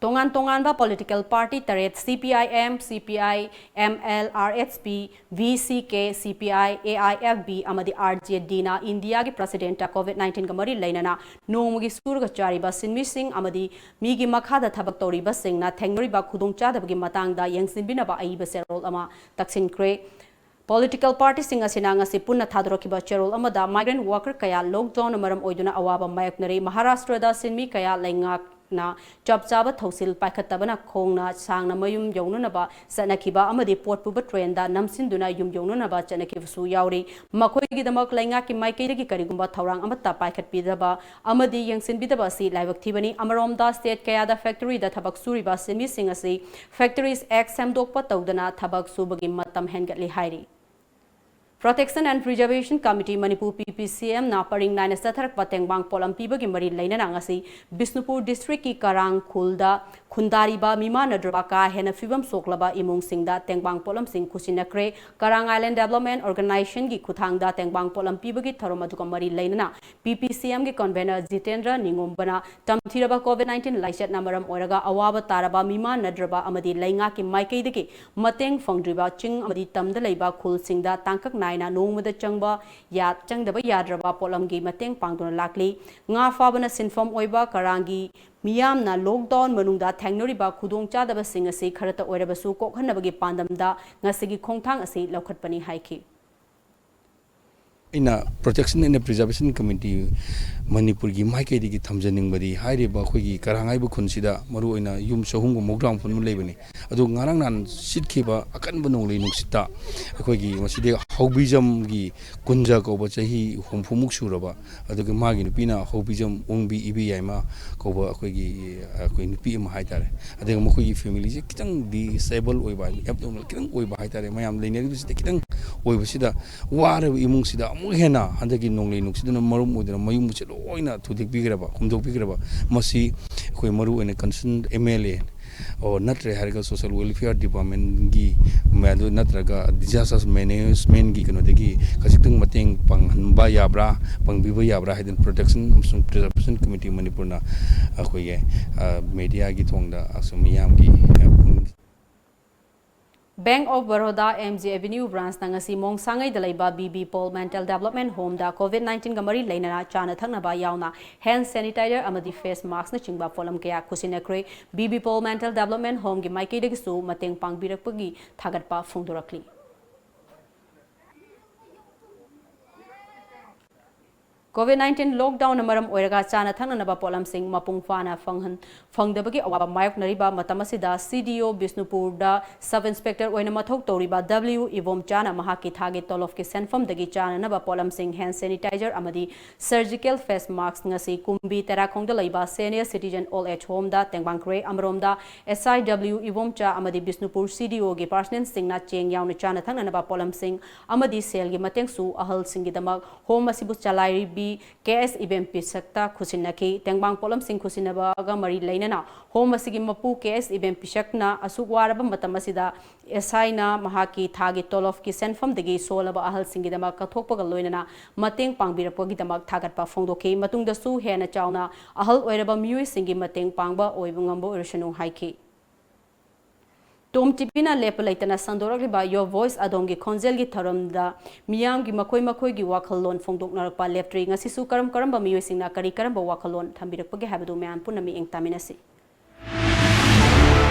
ꯇꯣꯉꯥꯟ ꯇꯣꯉꯥꯟꯕ political party ꯇꯔꯦꯠ, C P I M, C P I M L, R H P, V C K, C P I, A I F B ꯑꯃꯗꯤ R J D ꯅ ꯏꯟꯗꯤꯌꯥꯒꯤ president ꯇ COVID nineteen ꯒ ꯃꯔꯤ ꯂꯩꯅꯅ ꯅꯣꯡꯃꯒꯤ ꯁꯨꯔꯒ ꯆꯥꯔꯤꯕ ꯁꯤꯟꯃꯤꯁꯤꯡ ꯑꯃꯗꯤ ꯃꯤꯒꯤ ꯃꯈꯥꯗ ꯊꯕꯛ ꯇꯧꯔꯤꯕꯁꯤꯡꯅ ꯊꯦꯡꯅꯔꯤꯕ ꯈꯨꯗꯣꯡꯆꯥꯗꯕꯒꯤ ꯃꯇꯥꯡꯗ ꯌꯦꯡꯁꯤꯟꯕꯤꯅꯕ ꯑꯏꯕ ꯆꯦꯔꯣꯜ ꯑꯃ ꯇꯛꯁꯤꯟꯈ꯭ꯔꯦ꯫ Political party ꯁꯤꯡ ꯑꯁꯤꯅ ꯉꯁꯤ ꯄꯨꯟꯅ ꯊꯥꯗꯣꯔꯛꯈꯤꯕ ꯆꯦꯔꯣꯜ ꯑꯃꯗ migrant worker ꯀꯌꯥ lockdown ꯅ ꯃꯔꯝ ꯑꯣꯏꯗꯨꯅ ꯑꯋꯥꯕ ꯃꯥꯌꯣꯛꯅꯔꯤ꯫ ꯃꯍꯥꯔꯥꯁꯇ꯭ꯔꯗ ꯁꯤꯟꯃꯤ ꯀꯌꯥ ꯂꯩꯉꯥꯛꯅ ꯆꯞ ꯆꯥꯕ ꯊꯧꯁꯤꯜ ꯄꯥꯏꯈꯠꯇꯕꯅ ꯈꯣꯡꯅ ꯁꯥꯡꯅ ꯃꯌꯨꯝ ꯌꯧꯅꯅꯕ ꯆꯠꯅꯈꯤꯕ ꯑꯃꯗꯤ ꯄꯣꯠ ꯄꯨꯕ train ꯗ ꯅꯝꯁꯤꯟꯗꯨꯅ ꯌꯨꯝ ꯌꯧꯅꯅꯕ ꯆꯠꯅꯈꯤꯕꯁꯨ ꯌꯥꯎꯔꯤ꯫ ꯃꯈꯣꯏꯒꯤꯗꯃꯛ ꯂꯩꯉꯥꯛꯀꯤ ꯃꯥꯏꯀꯩꯗꯒꯤ ꯀꯔꯤꯒꯨꯝꯕ ꯊꯧꯔꯥꯡ ꯑꯃꯠꯇ ꯄꯥꯏꯈꯠꯄꯤꯗꯕ ꯑꯃꯗꯤ ꯌꯦꯡꯁꯤꯟꯕꯤꯗꯕ ꯑꯁꯤ ꯂꯥꯏꯕꯛ ꯊꯤꯕꯅꯤ꯫ ꯑꯃꯔꯣꯝꯗ, state ꯀꯌꯥꯗ factory ꯗ ꯊꯕꯛ ꯁꯨꯔꯤꯕ ꯁꯤꯟꯃꯤꯁꯤꯡ ꯑꯁꯤ Factories Act ꯁꯦꯝꯗꯣꯛꯄ ꯇꯧꯗꯅ ꯊꯕꯛ ꯁꯨꯕꯒꯤ ꯃꯇꯝ ꯍꯦꯟꯒꯠꯂꯤ ꯍꯥꯏꯔꯤ꯫ Protection and Preservation Committee Manipur, P P C M ꯅ ꯄꯔꯤꯡ ꯅꯥꯏꯅ ꯆꯠꯊꯔꯛꯄ ꯇꯦꯡꯕꯥꯡ ꯄꯣꯠꯂꯝ ꯄꯤꯕꯒꯤ ꯃꯔꯤ ꯂꯩꯅꯅ ꯉꯁꯤ ꯕꯤꯁꯅꯨꯄꯨꯔ district ꯀꯤ ꯀꯔꯥꯡ ꯈꯨꯜꯗ ꯈꯨꯟꯗꯥꯔꯤꯕ ꯃꯤꯃꯥꯟꯅꯗ꯭ꯔꯕ ꯀꯥ ꯍꯦꯟꯅ ꯐꯤꯕꯝ ꯁꯣꯛꯂꯕ ꯏꯃꯨꯡꯁꯤꯡꯗ ꯇꯦꯡꯕꯥꯡ ꯄꯣꯠꯂꯝꯁꯤꯡ ꯈꯨꯠꯁꯤꯟꯅꯈ꯭ꯔꯦ꯫ ꯀꯔꯥꯡ Island Development Organization ꯒꯤ ꯈꯨꯠꯊꯥꯡꯗ ꯇꯦꯡꯕꯥꯡ ꯄꯣꯠꯂꯝ ꯄꯤꯕꯒꯤ ꯊꯧꯔꯝ ꯑꯗꯨꯒ ꯃꯔꯤ ꯂꯩꯅꯅ P P C M ꯒꯤ convener ꯖꯤꯇꯦꯟꯗ꯭ꯔ ꯅꯤꯉꯣꯝꯕꯅ ꯇꯝꯊꯤꯔꯕ COVID nineteen ꯂꯥꯏꯆꯠꯅ ꯃꯔꯝ ꯑꯣꯏꯔꯒ ꯑꯋꯥꯕ ꯇꯥꯔꯕ ꯃꯤꯃꯥꯟꯅꯗ꯭ꯔꯕ ꯑꯃꯗꯤ ꯂꯩꯉꯥꯛꯀꯤ ꯃꯥꯏꯀꯩꯗꯒꯤ ꯃꯇꯦꯡ ꯐꯪꯗ꯭ꯔꯤꯕ ꯆꯤꯡ ꯑꯃꯗꯤ ꯇꯝꯗ ꯂꯩꯕ ꯈꯨꯜꯁꯤꯡꯗ ꯇꯥꯡꯀꯛ ꯅꯥꯏꯅ ꯅꯣꯡꯃꯗ ꯆꯪꯕ ꯌꯥ-, ꯆꯪꯗꯕ ꯌꯥꯗ꯭ꯔꯕ ꯄꯣꯠꯂꯝꯒꯤ ꯃꯇꯦꯡ ꯄꯥꯡꯗꯨꯅ ꯂꯥꯛꯂꯤ꯫ ꯉꯥ ꯐꯥꯕꯅ ꯁꯤꯟꯐꯝ ꯑꯣꯏꯕ ꯀꯔꯥꯡꯒꯤ ꯃꯤꯌꯥꯝꯅ lockdown ꯃꯅꯨꯡꯗ ꯊꯦꯡꯅꯔꯤꯕ ꯈꯨꯗꯣꯡꯆꯥꯗꯕꯁꯤꯡ ꯑꯁꯤ ꯈꯔꯇ ꯑꯣꯏꯔꯕꯁꯨ ꯀꯣꯛꯍꯟꯅꯕꯒꯤ ꯄꯥꯟꯗꯝꯗ ꯉꯁꯤꯒꯤ ꯈꯣꯡꯊꯥꯡ ꯑꯁꯤ ꯂꯧꯈꯠꯄꯅꯤ ꯍꯥꯏꯈꯤ꯫ ꯑꯩꯅ Protection and Preservation Committee ꯃꯅꯤꯄꯨꯔꯒꯤ ꯃꯥꯏꯀꯩꯗꯒꯤ ꯊꯝꯖꯅꯤꯡꯕꯗꯤ, ꯍꯥꯏꯔꯤꯕ ꯑꯩꯈꯣꯏꯒꯤ ꯀꯔꯥꯡ ꯍꯥꯏꯕ ꯈꯨꯟꯁꯤꯗ ꯃꯔꯨꯑꯣꯏꯅ ꯌꯨꯝ ꯆꯍꯨꯝꯒ ꯃꯧꯗ꯭ꯔꯥ ꯃꯥꯄꯟ ꯂꯩꯕꯅꯤ꯫ ꯑꯗꯨ ꯉꯔꯥꯡ ꯅꯍꯥꯟ ꯁꯤꯠꯈꯤꯕ ꯑꯀꯟꯕ ꯅꯣꯡꯂꯩ ꯅꯨꯡꯁꯤꯠꯇ ꯑꯩꯈꯣꯏꯒꯤ ꯃꯁꯤꯗꯤ ꯍꯧꯕꯤꯖꯝꯒꯤ ꯀꯨꯟꯖ ꯀꯧꯕ ꯆꯍꯤ ꯍꯨꯝꯐꯨꯃꯨꯛ ꯁꯨꯔꯕ, ꯑꯗꯨꯒ ꯃꯥꯒꯤ ꯅꯨꯄꯤꯅ ꯍꯧꯕꯤꯖꯝ ꯑꯣꯡꯕꯤ ꯏꯕꯦꯌꯥꯏꯃ ꯀꯧꯕ ꯑꯩꯈꯣꯏꯒꯤ, ꯑꯩꯈꯣꯏ ꯅꯨꯄꯤ ꯑꯃ ꯍꯥꯏꯇꯥꯔꯦ꯫ ꯑꯗꯨꯒ ꯃꯈꯣꯏꯒꯤ family ꯁꯦ ꯈꯤꯇꯪ disable ꯑꯣꯏꯕ, abnormal ꯈꯤꯇꯪ ꯑꯣꯏꯕ ꯍꯥꯏꯇꯥꯔꯦ꯫ ꯃꯌꯥꯝ ꯂꯩꯅꯔꯤꯕꯁꯤꯗ ꯈꯤꯇꯪ ꯑꯣꯏꯕꯁꯤꯗ ꯋꯥꯔꯕ ꯏꯃꯨꯡꯁꯤꯗ ꯑꯃꯨꯛ ꯍꯦꯟꯅ ꯍꯟꯗꯛꯀꯤ ꯅꯣꯡꯂꯩ ꯅꯨꯡꯁꯤꯠꯇꯨꯅ ꯃꯔꯝ ꯑꯣꯏꯗꯨꯅ ꯃꯌꯨꯝꯁꯦ ꯂꯣꯏꯅ ꯊꯨꯗꯦꯛꯄꯤꯈ꯭ꯔꯕ, ꯍꯨꯝꯗꯣꯛꯄꯤꯈ꯭ꯔꯕ꯫ ꯃꯁꯤ ꯑꯩꯈꯣꯏ ꯃꯔꯨꯑꯣꯏꯅ concern M L A ꯑꯣ, ꯅꯠꯇ꯭ꯔꯦ ꯍꯥꯏꯔꯒ social welfare departmentꯀꯤ, ꯃꯗꯨ ꯅꯠꯇ꯭ꯔꯒ disaster managementꯀꯤ ꯀꯩꯅꯣꯗꯒꯤ ꯈꯖꯤꯛꯇꯪ ꯃꯇꯦꯡ ꯄꯥꯡꯍꯟꯕ ꯌꯥꯕ꯭ꯔꯥ, ꯄꯥꯡꯕꯤꯕ ꯌꯥꯕ꯭ꯔꯥ ꯍꯥꯏꯗꯅ Protection ꯑꯃꯁꯨꯡ Preservation Committee ꯃꯅꯤꯄꯨꯔꯅ ꯑꯩꯈꯣꯏꯒꯤ, ꯑ, mediaꯒꯤ ꯊꯣꯡꯗ ꯑꯁꯨꯝ ꯃꯤꯌꯥꯝꯒꯤ, ꯑ, ꯄꯨꯛꯅꯤꯡ Bank of Baroda M G Avenue branchꯅ ꯉꯁꯤ ꯃꯣꯡꯁꯥꯡꯉꯩꯗ ꯂꯩꯕ B B Paul Mental Development Homeꯗ COVID nineteenꯒ ꯃꯔꯤ ꯂꯩꯅꯅ ꯆꯥꯅ ꯊꯛꯅꯕ ꯌꯥꯎꯅ hand sanitizer ꯑꯃꯗꯤ face maskꯅꯆꯤꯡꯕ ꯄꯣꯠꯂꯝ ꯀꯌꯥ ꯈꯨꯠꯁꯤꯟꯅꯈ꯭ꯔꯦ꯫ B B Paul Mental Development Homeꯒꯤ ꯃꯥꯏꯀꯩꯗꯒꯤꯁꯨ ꯃꯇꯦꯡ ꯄꯥꯡꯕꯤꯔꯛꯄꯒꯤ ꯊꯥꯒꯠꯄ ꯐꯣꯡꯗꯣꯔꯛꯂꯤ꯫ COVID nineteen lockdownꯅ ꯃꯔꯝ ꯑꯣꯏꯔꯒ ꯆꯥꯅ ꯊꯛꯅꯅꯕ ꯄꯣꯠꯂꯝꯁꯤꯡ ꯃꯄꯨꯡ ꯐꯥꯅ ꯐꯪꯍꯟ-, ꯐꯪꯗꯕꯒꯤ ꯑꯋꯥꯕ ꯃꯥꯌꯣꯛꯅꯔꯤꯕ ꯃꯇꯝ ꯑꯁꯤꯗ C D O ꯕꯤꯁꯅꯨꯄꯨꯔꯗ sub inspector ꯑꯣꯏꯅ ꯃꯊꯧ ꯇꯧꯔꯤꯕ W ꯏꯕꯣꯝꯆꯥꯅ ꯃꯍꯥꯛꯀꯤ ꯊꯥꯒꯤ ꯇꯣꯂꯣꯞꯀꯤ ꯁꯦꯟꯐꯝꯗꯒꯤ ꯆꯥꯅꯅꯕ ꯄꯣꯠꯂꯝꯁꯤꯡ hand sanitizer ꯑꯃꯗꯤ surgical face mask ꯉꯁꯤ ꯀꯨꯝꯕꯤ ꯇꯦꯔꯥꯈꯣꯡꯗ ꯂꯩꯕ Senior Citizen Old Age Homeꯗ ꯇꯦꯡꯕꯥꯡꯈ꯭ꯔꯦ꯫ ꯑꯃꯔꯣꯝꯗ S I W ꯏꯕꯣꯝꯆꯥ ꯑꯃꯗꯤ ꯕꯤꯁꯅꯨꯄꯨꯔ C D Oꯒꯤ personnelꯁꯤꯡꯅ ꯆꯦꯡ ꯌꯥꯎꯅ ꯆꯥꯅ ꯊꯛꯅꯅꯕ ꯄꯣꯠꯂꯝꯁꯤꯡ ꯑꯃꯗꯤ ꯁꯦꯜꯒꯤ ꯃꯇꯦꯡꯁꯨ ꯑꯍꯜꯁꯤꯡꯒꯤꯗꯃꯛ home ꯑꯁꯤꯕꯨ ꯆꯂꯥꯏꯔꯤꯕꯤ K S ꯏꯕꯦꯝ ꯄꯤꯁꯛꯇ ꯈꯨꯠꯁꯤꯟꯅꯈꯤ꯫ ꯇꯦꯡꯕꯥꯡ ꯄꯣꯠꯂꯝꯁꯤꯡ ꯈꯨꯠꯁꯤꯟꯅꯕꯒ ꯃꯔꯤ ꯂꯩꯅꯅ home ꯑꯁꯤꯒꯤ ꯃꯄꯨ K S ꯏꯕꯦꯝ ꯄꯤꯁꯛꯅ ꯑꯁꯨꯛ ꯋꯥꯔꯕ ꯃꯇꯝ ꯑꯁꯤꯗ S Iꯅ ꯃꯍꯥꯛꯀꯤ ꯊꯥꯒꯤ ꯇꯣꯂꯣꯞꯀꯤ ꯁꯦꯟꯐꯝꯗꯒꯤ ꯁꯣꯜꯂꯕ ꯑꯍꯜꯁꯤꯡꯒꯤꯗꯃꯛ ꯀꯠꯊꯣꯛꯄꯒ ꯂꯣꯏꯅꯅ ꯃꯇꯦꯡ ꯄꯥꯡꯕꯤꯔꯛꯄꯒꯤꯗꯃꯛ ꯊꯥꯒꯠꯄ ꯐꯣꯡꯗꯣꯛꯈꯤ꯫ ꯃꯇꯨꯡꯗꯁꯨ ꯍꯦꯟꯅ ꯆꯥꯎꯅ ꯑꯍꯜ ꯑꯣꯏꯔꯕ ꯃꯤꯑꯣꯏꯁꯤꯡꯒꯤ ꯃꯇꯦꯡ ꯄꯥꯡꯕ ꯑꯣꯏꯕ ꯉꯝꯕ ꯑꯣꯏꯔꯁꯅꯨ ꯍꯥꯏꯈꯤ꯫ ꯇꯣꯝ ꯇꯤꯚꯤꯅ ꯂꯦꯞꯄ ꯂꯩꯇꯅ ꯁꯟꯗꯣꯔꯛꯂꯤꯕ Your Voice ꯑꯗꯣꯝꯒꯤ ꯈꯣꯟꯖꯦꯜꯒꯤ ꯊꯧꯔꯝꯗ ꯃꯤꯌꯥꯝꯒꯤ ꯃꯈꯣꯏ ꯃꯈꯣꯏꯒꯤ ꯋꯥꯈꯜꯂꯣꯟ ꯐꯣꯡꯗꯣꯛꯅꯔꯛꯄ ꯂꯦꯞꯇ꯭ꯔꯤ꯫ ꯉꯁꯤꯁꯨ ꯀꯔꯝ ꯀꯔꯝꯕ ꯃꯤꯑꯣꯏꯁꯤꯡꯅ ꯀꯔꯤ ꯀꯔꯝꯕ ꯋꯥꯈꯜꯂꯣꯟ ꯊꯝꯕꯤꯔꯛꯄꯒꯦ ꯍꯥꯏꯕꯗꯨ ꯃꯌꯥꯝ ꯄꯨꯟꯅ ꯃꯤꯠꯌꯦꯡ ꯇꯥꯃꯤꯟꯅꯁꯤ꯫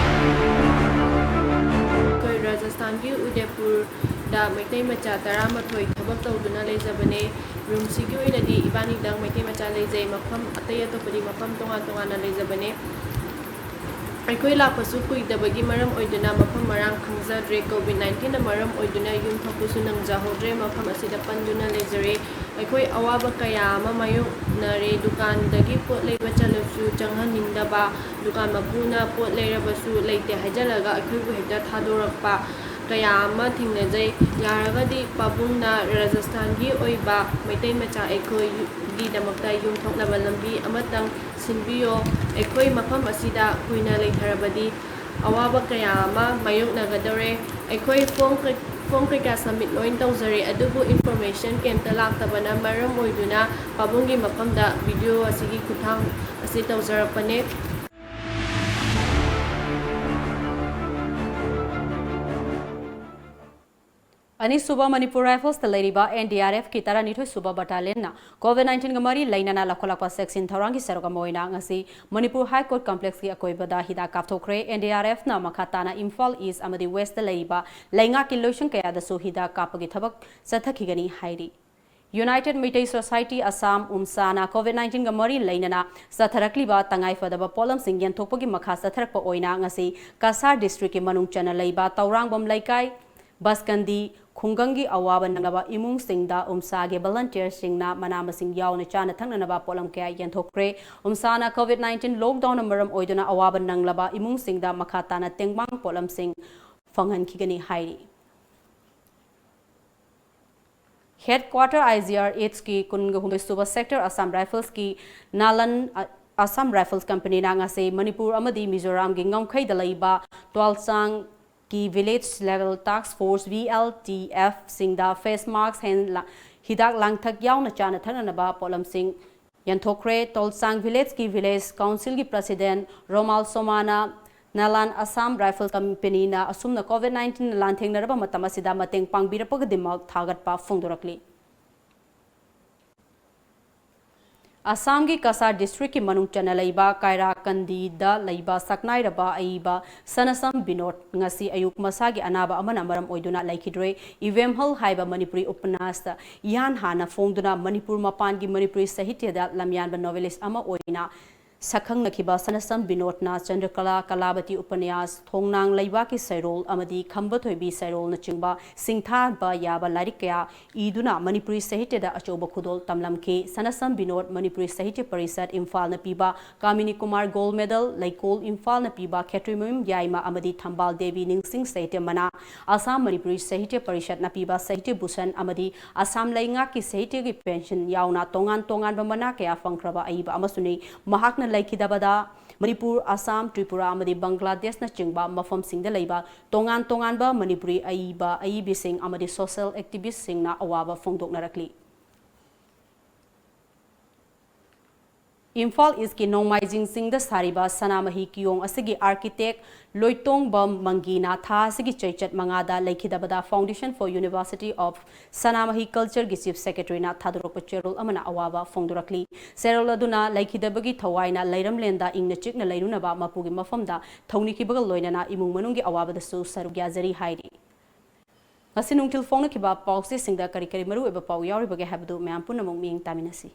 ꯑꯩꯈꯣꯏ ꯔꯥꯖꯁꯊꯥꯟꯒꯤ ꯎꯗꯦꯄꯨꯔꯗ ꯃꯩꯇꯩ ꯃꯆꯥ ꯇꯔꯥꯃꯥꯊꯣꯏ ꯊꯕꯛ ꯇꯧꯗꯨꯅ ꯂꯩꯖꯕꯅꯦ꯫ ꯔꯨꯝꯁꯤꯒꯤ ꯑꯣꯏꯅꯗꯤ ꯏꯕꯥꯅꯤꯗꯪ ꯃꯩꯇꯩ ꯃꯆꯥ ꯂꯩꯖꯩ꯫ ꯃꯐꯝ ꯑꯇꯩ ꯑꯇꯣꯞꯄꯗꯤ ꯃꯐꯝ ꯇꯣꯉꯥꯟ ꯇꯣꯉꯥꯟꯅ ꯂꯩꯖꯕꯅꯦ꯫ ꯑꯩꯈꯣꯏ ꯂꯥꯛꯄꯁꯨ ꯀꯨꯏꯗꯕꯒꯤ ꯃꯔꯝ ꯑꯣꯏꯗꯨꯅ ꯃꯐꯝ ꯃꯔꯥꯡ ꯈꯪꯖꯗ꯭ꯔꯦ꯫ COVID nineteenꯅ ꯃꯔꯝ ꯑꯣꯏꯗꯨꯅ ꯌꯨꯝ ꯊꯣꯛꯄꯁꯨ ꯅꯪꯖꯍꯧꯗ꯭ꯔꯦ꯫ ꯃꯐꯝ ꯑꯁꯤꯗ ꯄꯟꯗꯨꯅ ꯂꯩꯖꯔꯦ꯫ ꯑꯩꯈꯣꯏ ꯑꯋꯥꯕ ꯀꯌꯥ ꯑꯃ ꯃꯥꯌꯣꯛꯅꯔꯦ꯫ ꯗꯨꯀꯥꯟꯗꯒꯤ ꯄꯣꯠ ꯂꯩꯕ ꯆꯠꯂꯁꯨ ꯆꯪꯍꯟꯅꯤꯡꯗꯕ, ꯗꯨꯀꯥꯟ ꯃꯄꯨꯅ ꯄꯣꯠ ꯂꯩꯔꯕꯁꯨ ꯂꯩꯇꯦ ꯍꯥꯏꯖꯤꯜꯂꯒ ꯑꯩꯈꯣꯏꯕꯨ ꯍꯦꯛꯇ ꯊꯥꯗꯣꯔꯛꯄ꯫ ꯀꯌꯥ ꯑꯃ ꯊꯦꯡꯅꯖꯩ꯫ ꯌꯥꯔꯒꯗꯤ ꯄꯥꯕꯨꯡꯅ ꯔꯥꯖꯁꯊꯥꯟꯒꯤ ꯑꯣꯏꯕ ꯃꯩꯇꯩ ꯃꯆꯥ ꯑꯩꯈꯣꯏꯒꯤꯗꯃꯛꯇ ꯌꯨꯝ ꯊꯣꯛꯅꯕ ꯂꯝꯕꯤ ꯑꯃꯇꯪ ꯁꯤꯟꯕꯤꯌꯣ꯫ ꯑꯩꯈꯣꯏ ꯃꯐꯝ ꯑꯁꯤꯗ ꯀꯨꯏꯅ ꯂꯩꯊꯔꯕꯗꯤ ꯑꯋꯥꯕ ꯀꯌꯥ ꯑꯃ ꯃꯥꯌꯣꯛꯅꯒꯗꯧꯔꯦ꯫ ꯑꯩꯈꯣꯏ ꯐꯣꯝ ꯀꯩ-, ꯐꯣꯝ ꯀꯩꯀꯥ submit ꯂꯣꯏ ꯇꯧꯖꯔꯦ, ꯑꯗꯨꯕꯨ information ꯀꯩꯝꯇ ꯂꯥꯛꯇꯕꯅ ꯃꯔꯝ ꯑꯣꯏꯗꯨꯅ ꯄꯥꯕꯨꯡꯒꯤ ꯃꯐꯝꯗ video ꯑꯁꯤꯒꯤ ꯈꯨꯠꯊꯥꯡ ꯑꯁꯤ ꯇꯧꯖꯔꯛꯄꯅꯦ꯫ ꯑꯅꯤꯁꯨꯕ ꯃꯅꯤꯄꯨꯔ ꯔꯥꯏꯐꯜꯁꯇ ꯂꯩꯔꯤꯕ NDRFꯀꯤ ꯇꯔꯥꯅꯤꯊꯣꯏ ꯁꯨꯕ battalionꯅ COVID nineteen ꯒ ꯃꯔꯤ ꯂꯩꯅꯅ ꯂꯧꯈꯠꯂꯛꯄ ꯆꯦꯛꯁꯤꯟ ꯊꯧꯔꯥꯡꯒꯤ ꯁꯔꯨꯛ ꯑꯃ ꯑꯣꯏꯅ ꯉꯁꯤ ꯃꯅꯤꯄꯨꯔ High Court complexꯀꯤ ꯑꯀꯣꯏꯕꯗ ꯍꯤꯗꯥꯛ ꯀꯥꯞꯊꯣꯛꯈ꯭ꯔꯦ꯫ NDRFꯅ ꯃꯈꯥ ꯇꯥꯅ ꯏꯝꯐꯥꯜ East ꯑꯃꯗꯤ Westꯇ ꯂꯩꯔꯤꯕ ꯂꯩꯉꯥꯛꯀꯤ ꯂꯣꯏꯁꯪ ꯀꯌꯥꯗꯁꯨ ꯍꯤꯗꯥꯛ ꯀꯥꯞꯄꯒꯤ ꯊꯕꯛ ꯆꯠꯊꯈꯤꯒꯅꯤ ꯍꯥꯏꯔꯤ꯫ United Meitei Society Assam, ꯎꯝꯁꯥꯅ COVID nineteen ꯒ ꯃꯔꯤ ꯂꯩꯅꯅ ꯆꯠꯊꯔꯛꯂꯤꯕ ꯇꯉꯥꯏꯐꯗꯕ ꯄꯣꯠꯂꯝꯁꯤꯡ ꯌꯦꯟꯊꯣꯛꯄꯒꯤ ꯃꯈꯥ ꯆꯠꯊꯔꯛꯄ ꯑꯣꯏꯅ ꯉꯁꯤ ꯀꯁꯥꯔ districtꯀꯤ ꯃꯅꯨꯡ ꯆꯟꯅ ꯂꯩꯕ ꯇꯧꯔꯥꯡꯕꯝ ꯂꯩꯀꯥꯏ, ꯕꯁꯀꯟꯗꯤ ꯈꯨꯡꯒꯪꯒꯤ ꯑꯋꯥꯕ ꯅꯪꯂꯕ ꯏꯃꯨꯡꯁꯤꯡꯗ ꯎꯝꯁꯥꯒꯤ volunteerꯁꯤꯡꯅ ꯃꯅꯥ ꯃꯁꯤꯡ ꯌꯥꯎꯅ ꯆꯥꯅ ꯊꯛꯅꯅꯕ ꯄꯣꯠꯂꯝ ꯀꯌꯥ ꯌꯦꯟꯊꯣꯛꯈ꯭ꯔꯦ꯫ ꯎꯝꯁꯥꯅ COVID nineteen lockdownꯅ ꯃꯔꯝ ꯑꯣꯏꯗꯨꯅ ꯑꯋꯥꯕ ꯅꯪꯂꯕ ꯏꯃꯨꯡꯁꯤꯡꯗ ꯃꯈꯥ ꯇꯥꯅ ꯇꯦꯡꯕꯥꯡ ꯄꯣꯠꯂꯝꯁꯤꯡ ꯐꯪꯍꯟꯈꯤꯒꯅꯤ ꯍꯥꯏꯔꯤ꯫ Headquarter IGRHꯀꯤ ꯀꯨꯟꯒ ꯍꯨꯝꯗꯣꯏ ꯁꯨꯕ sector Assam Riflesꯀꯤ ꯅꯥꯂꯟ ꯑ-, Assam Rifles Companyꯅ ꯉꯁꯤ ꯃꯅꯤꯄꯨꯔ ꯑꯃꯗꯤ ꯃꯤꯖꯣꯔꯥꯝꯒꯤ ꯉꯝꯈꯩꯗ ꯂꯩꯕ ꯇ꯭ꯋꯥꯜꯆꯥꯡꯒꯤ village level task force, VLTFꯁꯤꯡꯗ face mask, hand ꯂꯥ-, ꯍꯤꯗꯥꯛ ꯂꯥꯡꯊꯛ ꯌꯥꯎꯅ ꯆꯥꯅ ꯊꯛꯅꯅꯕ ꯄꯣꯠꯂꯝꯁꯤꯡ ꯌꯦꯟꯊꯣꯛꯈ꯭ꯔꯦ꯫ ꯇꯣꯜꯆꯥꯡ villageꯀꯤ village councilꯒꯤ president ꯔꯣꯃꯥꯜ ꯁꯣꯃꯥꯅ ꯅꯥꯂꯥꯟ Assam Rifle Companyꯅ ꯑꯁꯨꯝꯅ COVID nineteen ꯂꯥꯟꯊꯦꯡꯅꯔꯕ ꯃꯇꯝ ꯑꯁꯤꯗ ꯃꯇꯦꯡ ꯄꯥꯡꯕꯤꯔꯛꯄꯒꯤꯗꯃꯛ ꯊꯥꯒꯠꯄ ꯐꯣꯡꯗꯣꯔꯛꯂꯤ꯫ ꯑꯁꯥꯝꯒꯤ ꯀꯁꯥꯔ districtꯀꯤ ꯃꯅꯨꯡ ꯆꯟꯅ ꯂꯩꯕ ꯀꯥꯏꯔꯥꯀꯟꯗꯤꯗ ꯂꯩꯕ ꯁꯛꯅꯥꯏꯔꯕ ꯑꯏꯕ ꯁꯅꯁꯝ ꯕꯤꯅꯣꯗ ꯉꯁꯤ ꯑꯌꯨꯛ ꯃꯁꯥꯒꯤ ꯑꯅꯥꯕ ꯑꯃꯅ ꯃꯔꯝ ꯑꯣꯏꯗꯨꯅ ꯂꯩꯈꯤꯗ꯭ꯔꯦ꯫ ꯏꯕꯦꯝꯍꯜ ꯍꯥꯏꯕ ꯃꯅꯤꯄꯨꯔꯤ ꯎꯄꯅ꯭ꯌꯥꯁꯇ ꯏꯍꯥꯟ ꯍꯥꯟꯅ ꯐꯣꯡꯗꯨꯅ ꯃꯅꯤꯄꯨꯔ ꯃꯄꯥꯟꯒꯤ ꯃꯅꯤꯄꯨꯔꯤ ꯁꯥꯍꯤꯇ꯭ꯌꯗ ꯂꯝꯌꯥꯟꯕ novelist ꯑꯃ ꯑꯣꯏꯅ ꯁꯛꯈꯪꯅꯈꯤꯕ ꯁꯅꯁꯝ ꯕꯤꯅꯣꯗꯅ ꯆꯟꯗ꯭ꯔꯀꯂꯥ, ꯀꯂꯥꯕꯇꯤ ꯎꯄꯅ꯭ꯌꯥꯁ, ꯊꯣꯡꯅꯥꯡ ꯂꯩꯕꯥꯛꯀꯤ ꯁꯩꯔꯣꯜ ꯑꯃꯗꯤ ꯈꯝꯕ ꯊꯣꯏꯕꯤ ꯁꯩꯔꯣꯜꯅꯆꯤꯡꯕ ꯁꯤꯡꯊꯥꯕ ꯌꯥꯕ ꯂꯥꯏꯔꯤꯛ ꯀꯌꯥ ꯏꯗꯨꯅ ꯃꯅꯤꯄꯨꯔꯤ ꯁꯥꯍꯤꯇ꯭ꯌꯗ ꯑꯆꯧꯕ ꯈꯨꯗꯣꯜ ꯇꯝꯂꯝꯈꯤ꯫ ꯁꯅꯁꯝ ꯕꯤꯅꯣꯗ ꯃꯅꯤꯄꯨꯔꯤ ꯁꯥꯍꯤꯇ꯭ꯌ ꯄꯔꯤꯁꯠ ꯏꯝꯐꯥꯜꯅ ꯄꯤꯕ ꯀꯥꯃꯤꯅꯤ ꯀꯨꯃꯥꯔ ꯒꯣꯜꯗ ꯃꯦꯗꯜ, ꯂꯩꯀꯣꯜ ꯏꯝꯐꯥꯜꯅ ꯄꯤꯕ ꯈꯦꯇ꯭ꯔꯤꯃꯌꯨꯝ ꯌꯥꯏꯃ ꯑꯃꯗꯤ ꯊꯝꯕꯥꯜ ꯗꯦꯕꯤ ꯅꯤꯡꯁꯤꯡ ꯁꯥꯍꯤꯇ꯭ꯌ ꯃꯅꯥ, ꯑꯁꯥꯝ ꯃꯅꯤꯄꯨꯔꯤ ꯁꯥꯍꯤꯇ꯭ꯌ ꯄꯔꯤꯁꯠꯅ ꯄꯤꯕ ꯁꯥꯍꯤꯇ꯭ꯌ ꯚꯨꯁꯟ ꯑꯃꯗꯤ ꯑꯁꯥꯝ ꯂꯩꯉꯥꯛꯀꯤ ꯁꯥꯍꯤꯇ꯭ꯌꯒꯤ ꯄꯦꯟꯁꯟ ꯌꯥꯎꯅ ꯇꯣꯉꯥꯟ ꯇꯣꯉꯥꯟꯕ ꯃꯅꯥ ꯀꯌꯥ ꯐꯪꯈ꯭ꯔꯕ ꯑꯏꯕ ꯑꯃꯁꯨꯅꯤ꯫ ꯃꯍꯥꯛꯅ ꯂꯩꯈꯤꯗꯕꯗ ꯃꯅꯤꯄꯨꯔ, ꯑꯁꯥꯝ, ꯇ꯭ꯔꯤꯄꯨꯔꯥ ꯑꯃꯗꯤ ꯕꯪꯒ꯭ꯂꯥꯗꯦꯁꯅꯆꯤꯡꯕ ꯃꯐꯝꯁꯤꯡꯗ ꯂꯩꯕ ꯇꯣꯉꯥꯟ ꯇꯣꯉꯥꯟꯕ ꯃꯅꯤꯄꯨꯔꯤ ꯑꯏꯕ, ꯑꯏꯕꯤꯁꯤꯡ ꯑꯃꯗꯤ social activistꯁꯤꯡꯅ ꯑꯋꯥꯕ ꯐꯣꯡꯗꯣꯛꯅꯔꯛꯂꯤ꯫ ꯏꯝꯐꯥꯜ ꯏꯁꯀꯤ ꯅꯣꯡꯃꯥꯏꯖꯤꯡ ꯆꯤꯡꯗ ꯁꯥꯔꯤꯕ ꯁꯅꯥꯃꯍꯤ ꯀꯤꯌꯣꯡ ꯑꯁꯤꯒꯤ architect ꯂꯣꯏꯇꯣꯡꯕꯝ ꯃꯪꯒꯤꯅ ꯊꯥ ꯑꯁꯤꯒꯤ ꯆꯩꯆꯠ ꯃꯉꯥꯗ ꯂꯩꯈꯤꯗꯕꯗ Foundation for University of Sanamahi Cultureꯒꯤ Chief Secretaryꯅ ꯊꯥꯗꯣꯔꯛꯄ ꯆꯦꯔꯣꯜ ꯑꯃꯅ ꯑꯋꯥꯕ ꯐꯣꯡꯗꯣꯔꯛꯂꯤ꯫ ꯆꯦꯔꯣꯜ ꯑꯗꯨꯅ ꯂꯩꯈꯤꯗꯕꯒꯤ ꯊꯋꯥꯏꯅ ꯂꯩꯔꯝꯂꯦꯟꯗ ꯏꯪꯅ ꯆꯤꯛꯅ ꯂꯩꯔꯨꯅꯕ ꯃꯄꯨꯒꯤ ꯃꯐꯝꯗ ꯊꯧꯅꯤꯈꯤꯕꯒ ꯂꯣꯏꯅꯅ ꯏꯃꯨꯡ ꯃꯅꯨꯡꯒꯤ ꯑꯋꯥꯕꯗꯁꯨ ꯁꯔꯨꯛ ꯌꯥꯖꯔꯤ ꯍꯥꯏꯔꯤ꯫ ꯉꯁꯤ ꯅꯨꯡꯊꯤꯜ ꯐꯣꯡꯅꯈꯤꯕ ꯄꯥꯎꯆꯦꯁꯤꯡꯗ ꯀꯔꯤ ꯀꯔꯤ ꯃꯔꯨꯑꯣꯏꯕ ꯄꯥꯎ ꯌꯥꯎꯔꯤꯕꯒꯦ ꯍꯥꯏꯕꯗꯨ ꯃꯌꯥꯝ ꯄꯨꯝꯅꯃꯛ ꯃꯤꯠꯌꯦꯡ ꯇꯥꯃꯤꯟꯅꯁꯤ꯫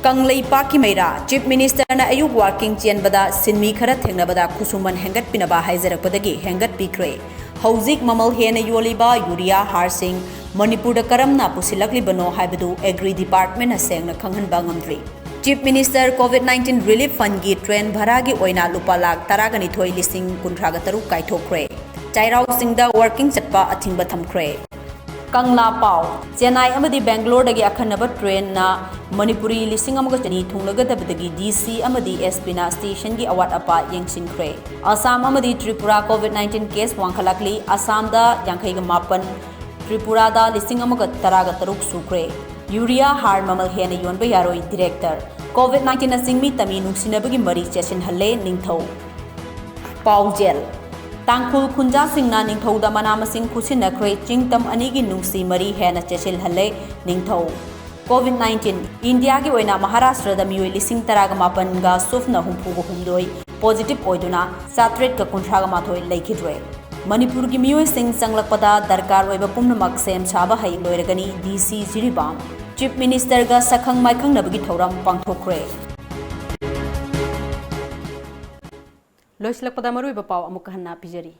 ꯀꯪꯂꯩꯄꯥꯛꯀꯤ ꯃꯩꯔꯥ, Chief Ministerꯅ ꯑꯌꯨꯛ walking ꯆꯦꯟꯕꯗ ꯁꯤꯟꯃꯤ ꯈꯔ ꯊꯦꯡꯅꯕꯗ ꯈꯨꯠꯁꯨꯃꯟ ꯍꯦꯟꯒꯠꯄꯤꯅꯕ ꯍꯥꯏꯖꯔꯛꯄꯗꯒꯤ ꯍꯦꯟꯒꯠꯄꯤꯈ꯭ꯔꯦ꯫ ꯍꯧꯖꯤꯛ ꯃꯃꯜ ꯍꯦꯟꯅ ꯌꯣꯜꯂꯤꯕ urea ꯍꯥꯔꯁꯤꯡ ꯃꯅꯤꯄꯨꯔꯗ ꯀꯔꯝꯅ ꯄꯨꯁꯤꯜꯂꯛꯂꯤꯕꯅꯣ ꯍꯥꯏꯕꯗꯨ Agri Departmentꯅ ꯁꯦꯡꯅ ꯈꯪꯍꯟꯕ ꯉꯝꯗ꯭ꯔꯤ꯫ Chief Minister COVID nineteen Relief Fundꯒꯤ train ꯚꯔꯥꯒꯤ ꯑꯣꯏꯅ ꯂꯨꯄꯥ ꯂꯥꯈ ꯇꯔꯥꯒ ꯅꯤꯊꯣꯏ ꯂꯤꯁꯤꯡ ꯀꯨꯟꯊ꯭ꯔꯥꯒ ꯇꯔꯨꯛ ꯀꯥꯏꯊꯣꯛꯈ꯭ꯔꯦ꯫ ꯆꯩꯔꯥꯎ ꯆꯤꯡꯗ walking ꯆꯠꯄ ꯑꯊꯤꯡꯕ ꯊꯝꯈ꯭ꯔꯦ꯫ ꯀꯪꯂꯥ ꯄꯥꯎ꯫ ꯆꯦꯟꯅꯥꯏ ꯑꯃꯗꯤ ꯕꯦꯡꯒ꯭ꯂꯣꯔꯗꯒꯤ ꯑꯈꯟꯅꯕ trainꯅ ꯃꯅꯤꯄꯨꯔꯤ ꯂꯤꯁꯤꯡ ꯑꯃꯒ ꯆꯅꯤ ꯊꯨꯡꯂꯒꯗꯕꯗꯒꯤ DC ꯑꯃꯗꯤ SPꯅ stationꯒꯤ ꯑꯋꯥꯠ ꯑꯄꯥ ꯌꯦꯡꯁꯤꯟꯈ꯭ꯔꯦ꯫ ꯑꯁꯥꯝ ꯑꯃꯗꯤ ꯇ꯭ꯔꯤꯄꯨꯔꯥ COVID nineteen case ꯋꯥꯡꯈꯠꯂꯛꯂꯤ꯫ ꯑꯁꯥꯝꯗ ꯌꯥꯡꯈꯩꯒ ꯃꯥꯄꯟ, ꯇ꯭ꯔꯤꯄꯨꯔꯥꯗ ꯂꯤꯁꯤꯡ ꯑꯃꯒ ꯇꯔꯥꯒ ꯇꯔꯨꯛ ꯁꯨꯈ꯭ꯔꯦ꯫ Urea ꯍꯥꯔ ꯃꯃꯜ ꯍꯦꯟꯅ ꯌꯣꯟꯕ ꯌꯥꯔꯣꯏ, Director꯫ COVID nineteenꯅ ꯆꯤꯡꯃꯤ ꯇꯝꯃꯤ ꯅꯨꯡꯁꯤꯅꯕꯒꯤ ꯃꯔꯤ ꯆꯦꯠꯁꯤꯟꯍꯜꯂꯦ, ꯅꯤꯡꯊꯧ꯫ ꯄꯥꯎꯖꯦꯜ꯫ ꯇꯥꯡꯈꯨꯜ ꯈꯨꯟꯖꯥꯁꯤꯡꯅ ꯅꯤꯡꯊꯧꯗ ꯃꯅꯥ ꯃꯁꯤꯡ ꯈꯨꯠꯁꯤꯟꯅꯈ꯭ꯔꯦ, ꯆꯤꯡ ꯇꯝ ꯑꯅꯤꯒꯤ ꯅꯨꯡꯁꯤ ꯃꯔꯤ ꯍꯦꯟꯅ ꯆꯦꯠꯁꯤꯜꯍꯜꯂꯦ, ꯅꯤꯡꯊꯧ꯫ COVID nineteen, ꯏꯟꯗꯤꯌꯥꯒꯤ ꯑꯣꯏꯅ ꯃꯍꯥꯔꯥꯁꯇ꯭ꯔꯗ ꯃꯤꯑꯣꯏ ꯂꯤꯁꯤꯡ ꯇꯔꯥꯒ ꯃꯥꯄꯟꯒ ꯁꯨꯞꯅ ꯍꯨꯝꯐꯨꯒ ꯍꯨꯝꯗꯣꯏ positive ꯑꯣꯏꯗꯨꯅ ꯆꯥꯇ꯭ꯔꯦꯠꯀ ꯀꯨꯟꯊ꯭ꯔꯥꯒ ꯃꯥꯊꯣꯏ ꯂꯩꯈꯤꯗ꯭ꯔꯦ꯫ ꯃꯅꯤꯄꯨꯔꯒꯤ ꯃꯤꯑꯣꯏꯁꯤꯡ ꯆꯪꯂꯛꯄꯗ ꯗꯔꯀꯥꯔ ꯑꯣꯏꯕ ꯄꯨꯝꯅꯃꯛ ꯁꯦꯝ ꯁꯥꯕ ꯍꯩ ꯂꯣꯏꯔꯒꯅꯤ, ꯗꯤ ꯁꯤ ꯖꯤꯔꯤꯕꯥꯝ꯫ ꯆꯤꯐ ꯃꯤꯅꯤꯁꯇꯔꯒ ꯁꯛꯈꯪ ꯃꯥꯏꯈꯪꯅꯕꯒꯤ ꯊꯧꯔꯝ ꯄꯥꯡꯊꯣꯛꯈ꯭ꯔꯦ꯫ ꯂꯣꯏꯁꯤꯜꯂꯛꯄꯗ ꯃꯔꯨꯑꯣꯏꯕ ꯄꯥꯎ ꯑꯃꯨꯛꯀ ꯍꯟꯅ ꯄꯤꯖꯔꯤ꯫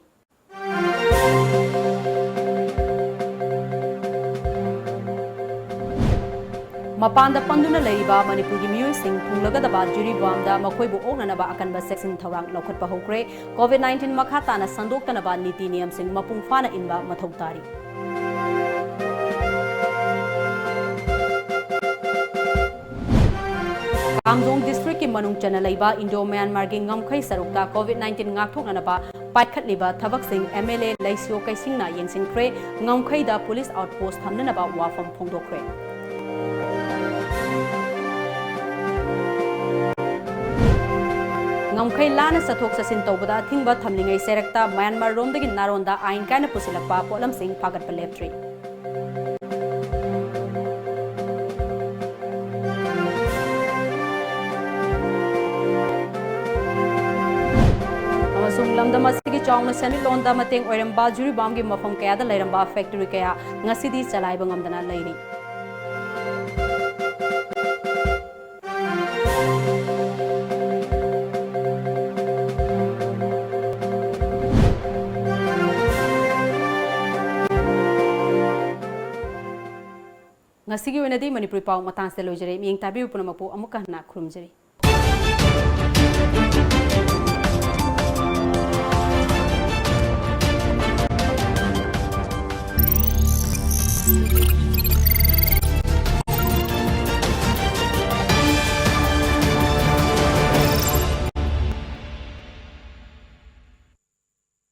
ꯃꯄꯥꯟꯗ ꯄꯟꯗꯨꯅ ꯂꯩꯔꯤꯕ ꯃꯅꯤꯄꯨꯔꯒꯤ ꯃꯤꯑꯣꯏꯁꯤꯡ ꯊꯨꯡꯂꯒꯗꯕ ꯖꯤꯔꯤꯕꯥꯝꯗ ꯃꯈꯣꯏꯕꯨ ꯑꯣꯛꯅꯅꯕ ꯑꯀꯟꯕ ꯆꯦꯛꯁꯤꯟ ꯊꯧꯔꯥꯡ ꯂꯧꯈꯠꯄ ꯍꯧꯈ꯭ꯔꯦ꯫ ꯀꯣꯚꯤꯗ ꯅꯥꯏꯟꯇꯤꯟ ꯃꯈꯥ ꯇꯥꯅ ꯁꯟꯗꯣꯛꯇꯅꯕ ꯅꯤꯇꯤ ꯅꯤꯌꯝꯁꯤꯡ ꯃꯄꯨꯡ ꯐꯥꯅ ꯏꯟꯕ ꯃꯊꯧ ꯇꯥꯔꯤ꯫ ꯀꯥꯝꯖꯣꯡ ꯗꯤꯁꯇ꯭ꯔꯤꯛꯀꯤ ꯃꯅꯨꯡ ꯆꯟꯅ ꯂꯩꯕ ꯏꯟꯗꯣ ꯃ꯭ꯌꯥꯟꯃꯥꯔꯒꯤ ꯉꯝꯈꯩ ꯁꯔꯨꯛꯇ ꯀꯣꯚꯤꯗ ꯅꯥꯏꯟꯇꯤꯟ ꯉꯥꯛꯊꯣꯛꯅꯅꯕ ꯄꯥꯏꯈꯠꯂꯤꯕ ꯊꯕꯛꯁꯤꯡ ꯑꯦꯝ ꯑꯦꯜ ꯑꯦ ꯂꯩꯁꯤꯌꯣ ꯀꯩꯁꯤꯡꯅ ꯌꯦꯡꯁꯤꯟꯈ꯭ꯔꯦ꯫ ꯉꯝꯈꯩꯗ ꯄꯨꯂꯤꯁ ꯑꯥꯎꯠꯄꯣꯁꯠ ꯊꯝꯅꯅꯕ ꯋꯥꯐꯝ ꯐꯣꯡꯗꯣꯛꯈ꯭ꯔꯦ꯫ ꯉꯝꯈꯩ ꯂꯥꯟꯅ ꯆꯠꯊꯣꯛ ꯆꯠꯁꯤꯟ ꯇꯧꯕꯗ ꯑꯊꯤꯡꯕ ꯊꯝꯂꯤꯉꯩ ꯆꯩꯔꯛꯇ ꯃ꯭ꯌꯥꯟꯃꯥꯔ ꯔꯣꯝꯗꯒꯤ ꯅꯥꯔꯣꯟꯗ ꯑꯥꯏꯟ ꯀꯥꯏꯅ ꯄꯨꯁꯤꯜꯂꯛꯄ ꯄꯣꯠꯂꯝꯁꯤꯡ ꯐꯥꯒꯠꯄ ꯂꯦꯞꯇ꯭ꯔꯤ꯫ ꯑꯃꯁꯨꯡ ꯂꯝꯗꯝ ꯑꯁꯤꯒꯤ ꯆꯥꯎꯅ ꯁꯦꯟꯃꯤꯠꯂꯣꯟꯗ ꯃꯇꯦꯡ ꯑꯣꯏꯔꯝꯕ ꯖꯤꯔꯤꯕꯥꯝꯒꯤ ꯃꯐꯝ ꯀꯌꯥꯗ ꯂꯩꯔꯝꯕ ꯐꯦꯛꯇꯔꯤ ꯀꯌꯥ ꯉꯁꯤꯗꯤ ꯆꯂꯥꯏꯕ ꯉꯝꯗꯅ ꯂꯩꯔꯤ꯫ ꯉꯁꯤꯒꯤ ꯑꯣꯏꯅꯗꯤ ꯃꯅꯤꯄꯨꯔꯤ ꯄꯥꯎ ꯃꯇꯥꯡꯁꯤꯗ ꯂꯣꯏꯖꯔꯦ꯫ ꯃꯤꯠꯌꯦꯡ ꯇꯥꯕꯤꯕ ꯄꯨꯝꯅꯃꯛꯄꯨ ꯑꯃꯨꯛꯀ ꯍꯟꯅ ꯈꯨꯔꯨꯝꯖꯔꯤ꯫